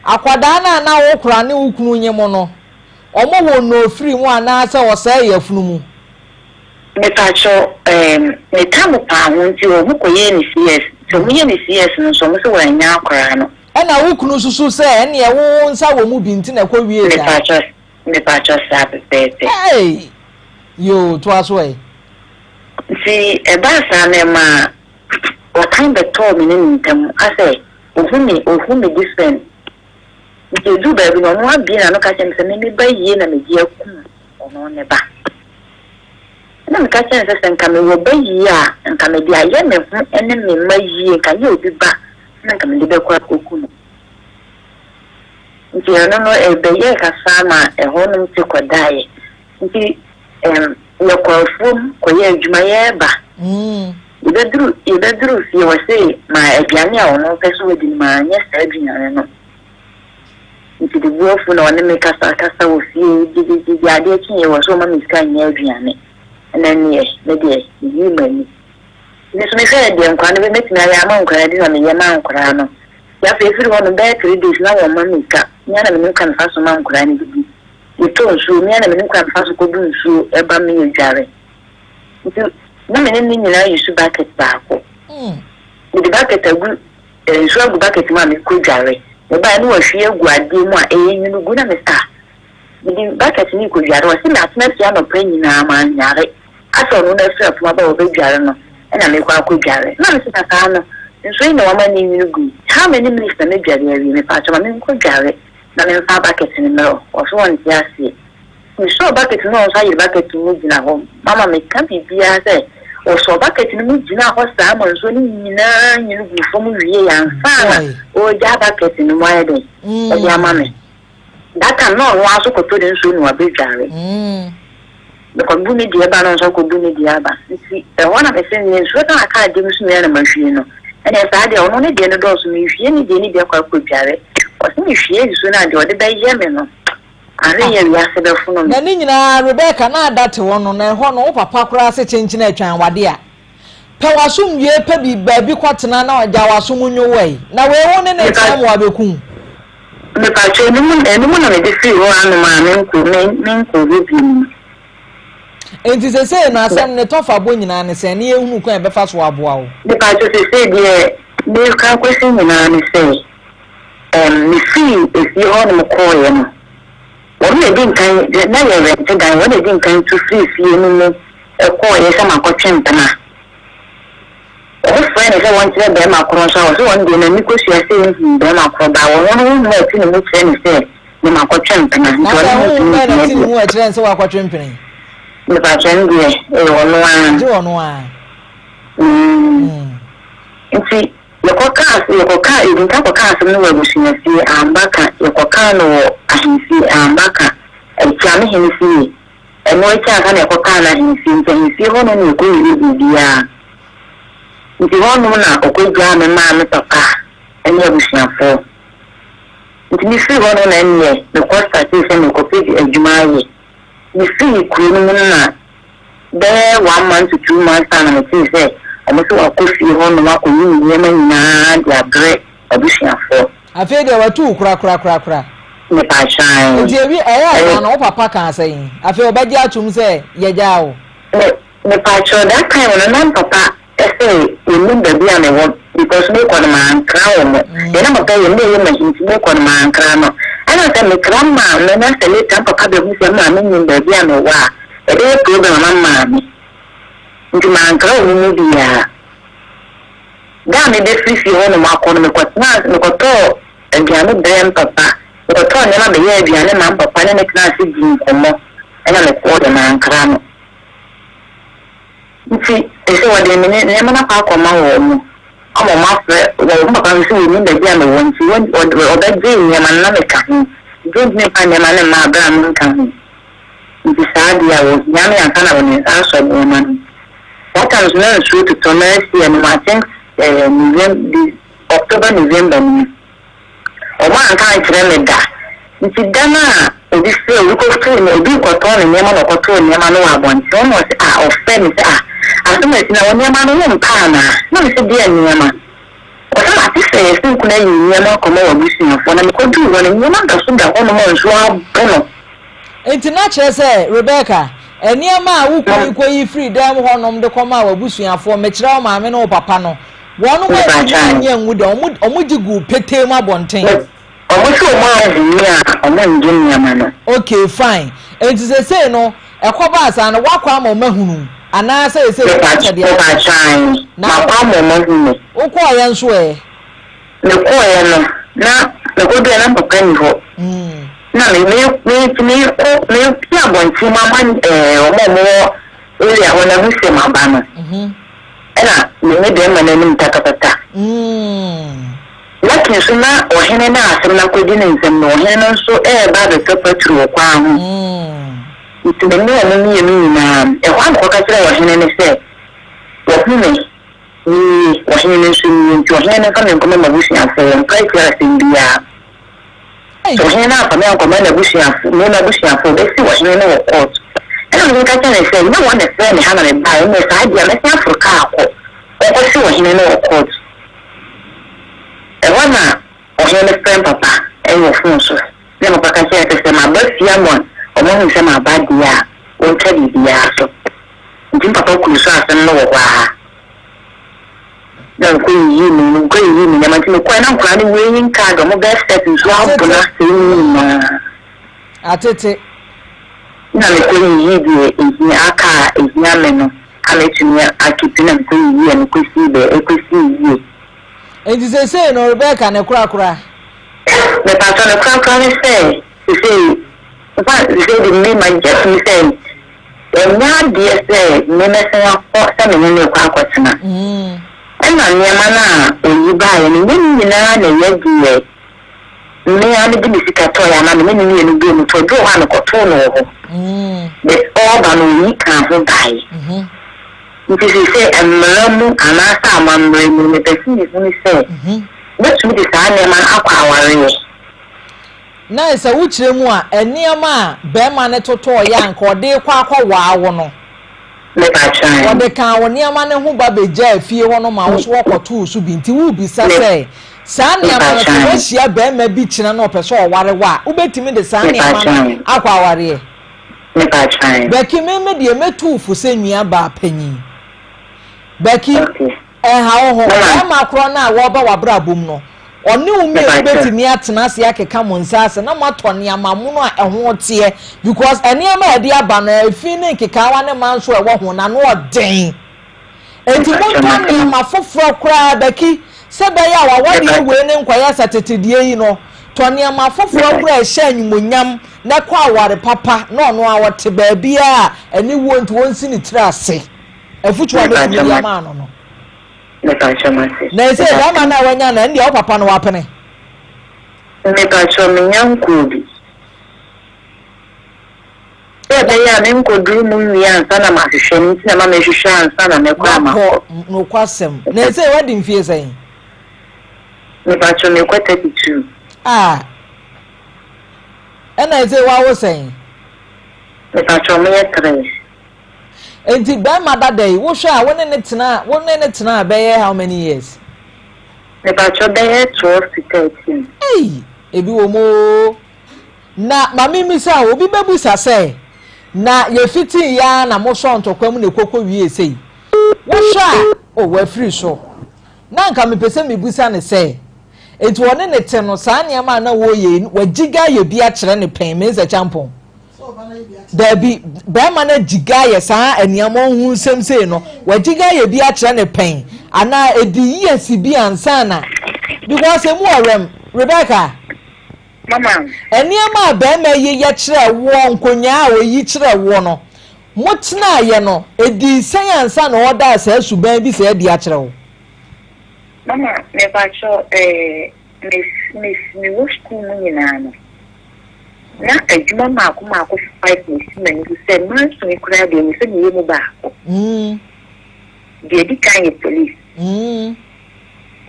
Speaker 1: akwadaa no a na wokora ne wo kunu nye mo no, wɔwoo no ofiri mu anaasɛ ɔsɛee yafunu mu?
Speaker 4: Mepakyɛw ehm ne tam paa ho nti ɔmo kɔ yɛɛ no CS nti ɔmo yɛ no CS no nso ɔmo se wannya akwaraa no.
Speaker 1: Ɛna wo kunu susu sɛ ɛneɛ wo wo nsa wɔ mu bi nti na ɛkɔ wiee saa?
Speaker 4: Mepakyɛw mepakyɛw saa pɛpɛɛpɛ.
Speaker 1: Eii! Yoo toa so ɛ.
Speaker 4: Nti ɛbaa saa no ɛmaa ɔtan bɛtɔɔ me ne ne ntam asɛ ohu me ohu me different nti eduu baabi no ɔno abue n'ano ka kyerɛ me sɛ me me ba yie na mede akum ɔno ne ba. Ɛnna meka kyerɛɛ no sɛ, sɛ anka mewɔ ba yie a, anka mede ayɛ me ho ne me mma yie, anka nyɛ obi ba na anka mede bɛkɔ akɔku no. Nti ɛno no, ɛbɛyɛɛ kasa ma ɛhɔnom te kɔdaeɛ. Nti. Ɛm, yɛkɔ afuom kɔyɛ adwuma yɛreba. Yɛbɛduru yɛbɛduru fie wɔse ma aduane a ɔno pɛ sɛ ɔdi no manyɛ saa aduane no. Nti de bo afu na ɔne me kasa kasa wɔ fie gyigyigyigyi adeɛ kyeeɛ wɔ sɛ ɔma me sika nyɛ aduane. Ɛna ɛneɛ me deɛ meyii m'ani. Me nso mehwɛɛ deɛ nkwadaa no bɛ mɛtumi ayɛ ama nkwadaa no di na meyɛ maa nkwadaa no. Nti afei ɛfiri hɔ no bɛyɛ 3 days na wɔmma me sika. Me ara na menim kwan mefa so ma nkwadaa no didi. Yɛtɔ nsuo, me ara na menim kwan mefa so kɔbu nsuo ba me yɛdware. Nti na me ne ne nyinaa use bucket baako. Mede bucket agu nsuo agu bucket mu a mekɔdware. Mebaeɛ na wahwie agu adeɛ mu a ɛyɛ nwunu gu na me sɛ ah, mede bucket no rekɔdware. Ɔse matena fie anɔpa nyinaa mannware. Asɛ ɔno no afiri afom aba a ɔbɛdware no ɛna mekɔ akɔdware. Na mese na saa no nsuo yi na wama ne nwunu gu yi. How many minutes na mɛdware awie? Mepaakyɛw ma menkɔdware na memfa bucket no mmerɛ wo. Ɔse ɔnte aseɛ. Mesɔɔ bucket no na ɔno nso ayere bucket no mu gyina hɔ. Mama meka biribiara sɛ ɔsɔɔ bucket no mu gyinaa hɔ saa ma nsuo no nyinaa nwunu guu fam wiei ansa na ɔregyaa bucket no mu ayɛ dɛn ɛde ama me. That time na ɔno ara nso kɔtɔ ne nsuo na wabɛdware. Mekɔbu ne deɛ ba na ɔno nso akɔbu ne deɛ aba. Nti ɛhɔ na mese neɛ nsuo no a aka adeɛ mu so nyinaa na mahwie no. Ɛnneɛ saa deɛ ɔno ne deɛ no dɔɔso mehwie ne deɛ ne bi akɔ akɔdware. Ɔse mehwie nsuo no a deɛ ɔde bɛyɛ me no ahwɛ yɛ wiase bɛfono me.
Speaker 1: Na ne nyinaa Rebecca na ada te hɔ no na ɛhɔ no wo papa koraa se kyenkyen atwan wade a pɛ w'asomdwoeɛ pɛ bi baabi kɔtena na gya w'asom nwo wo ai na wei wo ne no tena ma wabɛku wo.
Speaker 4: Mepakyɛw, ɛno mu ɛno mu na mede firi hɔ anom a menkɔ me menkɔ hɔ bio no.
Speaker 1: Enti sesei no asɛm ne tɔfa bɔ nyinaa ne sɛn ne yɛnhunu kwan a yɛbɛfa so aboa wo?
Speaker 4: Mepakyɛw, sesei deɛ meka akɔsi nyinaa ne sɛ, ɛɛm mefiri efie hɔ nom kɔɔeɛ no, wɔn na edi nkan, na yɛ rɛnte dan, wɔn na edi nkan tu firii fie no mu kɔɔeɛ sɛ makɔtwe mpena. Wɔfrɛɛ no sɛ wɔnkyerɛ barima korɔ nso a, ɔse ɔno deɛ n'ani kɔsua sɛ nhuu barima korɔ baa wɔn no honhom a ɛte ne mu kyerɛ no sɛ ne makɔtwe mpena nti
Speaker 1: Na
Speaker 4: ɔne
Speaker 1: sɛ
Speaker 4: no
Speaker 1: honhom
Speaker 4: ntumi
Speaker 1: bɛn na
Speaker 4: ntena
Speaker 1: ɛte ne
Speaker 4: bio.
Speaker 1: mu a ɛkyerɛ no sɛ wakɔtwe mpena yi?
Speaker 4: Mepakyɛ no deɛ ɛyɛ ɔno ara.
Speaker 1: Gye ɔno ara.
Speaker 4: Mm. Nti yɛkɔkaa yɛkɔkaa yɛdi nka kɔkaa asɛm no wɔ abusuafie amba ka yɛkɔkaa no wɔ ahemfie amba ka Akyiamehene fie. Ɛno akyi ansa na yɛkɔkaa no ahemfie, nti ahemfie hɔ no na yɛkɔwiee biribiara. Nti hɔnom na ɔkɔgyaa me maa me papa ne abusuafoɔ. Nti mefiri hɔ no na ɛnneɛ mekɔ startee sɛ merekɔpɛ adwuma ayɛ. Mefiri kuro no mu no na bɛyɛ one month to 2 months time na metee sɛ wɔn sɛ wakɔ fie hɔnom akɔyi ne nneɛma nyinaa de abrɛ abusuafoɔ.
Speaker 1: Afei deɛ watu wo korakorakorakora.
Speaker 4: Mepakyɛw.
Speaker 1: Nti ewi ɛyɛ saa no wo papa kaa sɛn? Afei ɔbɛgye atom sɛ yɛgyaa wo?
Speaker 4: Me mepakyɛw that time no na papa ɛsɛ onim baabi a mewɔ because mekɔ no mankra wɔn. Deɛ na papa yɛ na ɛyɛ mahi nti mekɔ no mankra no. Ɛna sɛ mekra maame na sɛ later papa bɛhu sɛ maame nim baabi a mewɔ a ɛbɛyɛ problem ama maame. Nti mankra wɔn mu biara. Da a mebɛfiri fie hɔ nom akɔ no mekɔtena mekɔtɔɔ aduane brɛɛ mpapa. Mekɔtɔɔ nneɛma bɛyɛɛ aduane maa mpapa ne ne tena ase dii nkɔmmɔ ɛna mekɔɔ deɛ mankra no. Nti ɛsɛ wɔde me nneɛma no akɔ akɔma wɔn mo ama wɔn afrɛ wɔn papa nso sɛ wɔnim baabi a mewɔ nti wɔn ɔbɛgye nneɛma no na meka ho nti wɔntumi mfa nneɛma no mma abere a menka ho. Nti saa deɛ a wɔhia me ansa na wɔde nsa asɔ nneɛma no. That time nso na nsuo totɔ last year no I think November, October November no mu. Wɔn anka ankyerɛ me da. Nti da no a obi frɛ obi kɔtoo ne obi kɔtɔn ne nneɛma na ɔkɔtoo nneɛma no wɔ abɔnten ɔno ɔsɛ ah ɔfrɛ me sɛ ah asɛm asi na wɔ nneɛma no wo mpa anaa na me sɛ deɛ nneɛma ɔsɛ mate sɛ yɛsɛ nkuna yi nneɛma akɔma wɔ abusuafoɔ na mekɔduu hɔ no nneɛma da so da hɔ nom a nsuo abɔ no.
Speaker 1: Nti na kyerɛ sɛ Rebecca, nneɛma a wo kunu kɔyi firi dan mu hɔnom de kɔmaa w'abusuafoɔ, mekyerɛ wo maame ne wo papa no, wɔnom antumi annye angu da, wɔn gye guu petee mu abɔnten.
Speaker 4: Wɔn sɛ wɔn anhumi a wɔn ngye nneɛma no.
Speaker 1: Okay fine, nti sesei no ɛkɔbaa saa no woakɔ ama wɔn ahunu anaa sɛ sesei wo kyɛ deɛ
Speaker 4: ayɛ? Mepatwan, makɔ ama wɔn ahunu.
Speaker 1: Wokɔɔyɛ nso ɛ?
Speaker 4: Mekɔɔyɛ no na mekɔduɛ na papa ni hɔ. Na me me me mekɔ mepie abɔnten mu ama ɛɛ wɔn a wɔwɔ area hɔ no ahu sɛ maba no. Ɛna me ne bɛrima no anim tatapata. Lucky nso na ɔhene no a asɛm no akɔdi ne nsam no, ɔhene no nso ɛreba abɛtɔ patro wɔ kwan ho. Nti me ne ɔmo mmienu nyinaa, ɛhɔ ara na ɔkɔka kyerɛɛ ɔhene no sɛ, Wahu me, menie, ɔhene no nso nie, nti ɔhene no mfa me nkɔma m'abusuafoɔ, wɔmpa akyire asɛm biara. Sɛ ɔhene no amfa me ankɔma n'abusuafo, me m'abusuafo, ɔbɛsi ɔhene no wɔ court. Ɛna ɔhene ka kyerɛɛ no sɛ, Nyɛ wɔn na ɛfrɛɛ me ha na mebaeɛ, ɛnneɛ saa deɛ a mɛsan aforo kaa akɔ, wɔnkɔsi ɔhene no wɔ court. Ɛhɔ na ɔhene no frɛɛ me papa wɔ phone so, na me papa ka kyerɛɛ no sɛ, sɛ maba fie ama wɔahu sɛ maba deɛ a, wɔntwa biribiara so. Nti me papa kuu so asɛm no wɔ hɔ ara. Na mekɔ yiyii me mekɔ yiyii me nneɛma nti mekɔɛ na nkwadaa no weighing card ɔmo birth cert nso abona asɛe mu nyinaa.
Speaker 1: Atete.
Speaker 4: Na mekɔ yiyii deɛ ehia aka a ehia me no a mɛtumi akipi na mekɔ yiyii a mekɔ sii bɛ ɛkɔ sii yie.
Speaker 1: Nti sesei no Rebecca ne korakora.
Speaker 4: Mepatɔ ne korakora ne sɛ sesei nfa sesei de me ma gye atum sɛ. Ɛnyɛ adeɛ sɛ me mɛsan akɔ sɛ me ne no rekɔ akɔtena. Ɛna nneɛma no a ɔyi baeɛ no, ɛnyɛ ne nyinaa na ɛyɛ deɛ me ara mede me sika tɔeɛ anaa me ne no mmienu bɔɔ mu tɔeɛ. Bi wɔ hɔ a mekɔtoo no wɔ hɔ. But ɔreba no ɔyi kaa ho baeɛ. Nti seesei mmara mu anaasɛ amammerɛ mu no, mepɛ sɛ mehunu sɛ mɛtumi de saa nneɛma no akɔ awareɛ.
Speaker 1: Na sɛ wokyerɛ mu a, nneɛma a barima no totɔeɛ a anka ɔde rekɔ akɔwaa wo no, ɔde kaa wo nneɛma no ho ba bɛgyaa fie hɔ no ma wo nso wɔkɔtoo so bi. Nti worebisa sɛ, saa nneɛma no, sɛ woahyia barima bi kyena na ɔpɛ sɛ ɔware wo a, wobɛtumi de saa nneɛma no akɔ awareɛ? Becky, me me deɛ mɛtu wo fo sɛ nuabaa panyin. Becky. Ɛnha wo ho. Barima korɔ no a wɔreba w'abrabɔ mu no, ɔne wo mmienu bɛtumi atena ase akeka mo nsa ase na moatɔ nneɛma mono a ɛho teɛ because nneɛma a ɛde aba no, efi ne nkekaawa ne manso a ɛwɔ ho no, ano ɔden. Enti montɔ nneɛma foforɔ koraa, Becky, sɛ ɛbɛyɛ a w'awadeɛ wei no nkɔyɛ sɛ tete deɛ yi no. Tɔ nneɛma foforɔ koraa a ɛhyɛ animuonyam na kɔ aware papa na ɔno ara ɔte baabiara a aniwuo nti ɔnsi ne tiri ase. Afutuo a mɛtumi de ama no no.
Speaker 4: Mepakyɛ mate.
Speaker 1: Na ɛsɛ bɛrima no a wanya no ɛndeɛ wo papa no wapene.
Speaker 4: Mepakyɛ menya nkɔɔ bi. Sɛ ɛbɛyɛ a menkɔduru mu nwie ansa na mahwehwɛ no nti na ma mehwehwɛ ansa na mɛkɔ a makɔ.
Speaker 1: Wakɔ nokwasɛm. Na ɛsɛ wadi mfie sɛn?
Speaker 4: Mepakyɛ mekɔ 32.
Speaker 1: Ah. Ɛna ɛsɛ wawo sɛn?
Speaker 4: Mepakyɛ moyɛ 3.
Speaker 1: Enti bɛɛma dada yi wo hwɛ a wo ne no tenaa wo ne no tenaa bɛyɛ how many years?
Speaker 4: Mepakyɛ bɛyɛ 12 to 13.
Speaker 1: Ei ebi wɔ mu oo. Na ma me mmisa o, obi bɛbusa sɛ na yɛfitii yɛ ara na mo sɔɔ ntɔkwa mu na ɛkɔkɔ wiee sei? Wo hwɛ a oh wafiri so. Na anka mepɛ sɛ mebusa no sɛ enti ɔne ne te no saa nneɛma a na wɔreyɛ yi wagyiga ayɛ bi akyerɛ no pɛn Mensah Kyampong? Dabi, barima no agyiga ayɛ saa nneɛma ɔhu nsɛm sei no, wagyiga ayɛ bi akyerɛ ne pɛn, anaa ɛdi years bi ansa na, because emu ɔwɛm, Rebecca.
Speaker 4: Mama.
Speaker 1: Nneɛma a barima yi yɛ kyerɛ woɔ, nkonyaa a ɔyi kyerɛ woɔ no, motenaeɛ no, ɛdii sɛn ansa na ɔredaa saa suban bi saa adi akyerɛ wo?
Speaker 4: Mama, mepakyɛw, eh, me, me, mewɔ sukuu mu nyinaa no, Na adwuma mmaako mmaako five na esi m'ani so sɛ manson yi koraa deɛ ɛwɔ sɛ meyɛ mu baako. Deɛ edi kan yɛ police.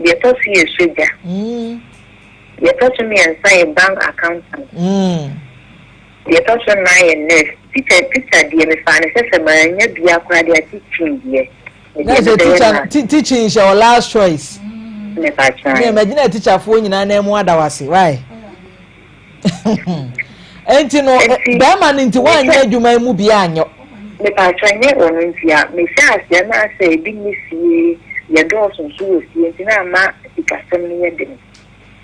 Speaker 4: Deɛ ɛtɔ so yɛ sogya. Deɛ ɛtɔ so mmiɛnsa yɛ bank accountant. Deɛ ɛtɔ so nnan yɛ nurse. Teacher teacher deɛ mefaa no sɛ sɛ mannya biara koraa deɛ a teaching deɛ.
Speaker 1: Na sɛ teacher teaching hyɛ wɔ last choice. Ne magyina teacherfoɔ nyinaa nan mu ada wase why? Enti no bɛrima no nti woanyɛ adwuma yi mu bi anyɛ.
Speaker 4: Mepatwa nyɛ ɔno nti a mehyɛ aseɛ na asɛ ebi nni fie yɛdɔɔso nso wɔ fie nti na ama sikasɛm no yɛ den.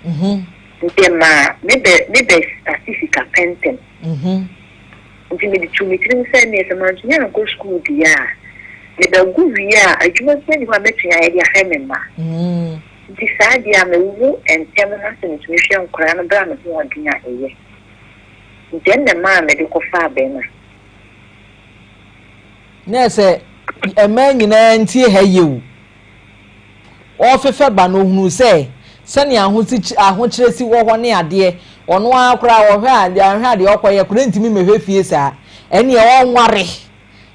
Speaker 1: Mhm.
Speaker 4: Nti ɛmaa mebɛ mebɛ starte sika pɛntɛm.
Speaker 1: Mhm.
Speaker 4: Nti mede tuu me tirim sɛ ɛnneɛ sɛ mantumi ankɔ sukuu deɛ a mebɛgo wie a adwuma biara nni hɔ a mɛtumi ayɛ de ahwɛ me mma.
Speaker 1: Mm.
Speaker 4: Nti saa deɛ a mewo ntɛm na sɛ metumi hwɛ nkwadaa no berɛ a me ho ɔden a ɛyɛ. Nti ɛno na ɛmaa mede kɔfaa bɛrima.
Speaker 1: Na ɛsɛ mmaa nyinaa ntie ha yie o. Ɔrefefɛ ba no, ɔhunuu sɛ sɛnea ahokyerɛ si wɔ hɔ ne adeɛ. Ɔno ara koraa ɔhwɛ a deɛ anhwɛ a deɛ ɔkɔyɛ koraa ntumi mmɛhwɛ fie saa. Ɛnneɛ ɔnware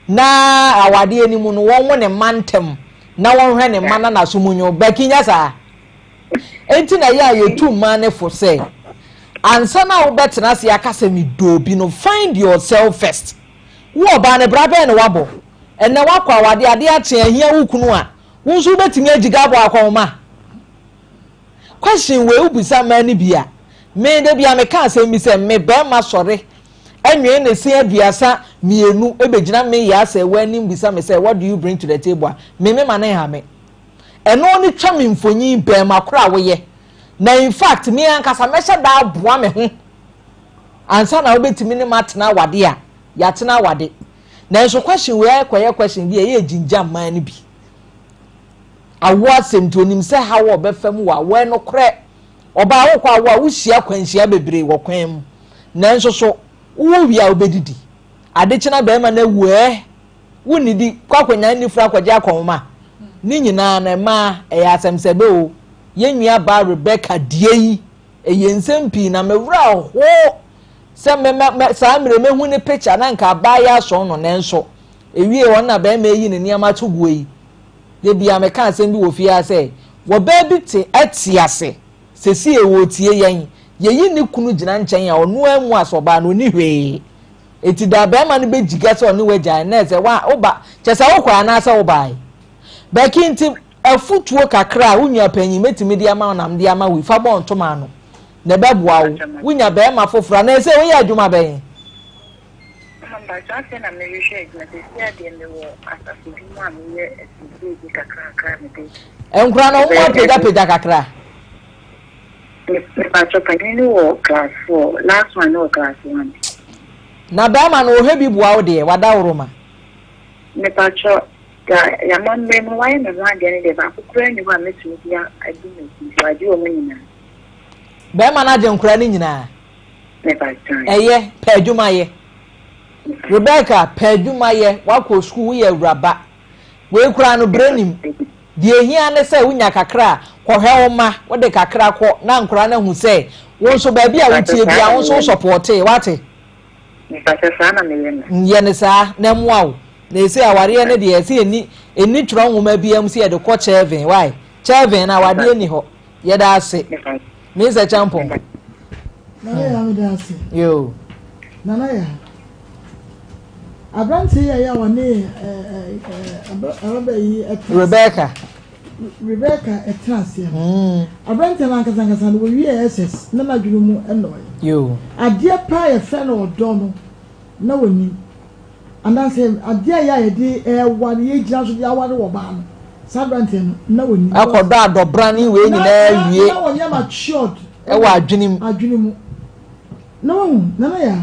Speaker 1: na awadeɛ no mu no wɔnwo ne mma ntɛm na wɔnhwɛ ne mma na n'aso mu nwo. Becky nyɛ saa. Enti na ɛyɛ a yɛtu mmaa no fo sɛ ansa na wobɛtena ase aka sɛ medɔ obi no find yourself first. Wo ɔbaa no bra bɛn na wabɔ? Ɛnnɛ woakɔ awadeɛ adeɛ akye ahia wo kunu a wo nso wobɛtumi agyiga abɔ akɔnhoma? Question wei wobisa mmaa no bi a, me da bi a meka asɛm bi sɛ me barima sɔre nwee ne se 32 bɛgyina me yɛ asɛ wɔ anim bisa me sɛ what do you bring to the table a, me mema no nha me. Ɛno ne twa me mfonyin barima koro a woyɛ. Na in fact me ankasa mɛhyɛ da aboa me ho ansa na wobɛtumi ne matena awade a, yɛatena awade. Nanso question wei akɔyɛ question bi a ɛyɛ gyingya mmaa no bi. Awoɔ asɛm nti onim sɛ haw a ɔbɛfa mu wɔ awoɔ ɛnokorɛ ɔbaa wokɔ awoɔ a wohyia kwanhyia bebree wɔ kwan mu nanso so wowɔ wie a wobɛdidi adekyena bɛrima no awu ɛ wonnidi kɔ akɔnya nnifra akɔgye akɔnhoma ne nyinaa no mmaa ɛyɛ asɛm sɛbɛ o yɛn nua baa Rebecca die yi ɛyɛ nsɛm pii na me werɛ ho sɛ mɛ mɛ saa mmerɛ mɛhu ne picture na nka abaa yɛ asɔn no nanso ewie wɔn na bɛrima yi ne nneɛma to guo yi Da biara meka asɛm bi wɔ fie ha sɛ, Ɔbaa bi te te ase seesei ɔretie yɛn. Yɛyi ne kunu gyina nkyɛn a, ɔno ara mu as ɔbaa no, ɔnni hwee. Enti da a barima no bɛgyiga sɛ ɔne wo agyae no, na ɛsɛ wa woba, kyerɛ sɛ wokɔe anaasɛ wobae. Becky, nti afotuo kakra a wo nua panyin mɛtumi de ama wo na mede ama wo yi, fa bɔ ntoma ano, na ɛbɛboa wo. Wonya barima foforɔ a, na ɛsɛ woyɛ adwuma bɛn?
Speaker 4: Mama mpakyɛw afei na merehwɛ adwuma sɛsi a deɛ mewɔ asafo bi mu a meyɛ asiesie bi kakrakra a mede.
Speaker 1: Nkora no wɔn apagyapagya kakra.
Speaker 4: Mepakyɛw panyin no wɔ class four last one no wɔ class one.
Speaker 1: Na bɛrima no ɔhwɛ bi boa wo deɛ wadaworo ma.
Speaker 4: Mepakyɛw da yamammerɛ mu wayɛ me ho adeɛ no deɛ baako koraa nni hɔ a mɛtumi de adi m'akyi nti wagye wɔn nyinaa.
Speaker 1: Bɛrima no agye nkora no nyinaa. Ɛyɛ, pɛ adwuma yɛ. Rebecca, pɛ adwuma yɛ, woakɔ sukuu, woyɛ awuraba. Wei koraa no, berɛ nim. Deɛ ɛhia ne sɛ wonya kakra a, kɔhwɛ wo mma, wode kakra kɔ na nkwadaa no ahu sɛ wo nso baabi a wotie biara wo nso wo sɔpɔɔtee, woate? Yɛ no saa na ɛmmoa wo. Na ɛsei awareɛ no deɛ ɛsɛ ɛnni ɛnni twerɛ nwoma biara mu sɛ yɛde kɔ kyɛɛven, why? Kyɛɛven no awadeɛ nni hɔ. Yɛda ase. Mr. Champon.
Speaker 2: Nana ya meda ase.
Speaker 1: Yo.
Speaker 2: Nana ya. Aberante yi a yɛ a wɔne ababa yi ɛtena.
Speaker 1: Rebecca.
Speaker 2: Rebecca ɛtena aseɛ no. Mm. Aberante no ankasa ankasa no wɔwie SS na n'adwene mu ɛnɔe.
Speaker 1: Yo.
Speaker 2: Adeɛ paa yɛfrɛ no ɔdɔ no na wɔnim. Anaasɛ adeɛ a ɛyɛ a yɛde ɛware yɛgyina so de aware wɔ baa no saa aberanteɛ no na wɔnim.
Speaker 1: Akɔdɔ adɔbrane wei nyinaa wie.
Speaker 2: Na wɔnyɛ matured.
Speaker 1: Ɛwɔ adwene mu.
Speaker 2: Adwene mu. Na wahu nana ya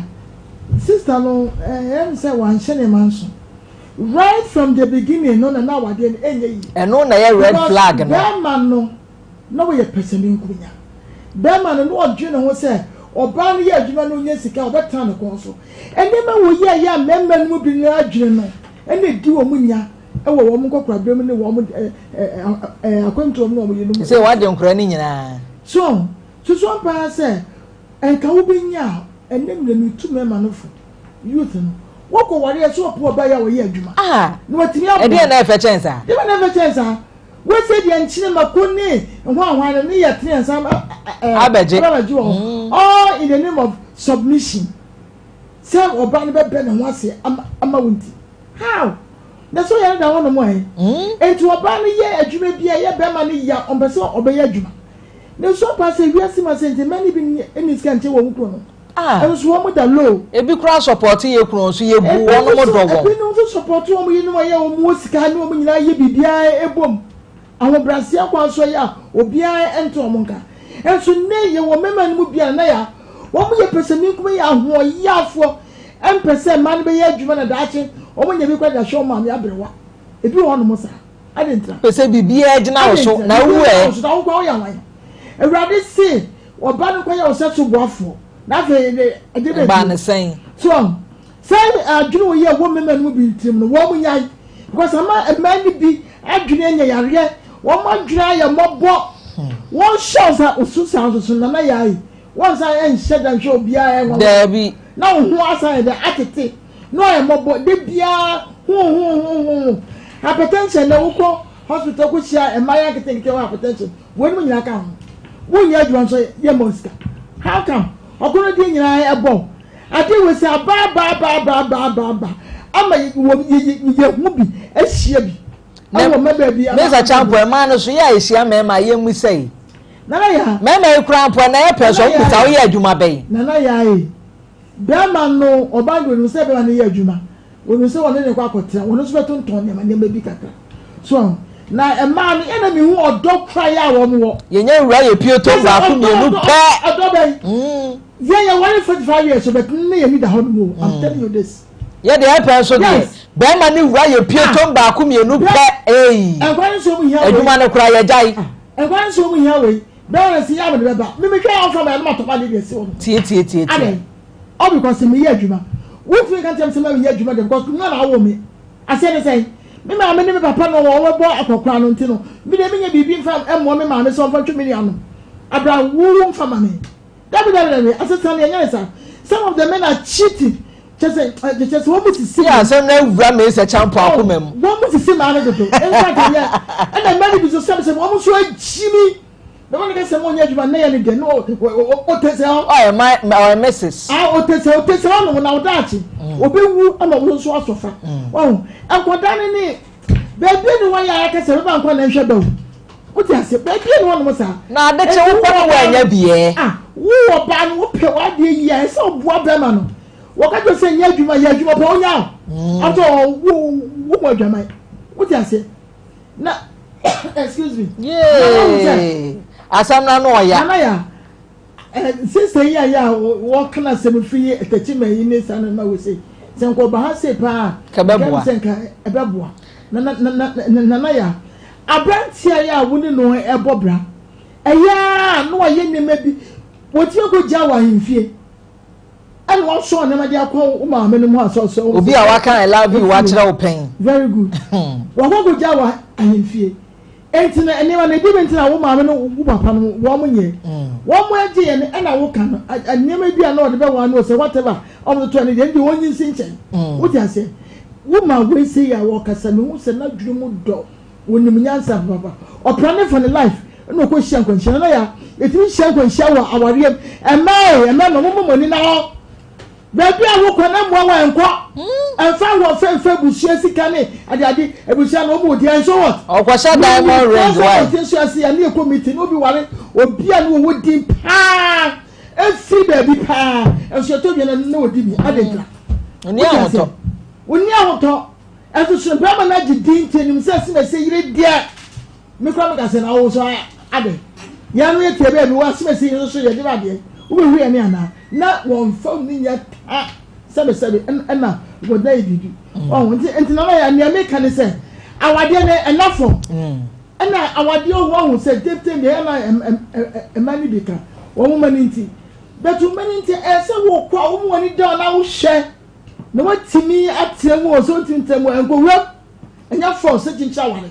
Speaker 2: sister no ɛyɛ mi sɛ wanhyɛ ne ma nso right from the beginning no na na awadeɛ no ɛnyɛ yie.
Speaker 1: Ɛno na ɛyɛ red flag no.
Speaker 2: Because bɛrima no. Na ɔyɛ pɛsɛmenkominya. Barima no, na ɔdwene ne ho sɛ ɔbaa no yɛ adwuma na ɔnya sika a, ɔbɛtena ne kɔn so. Nneɛma wɔ yi a ɛyɛ a mmarima no mu binom adwene no na ɛdi wɔn nya wɔ wɔn nkɔkorabere mu ne wɔn akwantuo mu ne wɔn yerenom mu.
Speaker 1: Sɛ wɔagye nkora no nyinaa.
Speaker 2: So, susu ampa ara sɛ nka wobɛnya a, ɛnnɛ mmerɛ metu mmarima no fo, youth no, wɔkɔ wareɛ sɛ ɔpɛ ɔbaa yi a ɔyɛ adwuma na watumi aboa.
Speaker 1: Ɛdeɛn na ɛfɛ kyɛn saa?
Speaker 2: Deɛn na ɛfɛ kyɛn saa? Wose deɛ nkyene mako ne hwanhwan no ne yɛ tene nsa
Speaker 1: abɛgye
Speaker 2: abɛgye wɔ hɔ all in the name of submission sɛ ɔba no bɛbrɛ ne ho ase ama wo nti how na sɛ ɔyɛ no da hɔ nom ɛ nti ɔba no yɛ adwuma bi a ɛyɛ bɛrima no ya ɔmpɛ sɛ ɔbɛyɛ adwuma ne nso apa sɛ wiase ma sɛ nti mma no bi ne sika nkyɛ wɔn kuro no nso wɔn da low.
Speaker 1: Ebi koraa sɔpɔte yɛ kunu nso yɛ bu wɔn mo dɔ wɔn.
Speaker 2: Ebinom nso sɔpɔte wɔn yenom a yɛ wɔn wɔ sika ne wɔn nyinaa yɛ biribiara ebom ahobrɛaseɛ kwan so yɛ a obiara nte wɔn nka. Nso nnɛ yɛ wɔ mmarima no mu bi a na yɛ wɔn yɛ pɛsɛmenkomi yɛ ahoɔyafoɔ mpɛ sɛ mmaa no bɛyɛ adwuma na daakye wɔn nya bi koraa de ahwɛ wɔn maame aberewa. Ebi wɔ hɔnom saa. Adɛn ntira?
Speaker 1: Pɛ sɛ biribiara gyina wo so na wowu ɛ.
Speaker 2: Biribiara gyina wo so na wo nkoa woyɛ hwan? Awurade se ɔba no kɔyɛ wo sɛ so boafoɔ na afei de ɛde bɛ
Speaker 1: Ɛbaa no sɛn?
Speaker 2: So sɛ adwene wɔ yi a ɛwɔ mmarima no mu bi tirim no wɔn nyae because ama mmaa no bi adwene anya yareɛ wɔn adwene ayɛ mmɔbɔ wɔn hyɛ wo sa osu saa nso so nana yae. Wɔnsan nhyɛ da nhwɛ obiara nwanwa.
Speaker 1: Daabi.
Speaker 2: Na wo ho asan yɛ dɛ atete na ɔyɛ mmɔbɔ da biara huuhuuhuuhuu. Hypertension nɛ wokɔ hospital kɔ hyia mmaayewa nketenkete wɔ hypertension wɔnom nyinaa ka ho. Wonyɛ adwuma nso yɛ mma wo sika. How come? Ɔkɔnɔ deɛ nyinaa ɛbɔ wo. Adeɛ wei sɛ aba aba aba aba aba aba aba ama yɛ yɛ yɛ ho bi ahyia bi. Ɛwɔ mma baabi.
Speaker 1: Mesa Champo ɛmaa no so yɛ a ɛhyia mmarima yɛ mu sɛ yi.
Speaker 2: Nana Yaa.
Speaker 1: Mmarima yi koraa mpo ɛna yɛ pɛ sɛ ɔmo bisa woyɛ adwuma bɛn.
Speaker 2: Nana Yaa ee. Bɛrima no ɔbaa no deɛ onim sɛ bɛrima no yɛ adwuma. Onim sɛ wɔne no kɔ akɔtena. Wɔn nso bɛtontɔn nneɛma nneɛma bi kakra. So ahu. Na mmaa no yɛn na mehu ɔdɔ kora yɛ a wɔn wɔ.
Speaker 1: Yɛnya wura yɛ pie tɔ baako mmienu pɛ.
Speaker 2: Ɔdɔ bɛn. Yɛn yɛ ware 45 years but ne yɛn ni da hɔ nom o. I'm telling you this.
Speaker 1: Yɛ deɛ ɛpɛ nso deɛ bɛrima ne wura yɛ pie tɔm baako mmienu pɛ ee.
Speaker 2: Nkwa nso mu hia wei.
Speaker 1: Adwuma no koraa yɛ gyae.
Speaker 2: Nkwa nso mu hia wei. Bɛrima no si yɛ amene bɛba. Mimi hwɛ ɔnfa bɛrima no ma tɔba de deɛ si hɔ no.
Speaker 1: Tie tie tie tie.
Speaker 2: Adɛn? All because meyɛ adwuma. Wontumi nka nkyɛn sɛ meyɛ adwuma deɛ because nua na awo me. Aseɛ ne sɛn? Me maame ne me papa na wɔn bɛbɔ akɔkora no nti no me deɛ menyɛ biribi nfa mmoa me maame sɛ ɔmfa ntwe me nuanom. Abra wo wo nfa ma me. Dabi dabi dabi asesa no yɛnyɛ ne saa. Some of the men are cheating. Kyɛ sɛ kyɛ sɛ wɔn mu sisi.
Speaker 1: Yɛ asɛm na awura mi sɛ kyampo akoma mu.
Speaker 2: Wɔn mu sisi maa no dodo. In fact ɛyɛ ɛna mmaa no bi so sɛm sɛm wɔn nso akyi mi. Bɛma no kɛsɛ mo nyɛ adwuma ne yɛ ne deɛ no ɔte sɛ hɔ.
Speaker 1: Ɔyɛ ma ɔyɛ Mrs.
Speaker 2: Ah ɔte sɛ ɔte sɛ ɔnom na ɔda akyi. Obewu ama wɔn nso asɔfa. Wɔn nkɔda ne ne beebi ne wɔn yɛ ayɛ kɛsɛ bɛba nkɔ na nhwɛ bɛwu. Wote ase beebi ne wɔn nom saa.
Speaker 1: Na ade kye wokɔ ne wɔn anya biɛ.
Speaker 2: Ah wo wɔ baa no wopɛ w'adeɛ yie a ɛsɛ ɔboa bɛrima no. Wɔka kyerɛ sɛ nyɛ adwuma yɛ adwuma pɛ onya o. After all wo wo mu adwaman. Wote ase na excuse me.
Speaker 1: Yee asɛm na no ɔya.
Speaker 2: Nana ya sista yi a yɛ a wɔka na asɛm firi tɛkyima yi ne saa no ma wɔ sei sɛ nka ɔba ha sei paa
Speaker 1: kɛbɛboa
Speaker 2: sɛ nka ɛbɛboa na na na nana ya aberanteɛ yi a wo ne no ɛbɔ bra ɛyɛ a na wɔyɛ nneɛma bi wɔtumi kɔ gya wɔ ahemfie. Ɛna wasɔ nneɛma de akɔ wo maame no mu asɔsɔ.
Speaker 1: Obi a waka I love you wakyerɛ wo pɛn.
Speaker 2: Very good. Wakɔ kɔ gya wɔ ahemfie. Enti na nneɛma na ebi bi nti na wo maame no wo papa no wɔn nyɛ. Wɔn mo agye yɛ no ɛna wo ka no nneɛma bi a na ɔde bɛ wɔn ano sɛ whatever wɔn to ɛno deɛ ɛno deɛ wɔn nyi nsi nkyɛn. Wote aseɛ? Wo ma wei sɛ yi a wɔkasa mehu sɛ n'adwene mu dɔ. Onim nyansa papaapa. Ɔpra ne fa ne life ɛna ɔkɔ hyia nkwanhyia. Nana ya yɛtumi hyia nkwanhyia wɔ awareɛ mu. Ɛmmaa ee ɛmmarima mo mma mo ani na hɔ. Baabi a wokɔ na mmoa wɔ ɛnkɔ. Ɛmfa wɔ fɛ mfa abusua sika ne ade ade abusua no wɔn wɔ di and so what?
Speaker 1: Ɔkɔhyɛ diamond ring why?
Speaker 2: Wɔ nso ase yɛ ne yɛkɔ meeting na obi ware obi a ne wɔwɔ din paa efiri baabi paa nso yɛtɔ dwa na na wɔdi bi ade ntra.
Speaker 1: Onni ahotɔ.
Speaker 2: Onni ahotɔ. Ɛnso so barima no agye din nti anim sɛ asimese yere deɛ me kora meka sɛ na wo so adɛn yɛn no yɛtie baabi wɔ asimese yere nso so yɛde adeɛ wobɛhu yɛne anaa na wɔn fam ne nyɛ ta sɛbesɛbe ɛna wɔda yɛ biribi ɔho nti nti na yɛ nea meka ne sɛ awadeɛ no ɛna fam ɛna awadeɛ ɔho ɔho sɛ depte deɛ ɛna ɛma no bi ka wɔn mma no nti bɛtu mma no nti ɛsɛ wokɔ a wɔn ani da na wohwɛ Na watumi atena mu o, sɛ ɔntumi ntena mu a, ɛnkɔ wuram. Ɛnyɛ force sɛ kyinkyin aware.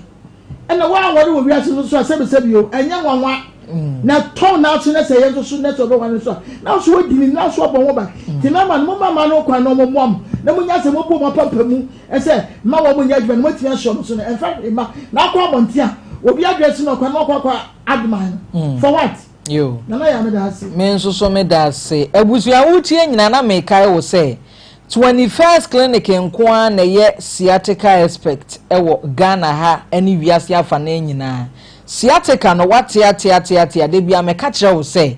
Speaker 2: Ɛna woanware wɔ wiase no so a, sɛbisɛbi o, ɛnyɛ nwanwa. Mm. Na tɔn n'aso na sɛ yɛn nso so na sɛ ɔbɛware nso a, na nso wadi ni na nso ɔbɔ ho ban. Mm. Ti mɛma no, mo mma no kwan na ɔmo mmoa mo. Na mo nya sɛ mo bu mo apampa mu ɛsɛ ma wɔn nyɛ adwuma no, mo atumi ahyɛ ɔmo so no, ɛnfa hwee ma. Na akɔ abɔnten a, obi adrɛse no ɔkwan na ɔkɔ akɔ adman no. Mm. For what?
Speaker 1: Yo.
Speaker 2: Nana Yaa meda ase.
Speaker 1: Me nso so meda ase. Abusua wotie nyina na mekae wo sɛ 21st clinic nko ara na ɛyɛ sciatica expect wɔ Ghana ha ne wiase afanaa nyinaa. Sciatica no woateateateatea da biara meka kyerɛ wo sɛ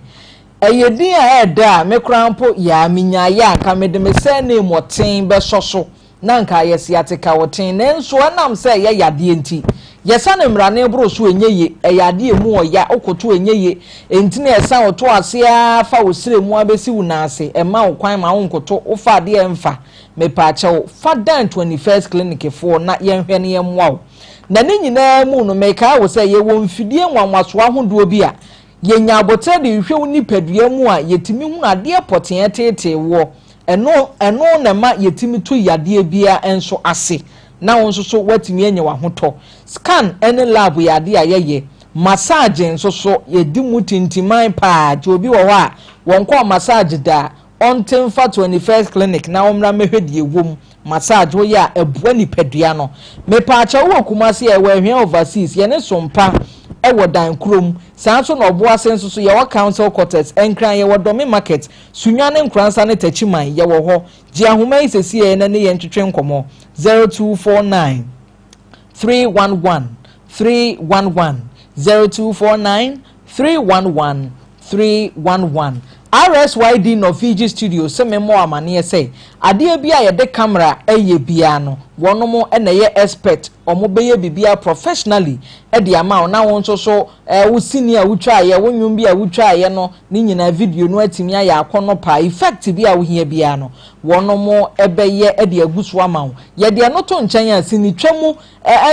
Speaker 1: ɛyɛ din a ɛɛdɛ a me koraa mpo yaa menyaeɛ a nka mede me surname ɔten bɛsɔ so na anka ayɛ sciatica ɔten, nanso ɛnam sɛ ɛyɛ yadeɛ nti, yɛsa no mmrane boro so ɛnyɛ ye, ɛyɛ adeɛ a ɛmu ɔya, wokoto ɛnyɛ ye, enti na ɛsan wo to ase ara fa wo srɛ mu ara bɛsi wo nan ase, ɛmma wo kwan ma wonkoto, wofa adeɛ a ɛmfa, mepaakyɛw, fa dan 21st Clinic foɔ na yɛnhwɛ na yɛmmoa wo. Na ne nyinaa mu no, mekae wo sɛ yɛwɔ mfidie nwanwasoɔ ahodoɔ bi a yɛnya aboterɛ de hwehwɛ wo nipadua mu a yɛtumi hunu adeɛ pɔtee a ɛteetee woɔ, Ɛno, ɛno na ɛma yɛtumi tu yadeɛ biara nso ase, na wo nso so woatumi anya w'ahotɔ. Scan ne lab yɛ adeɛ a yɛyɛ. Massage nso so, yɛdi mu tintiman paa. Nti obi wɔ hɔ a, wɔnkɔɔ massage da a, ɔnte mfa 21st Clinic na ɔmmra mmɛhwɛ deɛ ɛwɔ mu. Massage woyɛ a, ɛboa nipadua no. Mepaakyɛw, wowɔ Kumasi a, yɛwɔ Ahwea Overseas, yɛne Sompa wɔ dan koro mu. Saa nso na Ɔboase nso so, yɛwɔ Council Quarters. Nkran, yɛwɔ Dɔme Market. Sunyani ne Nkoransa ne Takyiman, yɛwɔ hɔ. Gye ahoma yi sesieɛ na ne yɛn ntwetwe nkɔmmɔ. 0249 311 311 0249 311 311 RSYD Norvigi Studio sɛ memmɔ amaneɛ sɛ adeɛ bi a yɛde camera ɛyɛ biara no wɔnom na ɛyɛ expert wɔn bɛyɛ biribiara professionally de ama wo na wo nso so eh, wo sini a wotwaeɛ wo nnwom bi a wotwaeɛ no ne nyinaa video no atumi ayɛ akɔnnɔ paa effect bi a wohia biara no wɔnom bɛyɛ de agu so ama wo yɛde ɛno to nkyɛn a sinitwa mu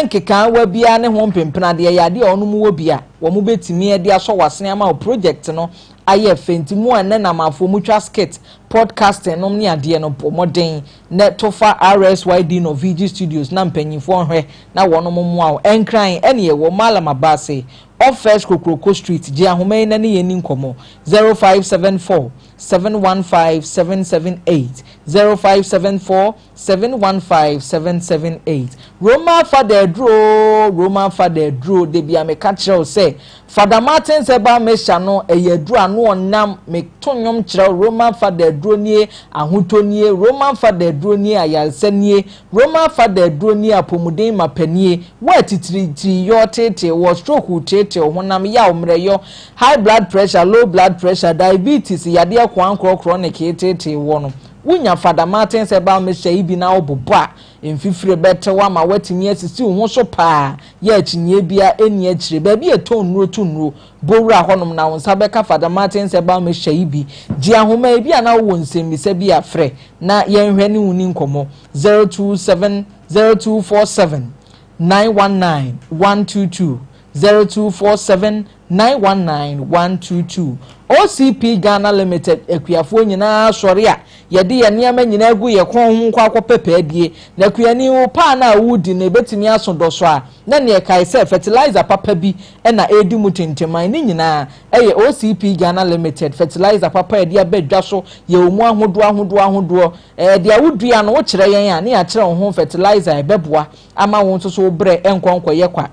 Speaker 1: nkekaawa biara ne ho mpempenadeɛ yɛ adeɛ a wɔnom wɔ bi a wɔn bɛtumi de asɔ w'asene ama wo project no ayɛ fɛ nti mu a nnɛ namafoɔ mu twa skit podcasting nom ne adeɛ no bɔ mmɔden na to fa RSYD no VG Studios na mpanyinfoɔ nhwɛ na wɔnom mmoa wo Nkran ɛne ɛwɔ Mallam Abase off First Kokroko Street gye ahoma yi na ne yɛn ni nkɔmmɔ 0574 715 778 0574 715 778 Roma Fada aduro oo Roma Fada aduro debia meka kyerɛ wo sɛ Fada Martins herbal mixture no ɛyɛ aduro ano ɔnam meto nnwom kyerɛ wo Roma Fada aduro nie ahotɔ nie Roma Fada aduro nie ayaresa nie Roma Fada aduro nie apɔmuden mapa nie wo a titiritiri yɔ teetee wɔ stroke teetee honam yaw mmerɛyɔ high blood pressure low blood pressure diabetes yadeɛ koankorɔ chronic teetee wɔ no Wunya Fada Martins herbal mixture yi bi na wobobɔ a, mfifire bɛtew ama woatumi asisi wo ho so paa, yɛ akyinnye biara nni akyire. Baabi a ɛtɔn nnuro to nnuro, bɔ wura hɔnom na wo nsa bɛka Fada Martins herbal mixture yi bi. Gye ahoma yi, ebia na wowɔ nsɛmmisa bi a, frɛ na yɛnhwɛ ne wo nni nkɔmmɔ, 027 0247 919 122, 0247 919 122. OCP Ghana Limited akuafoɔ nyinaa sɔre a, yɛde yɛn nneɛma nyinaa gu yɛn kɔn ho kɔ akɔpɛ paadie. Na kuani, wo paa no a woredi no, ɛbɛtumi aso dɔsɔ a, na neɛ kae sɛ fertilizer papa bi na ɛredi mu tenteman. Ne nyinaa yɛ OCP Ghana Limited fertilizer papa a yɛde aba dwa so, yɛwɔ mu ahodoɔ ahodoɔ ahodoɔ. Ɛɛ, deɛ wodua no, wokyerɛ yɛn a, ne yɛakyerɛ wo ho fertilizer a ɛbɛboa ama wo nso so wo berɛ nkɔ nkɔyɛ kwa.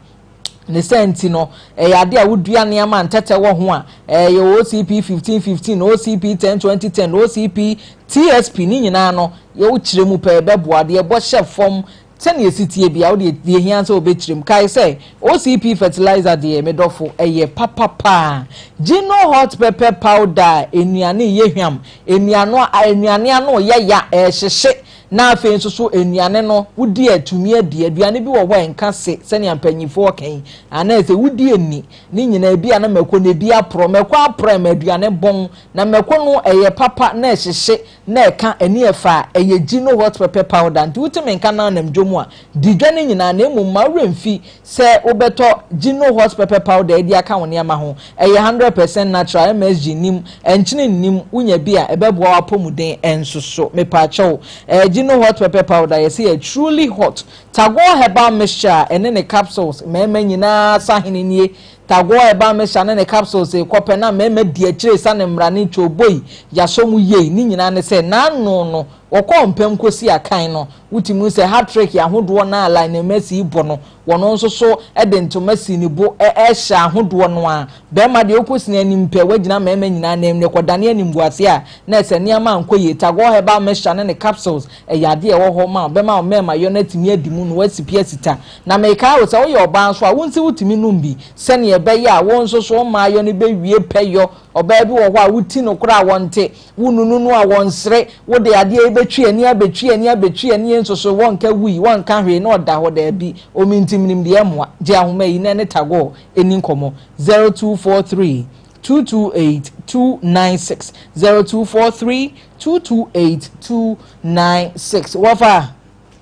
Speaker 1: Ne saa nti no, ɛyɛ ade a wodua nneɛma a ntɛtɛ wɔ ho a, ɛyɛ OCP 1515, OCP 10 2010, OCP TSP ne nyinaa no, wokyerɛ mu pɛ ɛbɛboa. Deɛ ɛbɔ hyɛ fam sɛnea ɛsi teɛ biara, wodeɛ deɛ ɛhia sɛ wobɛkyerɛ mu. Kae sɛ, OCP fertilizer deɛ, me dɔfo, ɛyɛ papa paa. Gino hot pepper powder a nnuane yɛ hwam, nnuano a nnuane ano yɛ ya, ɛrehyehye, Na afei nso so nnuane no wodi a tumi adi. Aduane bi wɔ hɔ a ɛnka se sɛnea mpanyinfoɔ ka yi, anaa sɛ wodi ani ne nyinaa ebi a na mako no ebi aporɔ. Mako aporɔ ɛma aduane bɔn. Na mako no ɛyɛ papa na ɛhyehye na ɛka ani ɛfa a ɛyɛ gyi no hot pepper powder. Nti wote me nka na nam dwom a, di dwa no nyinaa na mmom ma wo werɛ mfi sɛ wobɛtɔ Gino hot pepper powder adi aka wo nneɛma ho. Ɛyɛ 100% natural, MSG nnim, nkyene nnim, wonya bi a, ɛbɛboa w'apɔmuden nso so. Mepaakyɛw, ɛɛ Gino hot pepper powder yɛse yɛ truly hot. Tagore herbal mixture a ɛne ne capsules, mmarima nyinaa sahene nie. Tagore herbal mixture ne ne capsules rekɔ pɛ na mmarima di akyire sane mmrane twoboi, yasɔ mu yei, ne nyinaa ne sɛ n'ano no Wɔkɔɔ mpam kɔsii akan no, wotumi hu sɛ hat-trick ahodoɔ no a Lionel Messi rebɔ no, wɔno nso so de ntoma sii ne bo hyɛɛ ahodoɔ no ara. Barima deɛ wokɔsini anim pɛ, woagyina mmarima nyinaa nan mu, na ɛkɔdane animguaseɛ a, na ɛsɛ nneɛma ankɔ yie. Tagore Herbal Mixture ne ne capsules yɛ adeɛ a ɛwɔ hɔ ma wo, bɛma wo mmarima yɔ no atumi adi mu na woasi pi asi ta. Na mekae wo sɛ woyɛ ɔbaa nso a, wo nso wotumi nom bi sɛdeɛ ɛbɛyɛ a wo nso so wo mmaayɔ no bɛwie pɛyɔ. Ɔbaa bi wɔ hɔ a woti no koraa a wɔnte. Wonunu no a wɔnsere, wode adeɛ yi bɛtwi ani abɛtwi ani abɛtwi ani nso so wɔnka wui, wɔnka hwee na ɔda hɔ daabi, ɔmintim nimdeɛ mmoa. Gye ahoma yi na ɛne Tagore ɛni nkɔmmɔ. 0243 228 296 0243 228 296 Wɔfa!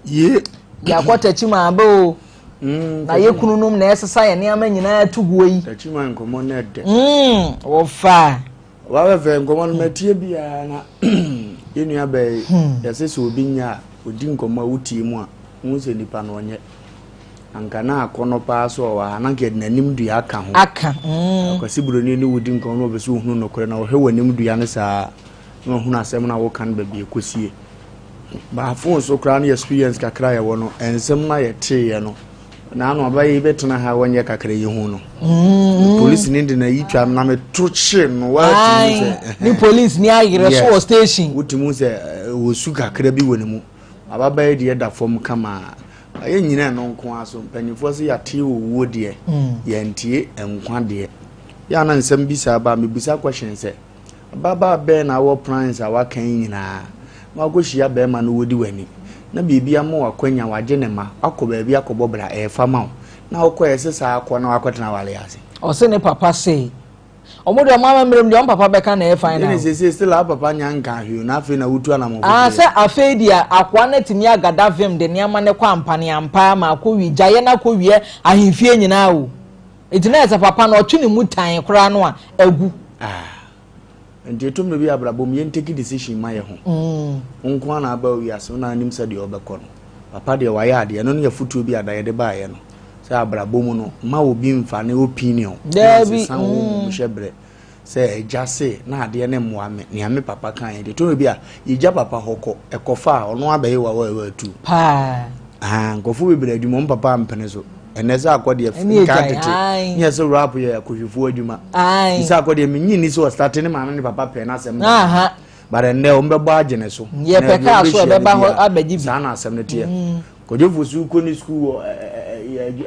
Speaker 3: Yie.
Speaker 1: Yɛakɔ Techiman aba o. Mm, na yɛ kununom na ɛsesa yɛn nneɛma nyinaa to guo yi.
Speaker 3: Techiman nkɔmmɔ no ɛdɛ.
Speaker 1: Mm, wɔfa.
Speaker 3: Wabɛfɛ nkɔmmɔ no matie biara na yɛn nua bɛyi hmm. yɛsɛ sɛ obi nya a ɔdi nkɔmmɔ a wotie mu a wohu sɛ nipa no ɔnyɛ. Anka na akɔnnɔ paa sɛ ɔwɔ ha, na anka yɛde n'anim dua aka ho.
Speaker 1: Aka, mm.
Speaker 3: Akwasi Buroni ne wo di nkɔmmɔ na ɔpɛ sɛ ɔhunu nokorɛ na ɔhwɛ w'anim dua no saa na wahunu asɛm no a woka no baabi ɛkɔsie. Baa phone so koraa no experience kakra a yɛwɔ no, nsɛm no a yɛteeɛ no, na ano aba yi bɛtena ha wɔnyɛ kakra yi ho no. Mm. Polisi ni de na yi twa na meto kye no
Speaker 1: watumi sɛ. Ne polisi ni ayerɛ so wɔ station.
Speaker 3: Wotumi sɛ wɔsu kakra bi wɔ ne mu. Ababaa yi deɛ da fam kama. Ɛyɛ nyina ɛno nko ara so. Mpanyinfoɔ sɛ yɛate owuo deɛ, yɛntie nkwa deɛ. Yɛ a na nsɛm bi saa ba a, mebisa question sɛ, ababaa bɛn na awɔ plans a waka yi nyinaa na wakɔhyia bɛrima no wɔdi w'ani na biribi ama wakwanya wagye ne ma wakɔ baabi akɔbɔ bra ɛɛfa ma wo na wokɔɛ sɛ saa akɔ na wakɔtena aware ase.
Speaker 1: Ɔse ne papa sei. Ɔmo deɛ ɔmo amammerɛ mu deɛ ɔmo papa bɛka na ɛyɛ final.
Speaker 3: Ɛne sese still a papa nya nka hwee na afei na wotu anamɔ foforɔ.
Speaker 1: Ah sɛ afei deɛ akoa no atumi agada vim de nneɛma no kɔ ampa ne ampa ama akɔ wie gyaeɛ no akɔ wie ahemfie nyinaa o. Eti na ɛsɛ papa no ɔtwe ne mu tan koraa no a agu.
Speaker 3: Ah. Nti ɛtɔ mmerɛ bi abrabɔ mu yɛn take decision ma yɛ ho. Mm. Wo nko ara na aba wiase wo na anim sɛ deɛ ɔbɛkɔ no. Papa deɛ wayɛ adeɛ ɛno ne afutuo bi ada yɛde baayɛ no. Sɛ abrabɔ mu no ma obi mfa ne opinion.
Speaker 1: Daabi.
Speaker 3: Nsesa wo mu hyɛ brɛ. Sɛ agya se na adeɛ ne mmoa me nea me papa kan yɛ deɛ ɛtɔ mmerɛ bi a yɛgya papa hɔ kɔ ɛkɔfa a ɔno abɛyɛ wa wa wa tu.
Speaker 1: Paa.
Speaker 3: Ah, nkurɔfoɔ bebree adwuma wɔn papa ampene so. Ɛnɛ sɛ akɔ deɛ nka tete nyɛ sɛ rap yɛ akɔhwifoɔ adwuma. Sɛ akɔ deɛ menyi ni sɛ ɔstate ne maame ne papa pɛɛ n'asɛm da. But ɛnɛ wɔn bɛbɔ agye ne so.
Speaker 1: Yɛpɛ kaa so ɛbɛba hɔ abɛgye bi.
Speaker 3: Saa na asɛm no teɛ. Mm. Kɔdwofo so kɔ ne sukuu wɔ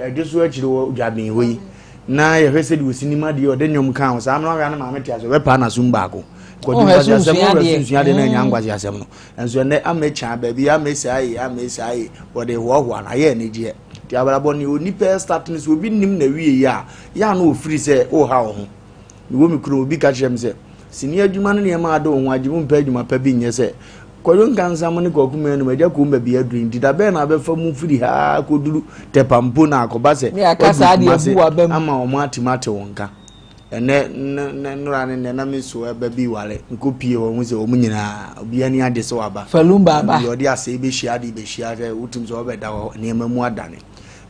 Speaker 3: ɛdwo so akyiri wɔ dwaben hɔ yi. Na yɛhwɛ sɛ deɛ ɔsi nim adeɛ ɔde nnwom ka ho saa mmerɛ ɔhwɛ ne maame te ase ɔbɛpaa n'asom baako. Kɔdwo nkwasi asɛm ɔhwɛ so nsua adeɛ na ɛnya nkwasi asɛm no. Nso ɛnɛ amekya baabi amesaa yi amesaa yi wɔde hoahoa no ayɛ anigyeɛ. Nti abrabɔ ne onipa start no sɛ obi nim na wie yi a yɛ a na ofiri sɛ woha wo ho. Mewɔ me kurom obi ka kyerɛ me sɛ sini adwuma ne nneɛma ade wo ho agye wo mpɛ adwuma pa bi nyɛ sɛ Kwadwo Nkansam ne Kwaku Manu agya kurom baabi aduru nti da bɛn na abɛfa mu firi ha kɔduru Tɛpa mpo na akɔba sɛ waduru Kumase ama wɔn atim ate wo nka. Ɛnɛ nnora ne nnɛ na me so ɛba bi ware mekɔ pie hɔ ho sɛ wɔn nyinaa obi ani agye sɛ waba.
Speaker 1: Falumba aba.
Speaker 3: Deɛ ɔde asɛe bɛhyia ade bɛhyia sɛ wotim sɛ ɔbɛda hɔ nneɛma mu adane.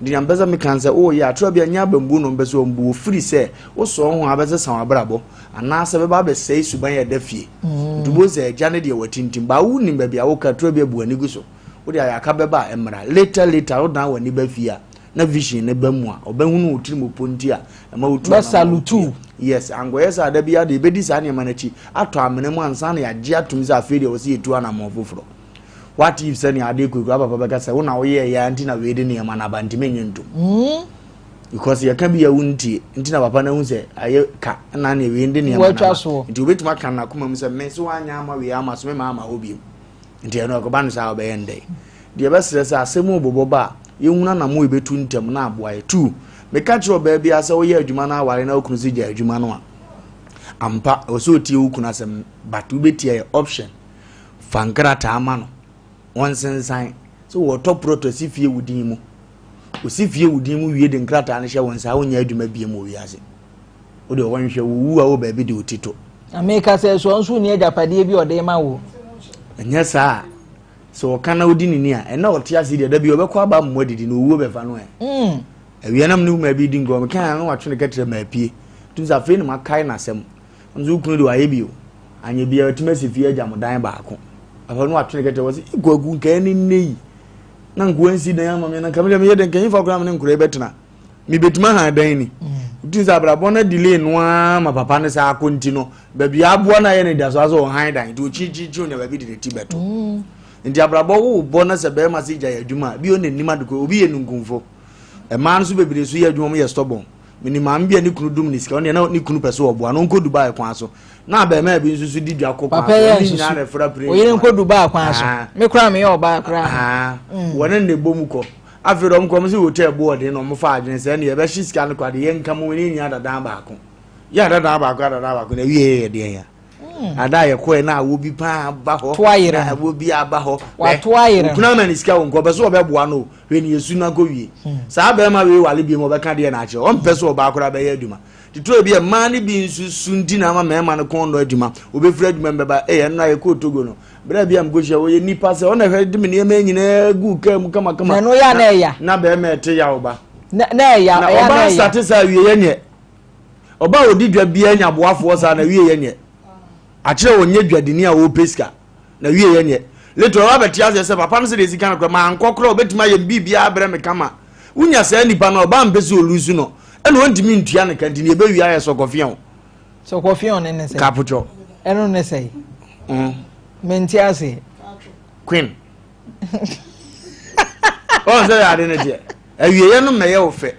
Speaker 3: Nti nea mpɛ sɛ meka sɛ woyɛ atorɔ bi a nyɛ abambuo na ɔmpɛ sɛ ɔmbu ofiri sɛ wosɔɔ ho a bɛsesa w'abrabɔ anaasɛ bɛba abɛsɛe suban a ɛda fie. Mm. Nti wobɛhu sɛ agya no deɛ watintim baa wonim baabi a woka atorɔ bi abu w'ani gu so wode ayaka bɛba a ɛmmra later later wodan w'ani ba fie a na vision no ba mu a ɔbɛhunu wo tirimopɔ nti a ɛma wotu
Speaker 1: bɛsalutu
Speaker 3: yes ankɔyɛ sɛ ada bi ade ebɛdi saa nneɛma no akyi atɔ amena mu ansa na yɛagye atom sɛ afei deɛ wɔsɛ yɛtu anammɔn foforɔ what if sɛ nea ade kurakura papa bɛka sɛ wo na woyɛɛ yɛ nti na wei de nneɛma no aba nti menyɛ ntom mm. because yɛka bi a wontie nti na papa no ahu sɛ ayɛ ka na nea wei de nneɛma no aba nti wobɛtumi aka no akoma mu sɛ me so woanyɛ ama wei ama so mema ama hɔ biom Nti ɛno ɛkɔba no saa a ɔbɛyɛ no dɛn? Deɛ ɛbɛsrɛ sɛ asɛm rebobɔ ba a, yɛnhunu anamo a yɛbɛtu ntɛm na aboa yɛ. Tu, meka kyerɛ ɔbaa biara sɛ woyɛ adwuma na aware na wo kunu sɛ gyae adwuma no a, ampa ɛwɔ sɛ ɔtie wo kunu asɛm but wobɛtie yɛ option. Fa nkrataa ma no, wɔnsensan sɛ wɔtɔ prɔto asi fie wo din mu. Ɔsi fie wo din mu wie de nkrataa no hyɛ wo nsa a wonyɛ adwuma biem wɔ wiase. Wo deɛ wɔnhwɛ wo wu a wɔ baabi de wo ti to.
Speaker 1: Na meka sɛ so ɔnso nni agyapadeɛ bi a ɔde ma wo.
Speaker 3: Ɛnyɛ saa a, sɛ ɔka na odi ne ni a, ɛnna ɔte ase deɛ da bi ɔbɛkɔ aba mmoa didi na owuo bɛfa no ɛ. Mm. Awia nam ne wuma bi di nkɔmɔ mekaa na watwe ne kɛtrɛ ma apue. Tum sɛ afei na makae n'asɛm. Nso wo kunu de wayɛ bi o. Anyɛ biara watumi asi fie agya mo dan baako. Afei na watwe ne kɛtrɛ wɔ sɛ ikwaku nkae ne nnɛ yi. Na nkoa nsi dan ama me na nka me deɛ meyɛ dɛn nka nyimfa koraa me ne nkoraa bɛtena. mebɛtumi ahan dan ni wotumi sɛ abrabɔ no delay no ara ma papa no saa akɔ nti no baabi aboa no ayɛ no da so asɛ ɔhan dan nti ɔkyirikyirikyiri onya baabi de ne ti bɛto mm. nti abrabɔ wo bɔ no sɛ bɛrima sɛ gya yɛ adwuma a bi ɔna nim adekɔ obi yɛ nunkumfo mmaa no so bebree so yɛ adwuma wɔn yɛ stubborn mene maame bi a ne kunu dum ne sika ɔne na ne kunu pɛ so ɔboa no ɔnkɔ Dubai kwan so na abɛɛmaa bi nso so di dwa kɔ kwan so ne nyinaa na ɛfra pere
Speaker 1: oyere nkɔ Dubai kwan so ah. me koraa meyɛ ɔbaa koraa
Speaker 3: ah. mm. wɔne ne bɔ mu kɔ Afei de wɔn kɔ wɔn sɛ hotel bu ɔden na wɔn fa adwene sɛ ɛne yɛbɛhye sika no kwa de yɛn nka mu ne nyinaa dadan baako yɛ adadan baako adadan baako na ewie yɛ deɛ ya hmm. ada a yɛkɔɛ na awo bi paa ba hɔ na awo bi aba hɔ
Speaker 1: wato ayerɛ
Speaker 3: okuna ama ne sika wɔn kɔ ɔbɛ so ɔbɛboa no hwɛ ne yɛsu na kɔ wie hmm. saa bɛrima wei wale bi mu ɔbɛka deɛ na akyerɛ ɔmpɛ so ɔbaa koraa bɛyɛ adwuma titire bi mmaa no bi nso su nti na ama mmarima no kɔn dɔ adwuma obɛfiri adwuma mbɛba ɛyɛ nnora yɛkɔɔ Togo no. Berɛ bi a mekɔhyia wɔyɛ nipa sɛ ɔna hwɛ de me nneɛma nyinaa gu kaa mu kamakama.
Speaker 1: Na ɛno yɛ a na ɛya.
Speaker 3: Na bɛrima ɛte yaw ba.
Speaker 1: Na na ɛya
Speaker 3: Na
Speaker 1: ɛya na
Speaker 3: ɔbaa
Speaker 1: ɛya.
Speaker 3: sate sɛ awieɛ nyɛ. Ɔbaa a ɔdi dwa biara nya aboafoɔ saa na awieɛ nyɛ. Akyerɛ ɔnyɛ dwadini a ɔrepɛ sika na awieɛ nyɛ. Later ɔba bɛte aseɛ sɛ papa no sɛdeɛ sika no koraa mankɔ koraa ɔbɛtumi ayɛ me biribiara abrɛ me kama. Wonya saa nipa no a ɔbaa mpɛ sɛ ɔlusu no ɛna ɔntumi ntua ne ka nti deɛ ɛbɛwie ayɛ sɔkɔfeɛ o.
Speaker 1: So kɔfeɔn ne ne sɛ.
Speaker 3: Kapotwɔ.
Speaker 1: Ɛno ne sɛ. Mm. Mente ase.
Speaker 3: Queen. Ɔn sɛ yɛ ade ne deɛ. Awieɛ no mmɛyɛ wo fɛ.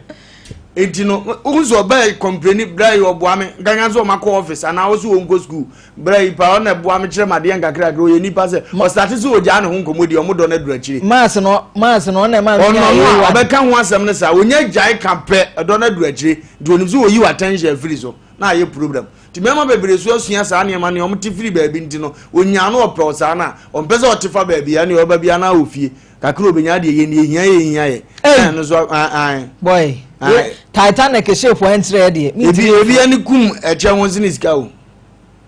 Speaker 3: Enti no, wohu sɛ ɔbaa kɔmpleni bra yi ɔboa me nkankan sɛ ɔma kɔ office anaa wo so wɔnkɔ school bra yi paa ɔna ɛboa me kyerɛ me adeɛ nkakrakra ɔyɛ nipa sɛ ɔstate sɛ ɔgyaa ne ho nkɔmmɔ di ɔmo dɔ no aduru akyire.
Speaker 1: Maas no maas no ɔna ɛma
Speaker 3: ɔno no a ɔbɛka ho asɛm no saa ɔnya gyae ka pɛ ɛdɔ no aduru akyire nti ɔnim sɛ ɔyi wɔ attention afiri so. na ayɛ problem nti mmarima bebree so asua saa nneɛma nea wɔn te firi baabi nti no onyaa no ɔpɛ ɔsaa no a ɔmpɛ sɛ ɔte fa baabi a nea ɔba bi anaa wɔ fie kakra obenya adeɛ yɛ nea ehia yɛ ehia yɛ ɛno so an
Speaker 1: boy Titanic ship ɛnkyerɛ deɛ
Speaker 3: ebi ebi ani kum ɛkyɛ ho sini sika o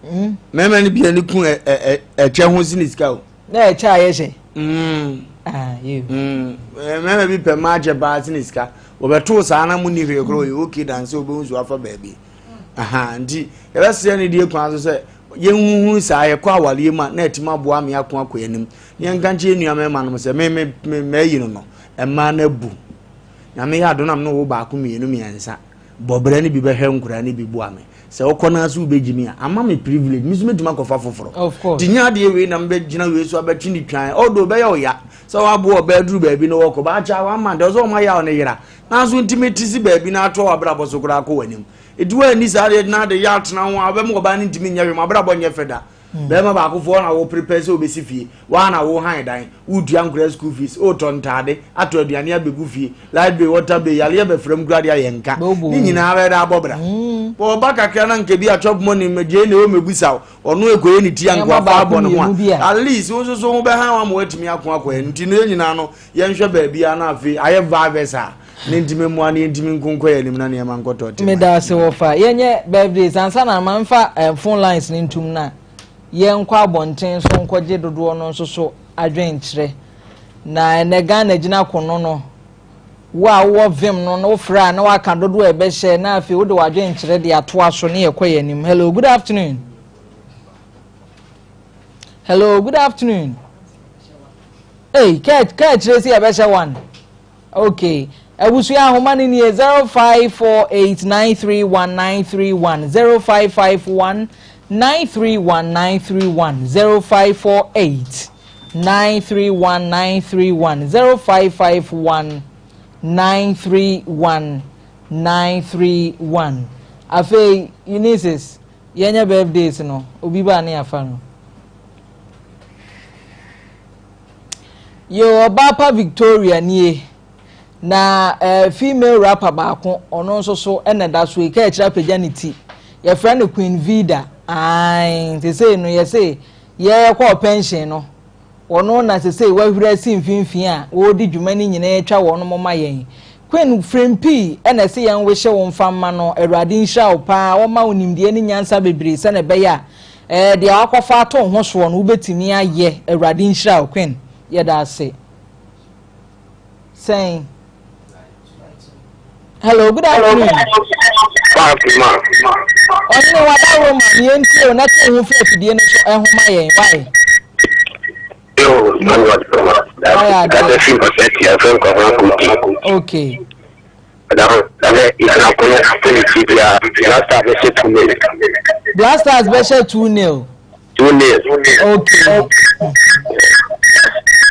Speaker 3: hmm? mmarima no bi ani kum ɛkyɛ ho sini sika o
Speaker 1: na ɛkyɛ a yɛhyɛ
Speaker 3: mm. ah, mm. mmarima bi pɛ mmaa kyɛ paa sini sika Wɔbɛtoo saa na monni hwee korɔ ɔyɛ okay dan sɛ wobɛhu so afa baabi. Aha, nti yɛbɛsrɛ ne die kwan so sɛ yɛnhuhuru saa yɛkɔ awareɛ mu a na atumi aboa me ako akɔ anim. Ne yɛnka nkyerɛ nua mmarima nom sɛ me me me mayi no no mmaa no abu. Nyame yɛ adom na me ne wo baako mmienu mmiɛnsa bɔbrɛ no bi bɛhwɛ nkoraa no bi boa me. Sɛ wokɔ no ase wobɛgye mi a ama me privilege me nso mɛtumi akɔfa foforɔ. Nti nyɛ adeɛ wei na mebɛgyina wei so abɛtwe ne twan although bɛyɛ ɔya sɛ waboa ɔbaa duru baabi na wɔkɔ baakyɛ a wama deɛ ɔsɛ ɔma yaw ne yera nanso ntumi te si baabi na atoa w'abrabɔ so koraa kɔ w'anim ɛti woanni saa deɛ na de yɛ atena ho a wobɛma ɔbaa no ntumi nyɛ hwee ma abrabɔ nyɛ fɛ da hmm. bɛrima baakofoɔ na wo prepare sɛ wobɛsi fie waa na wo han dan wotua nkora school fees wotɔ ntaade atɔ aduane abɛgu fie light bill water bill yareɛ bɛfrɛ mu koraa deɛ ayɛ nka ne nyinaa bɛda abɔ bra hmm. ɔba kakra na nka bi a chop money magye ne ɔmɛbusa wo ɔno ekoye ne ti anko afa abɔ ne ho a at least wo nso so ho bɛhan wa ma watumi ako akɔ yɛn nti no yɛn nyinaa no yɛnhwɛ baabi a na afei ayɛ vibes a ne ntumi mmoa ne yɛntumi nko nkɔ yɛn anim na nneɛma nkɔtɔ te.
Speaker 1: Meda ase wɔfa yɛnyɛ birthdays ansa na ma nfa eh, phone lines ne ntum na yɛnkɔ abɔnten so nkɔgye dodoɔ no nso so adwenkyerɛ na ɛnɛ Ghana gyina kono no Wo a wowɔ vim no na wofrɛ a na waka dodoɔ a ɛbɛhyɛ na afei wode w'adwenkyerɛ de atoa so ne yɛkɔ yɛn anim. Hello, good afternoon. Hello, good afternoon. Hey, kaa kyerɛ sɛ yɛbɛhyɛ one. Okay. Abusua ahoma no nie 0548931931 0551 931931 0548 931 931 0551 931 931 Afei Eunice's yɛnyɛ birthdays no obi ba ne afa no. Yo ɔbaa pa Victoria nie na eh, female rapper baako ɔno nso so ɛna da so yi kaa akyire apagya ne ti yɛfrɛ no Queen Vida ae sesei no yɛse Yɛkɔɔ pɛnhyen no, wɔno na sesei wahuri asi mfimfini a wɔredi dwuma no nyinaa atwa wɔnom ma yɛn. Queen Frimpii na ɛse yɛn wehye wo mfa mma no, Awurade nhyira wo paa, ɔmma wo nimdeɛ ne nyansa bebree sɛnea ɛbɛyɛ a ɛɛ deɛ wakɔfa ato wo ho soɔ no wobɛtumi ayɛ, Awurade nhyira wo Queen, yɛda ase. Sɛn? Hello, good afternoon. Ɔhene wada Roma ne yɛn tie o na to ho firi afidie no so ɛho ma yɛn why? Okay. Black Stars bɛhyɛ 2-0.
Speaker 5: 2-0.
Speaker 1: Okay.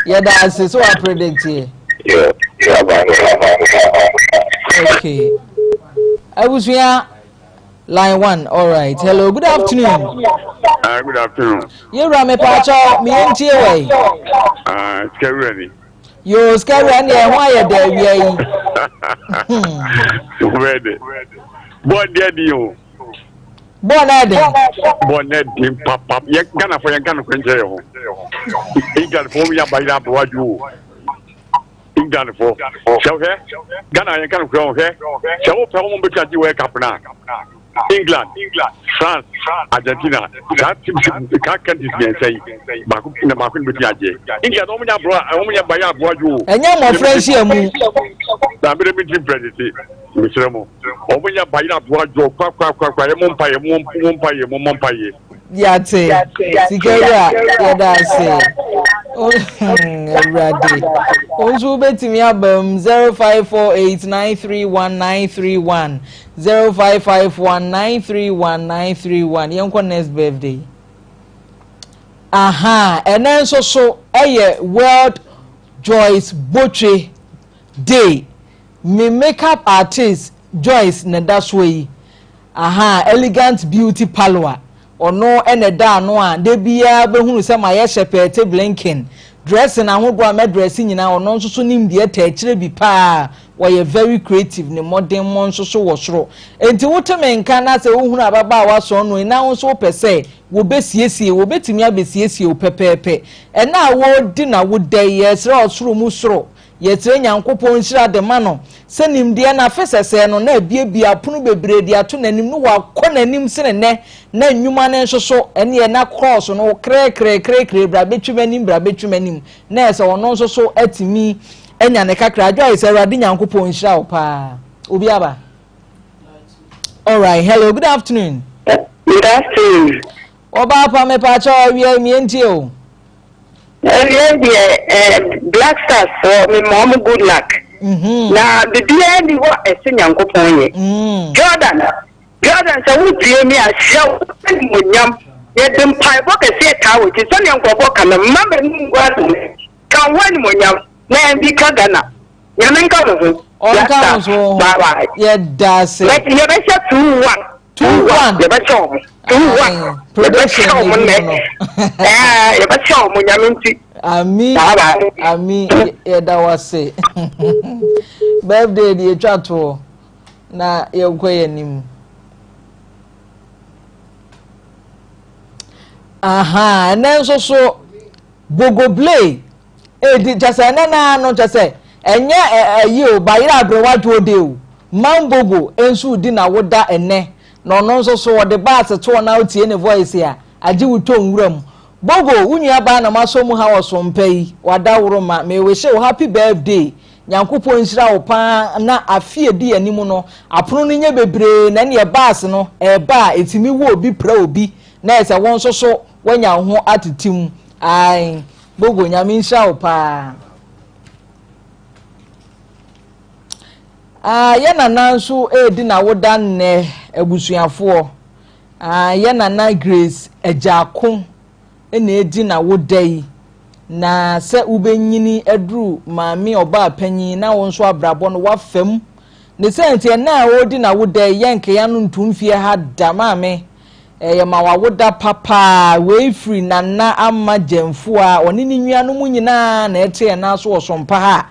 Speaker 1: Yɛda ase so wa predict yɛ. Okay. Abusua line one all right hello good afternoon.
Speaker 5: Good afternoon.
Speaker 1: Yewura mi paakyɛw mi yɛn tie wɔ yi.
Speaker 5: Sikawura ni.
Speaker 1: Yoo sikawura ni ɛho ayɛ dɛ awia yi.
Speaker 5: Bɛɛ de bɔɔl deɛ di o.
Speaker 1: Bɔɔl no ɛden.
Speaker 5: Bɔɔl no ɛden papa yɛ Ghana fo yɛn Ghana fo nkyɛn yɛ ho. England fo yɛ abayerɛ aboa adwo o. England fo sɛ hwɛ Ghana yɛn Ghana fo hwɛ sɛ wopɛ wɔn bɛtumi agye World Cup no a England, France. Argentina, saa teams, saa countries mmiɛnsa yi, baako na baako na bɛtumi agye. India na wɔn nyɛ aboa, wɔn nyɛ bayɛ aboa dwo.
Speaker 1: Ɛnyɛ mmɔfra nhyia mu.
Speaker 5: Na mede me team president, mesrɛ mo, wɔn nyɛ bayɛ aboa dwo kwa kwa kwa kwa, yɛ mo mpa yɛ mo mo mpa yɛ mo mo mpa yɛ.
Speaker 1: Yate sika wura, yɛda ase. Awurade, wo nso wobɛtumi aba mu 0548931931, 0551931931. Yɛnkɔ next birthday. Aha, ɛnɛ nso so ɛyɛ World Joyce Botwe Day. Me makeup artist Joyce na da so yi. Aha, Elegant Beauty Parlour, ɔno ɛna ɛda ano a de biara bɛhunu sɛ ma yɛhyɛ pɛɛte, blinking, dressing ahodoɔ a mɛdress nyinaa. Ɔno nso so nimdeɛ ta akyire bi paa. Wɔyɛ very creative, ne mmɔden mmɔ nso so wɔ soro. Nti wote me nka na sɛ wohunu ababaawa sɔn no na wo nso wopɛ sɛ wɔbɛsiesie, wɔbɛtumi abɛsiesie wo pɛpɛɛpɛ. Ɛna a wɔredi na woda yi, yɛsrɛ ɔsoro mu soro, yɛsrɛ Nyankopɔn nhyira de ma no sɛ nimdeɛ no afe sɛsɛɛ no na abiebie apono bebree de ato n'anim no, wakɔ n'anim sene nnɛ na nnwuma no nso so ɛneɛ na kɔɔso no krɛkrɛkrɛkrɛ, bra bɛtwim anim, bra bɛtwim anim, na ɛsɛ ɔno nso so atumi anya ne kakra adwo ayɛ sɛ Awurade Nyankopɔn nhyira wo paa. Obi aba. All right, hello, good afternoon.
Speaker 4: Good afternoon.
Speaker 1: Ɔbaa pa, mepaakyɛ, awia mmiɛntie o.
Speaker 4: Ɛyɛ deɛ Black Stars foɔ, mema ɔmo good luck. Na biribiara ni hɔ a ɛsɛ Nyankopɔn yɛ. Jordan, Jordan, sɛ wotie mi a, hyɛ wo animonyam. Yɛde mpaebɔ kɛseɛ taa wɔ akyi sɛdeɛ nkurɔfoɔ ka no, mma m'anim ngu ase, ka wo ho animonyam na ɛbi ka Ghana. Nyame nka mo ho. Black
Speaker 1: Ɔnka wo
Speaker 4: Stars,
Speaker 1: so ho.
Speaker 4: Bye bye.
Speaker 1: Yɛda ase.
Speaker 4: Yɛbɛhyɛ 2-1.
Speaker 1: 2-1.
Speaker 4: Yɛbɛhyɛ ɔmo 2-1.
Speaker 1: Prediction.
Speaker 4: Yɛbɛhyɛ ɔmo nnɛ. Ɛɛ, yɛbɛhyɛ ɔmo, Nyame nti.
Speaker 1: Ami.
Speaker 4: Bye bye.
Speaker 1: Ami, yɛda wase. Birthday deɛ etwa toɔ na yɛnkɔ yɛn anim. Aha, ɛnɛ nso so Bogoblay edi kyɛ sɛ ɛnɛ naa no kyɛ sɛ ɛnyɛ ɛyi o, bayerɛ aberewa dwo de o. Mambogo nso di na woda ɛnɛ na ɔno nso so ɔde baase toɔ na otie ne voice a agye wo tɔ nwura mu. Bogo, wo nua baa na masɔ mu ha wɔ so mpa yi wada woro ma mewish wo happy birthday. Nyankopɔn nhyira wo paa na afe edi anim no apono no nyɛ bebree na ɛneɛ baase no ɛɛba a ɛtumi wɔ obi pra obi na ɛsɛ wɔn nso so woanya wo ho atete mu. Ae, Bogo, Nyame nhyira wo paa. Ah, yɛ nana nso ɛredi n'awoda nnɛ, abusuafoɔ. Ah, yɛ nana Grace Agyako na ɛdi n'awoda yi. Na sɛ wobɛnyini aduru maame ɔbaa panyin na wo nso abrabɔ no wafam ne sɛ nti ɛna a ɔredi n'awoda yi, yɛnkea no ntum fie ha da. Maame, ɛyɛ ma wawoda papaa. Wei firi Nana Ama Gyamfo a ɔne ne nuanom nyinaa na ɛte yɛn nan so wɔ sompa ha a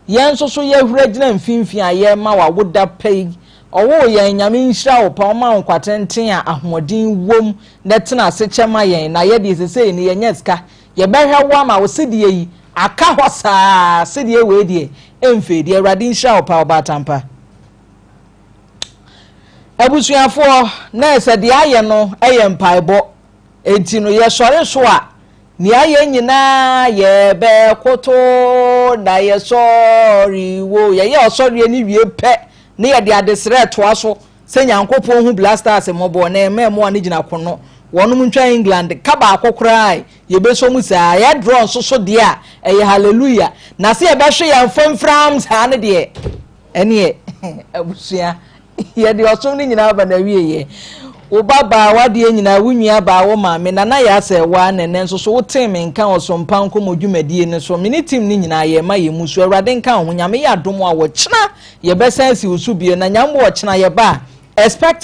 Speaker 1: yɛn nso so yɛahura gyina mfimfini a yɛrema wawoda pa yi. Ɔwoo yɛn, Nyame nhyira wo pa, ɔma wo nkwa tenten a ahoɔden wom na tena ase kyɛ ma yɛn. Na yɛdeɛ sesei no yɛnyɛ sika, yɛbɛhwɛ wo ama wo sedeɛ yi aka hɔ saa. Sedeɛ wei deɛ ɛmfei deɛ. Awurade nhyira wo pa, ɔbaatampa. Abusuafoɔ, na ɛsɛ deɛ ayɛ no yɛ mpaebɔ. Enti no yɛsɔre so a, nea ayɛ nyinaa yɛbɛkoto na yɛsɔre wo. Yɛyɛ ɔsɔreɛ no wie pɛ ne yɛde adesrɛ toa so sɛ Nyankopɔn hu Black Stars mmɔbɔ na ɛma ɛmoa no gyina kono. Wɔnom ntwa England ka baako koraa, yɛbɛsɔ mu saa. Yɛ draw nso so deɛ a, ɛyɛ hallelujah. Na sɛ yɛbɛhwe yɛn famfram saa no deɛ, ɛneɛ abusua, yɛde ɔsom no nyinaa ba na awieɛ. Wo ba baa wadeɛ nyinaa, wo nua baa, wo maame Nana yɛ asɛ waa nɛnɛ nso so wotee me nka ɔsompa nkɔmmɔ dwumadie no so. Me ne team no nyinaa yɛma yɛ mu so. Awurade nka wo ho. Nyame yɛ adom a, wɔkyena yɛbɛsan asi wo so bio. Na Nyame wɔ ɔkyena yɛba a, expect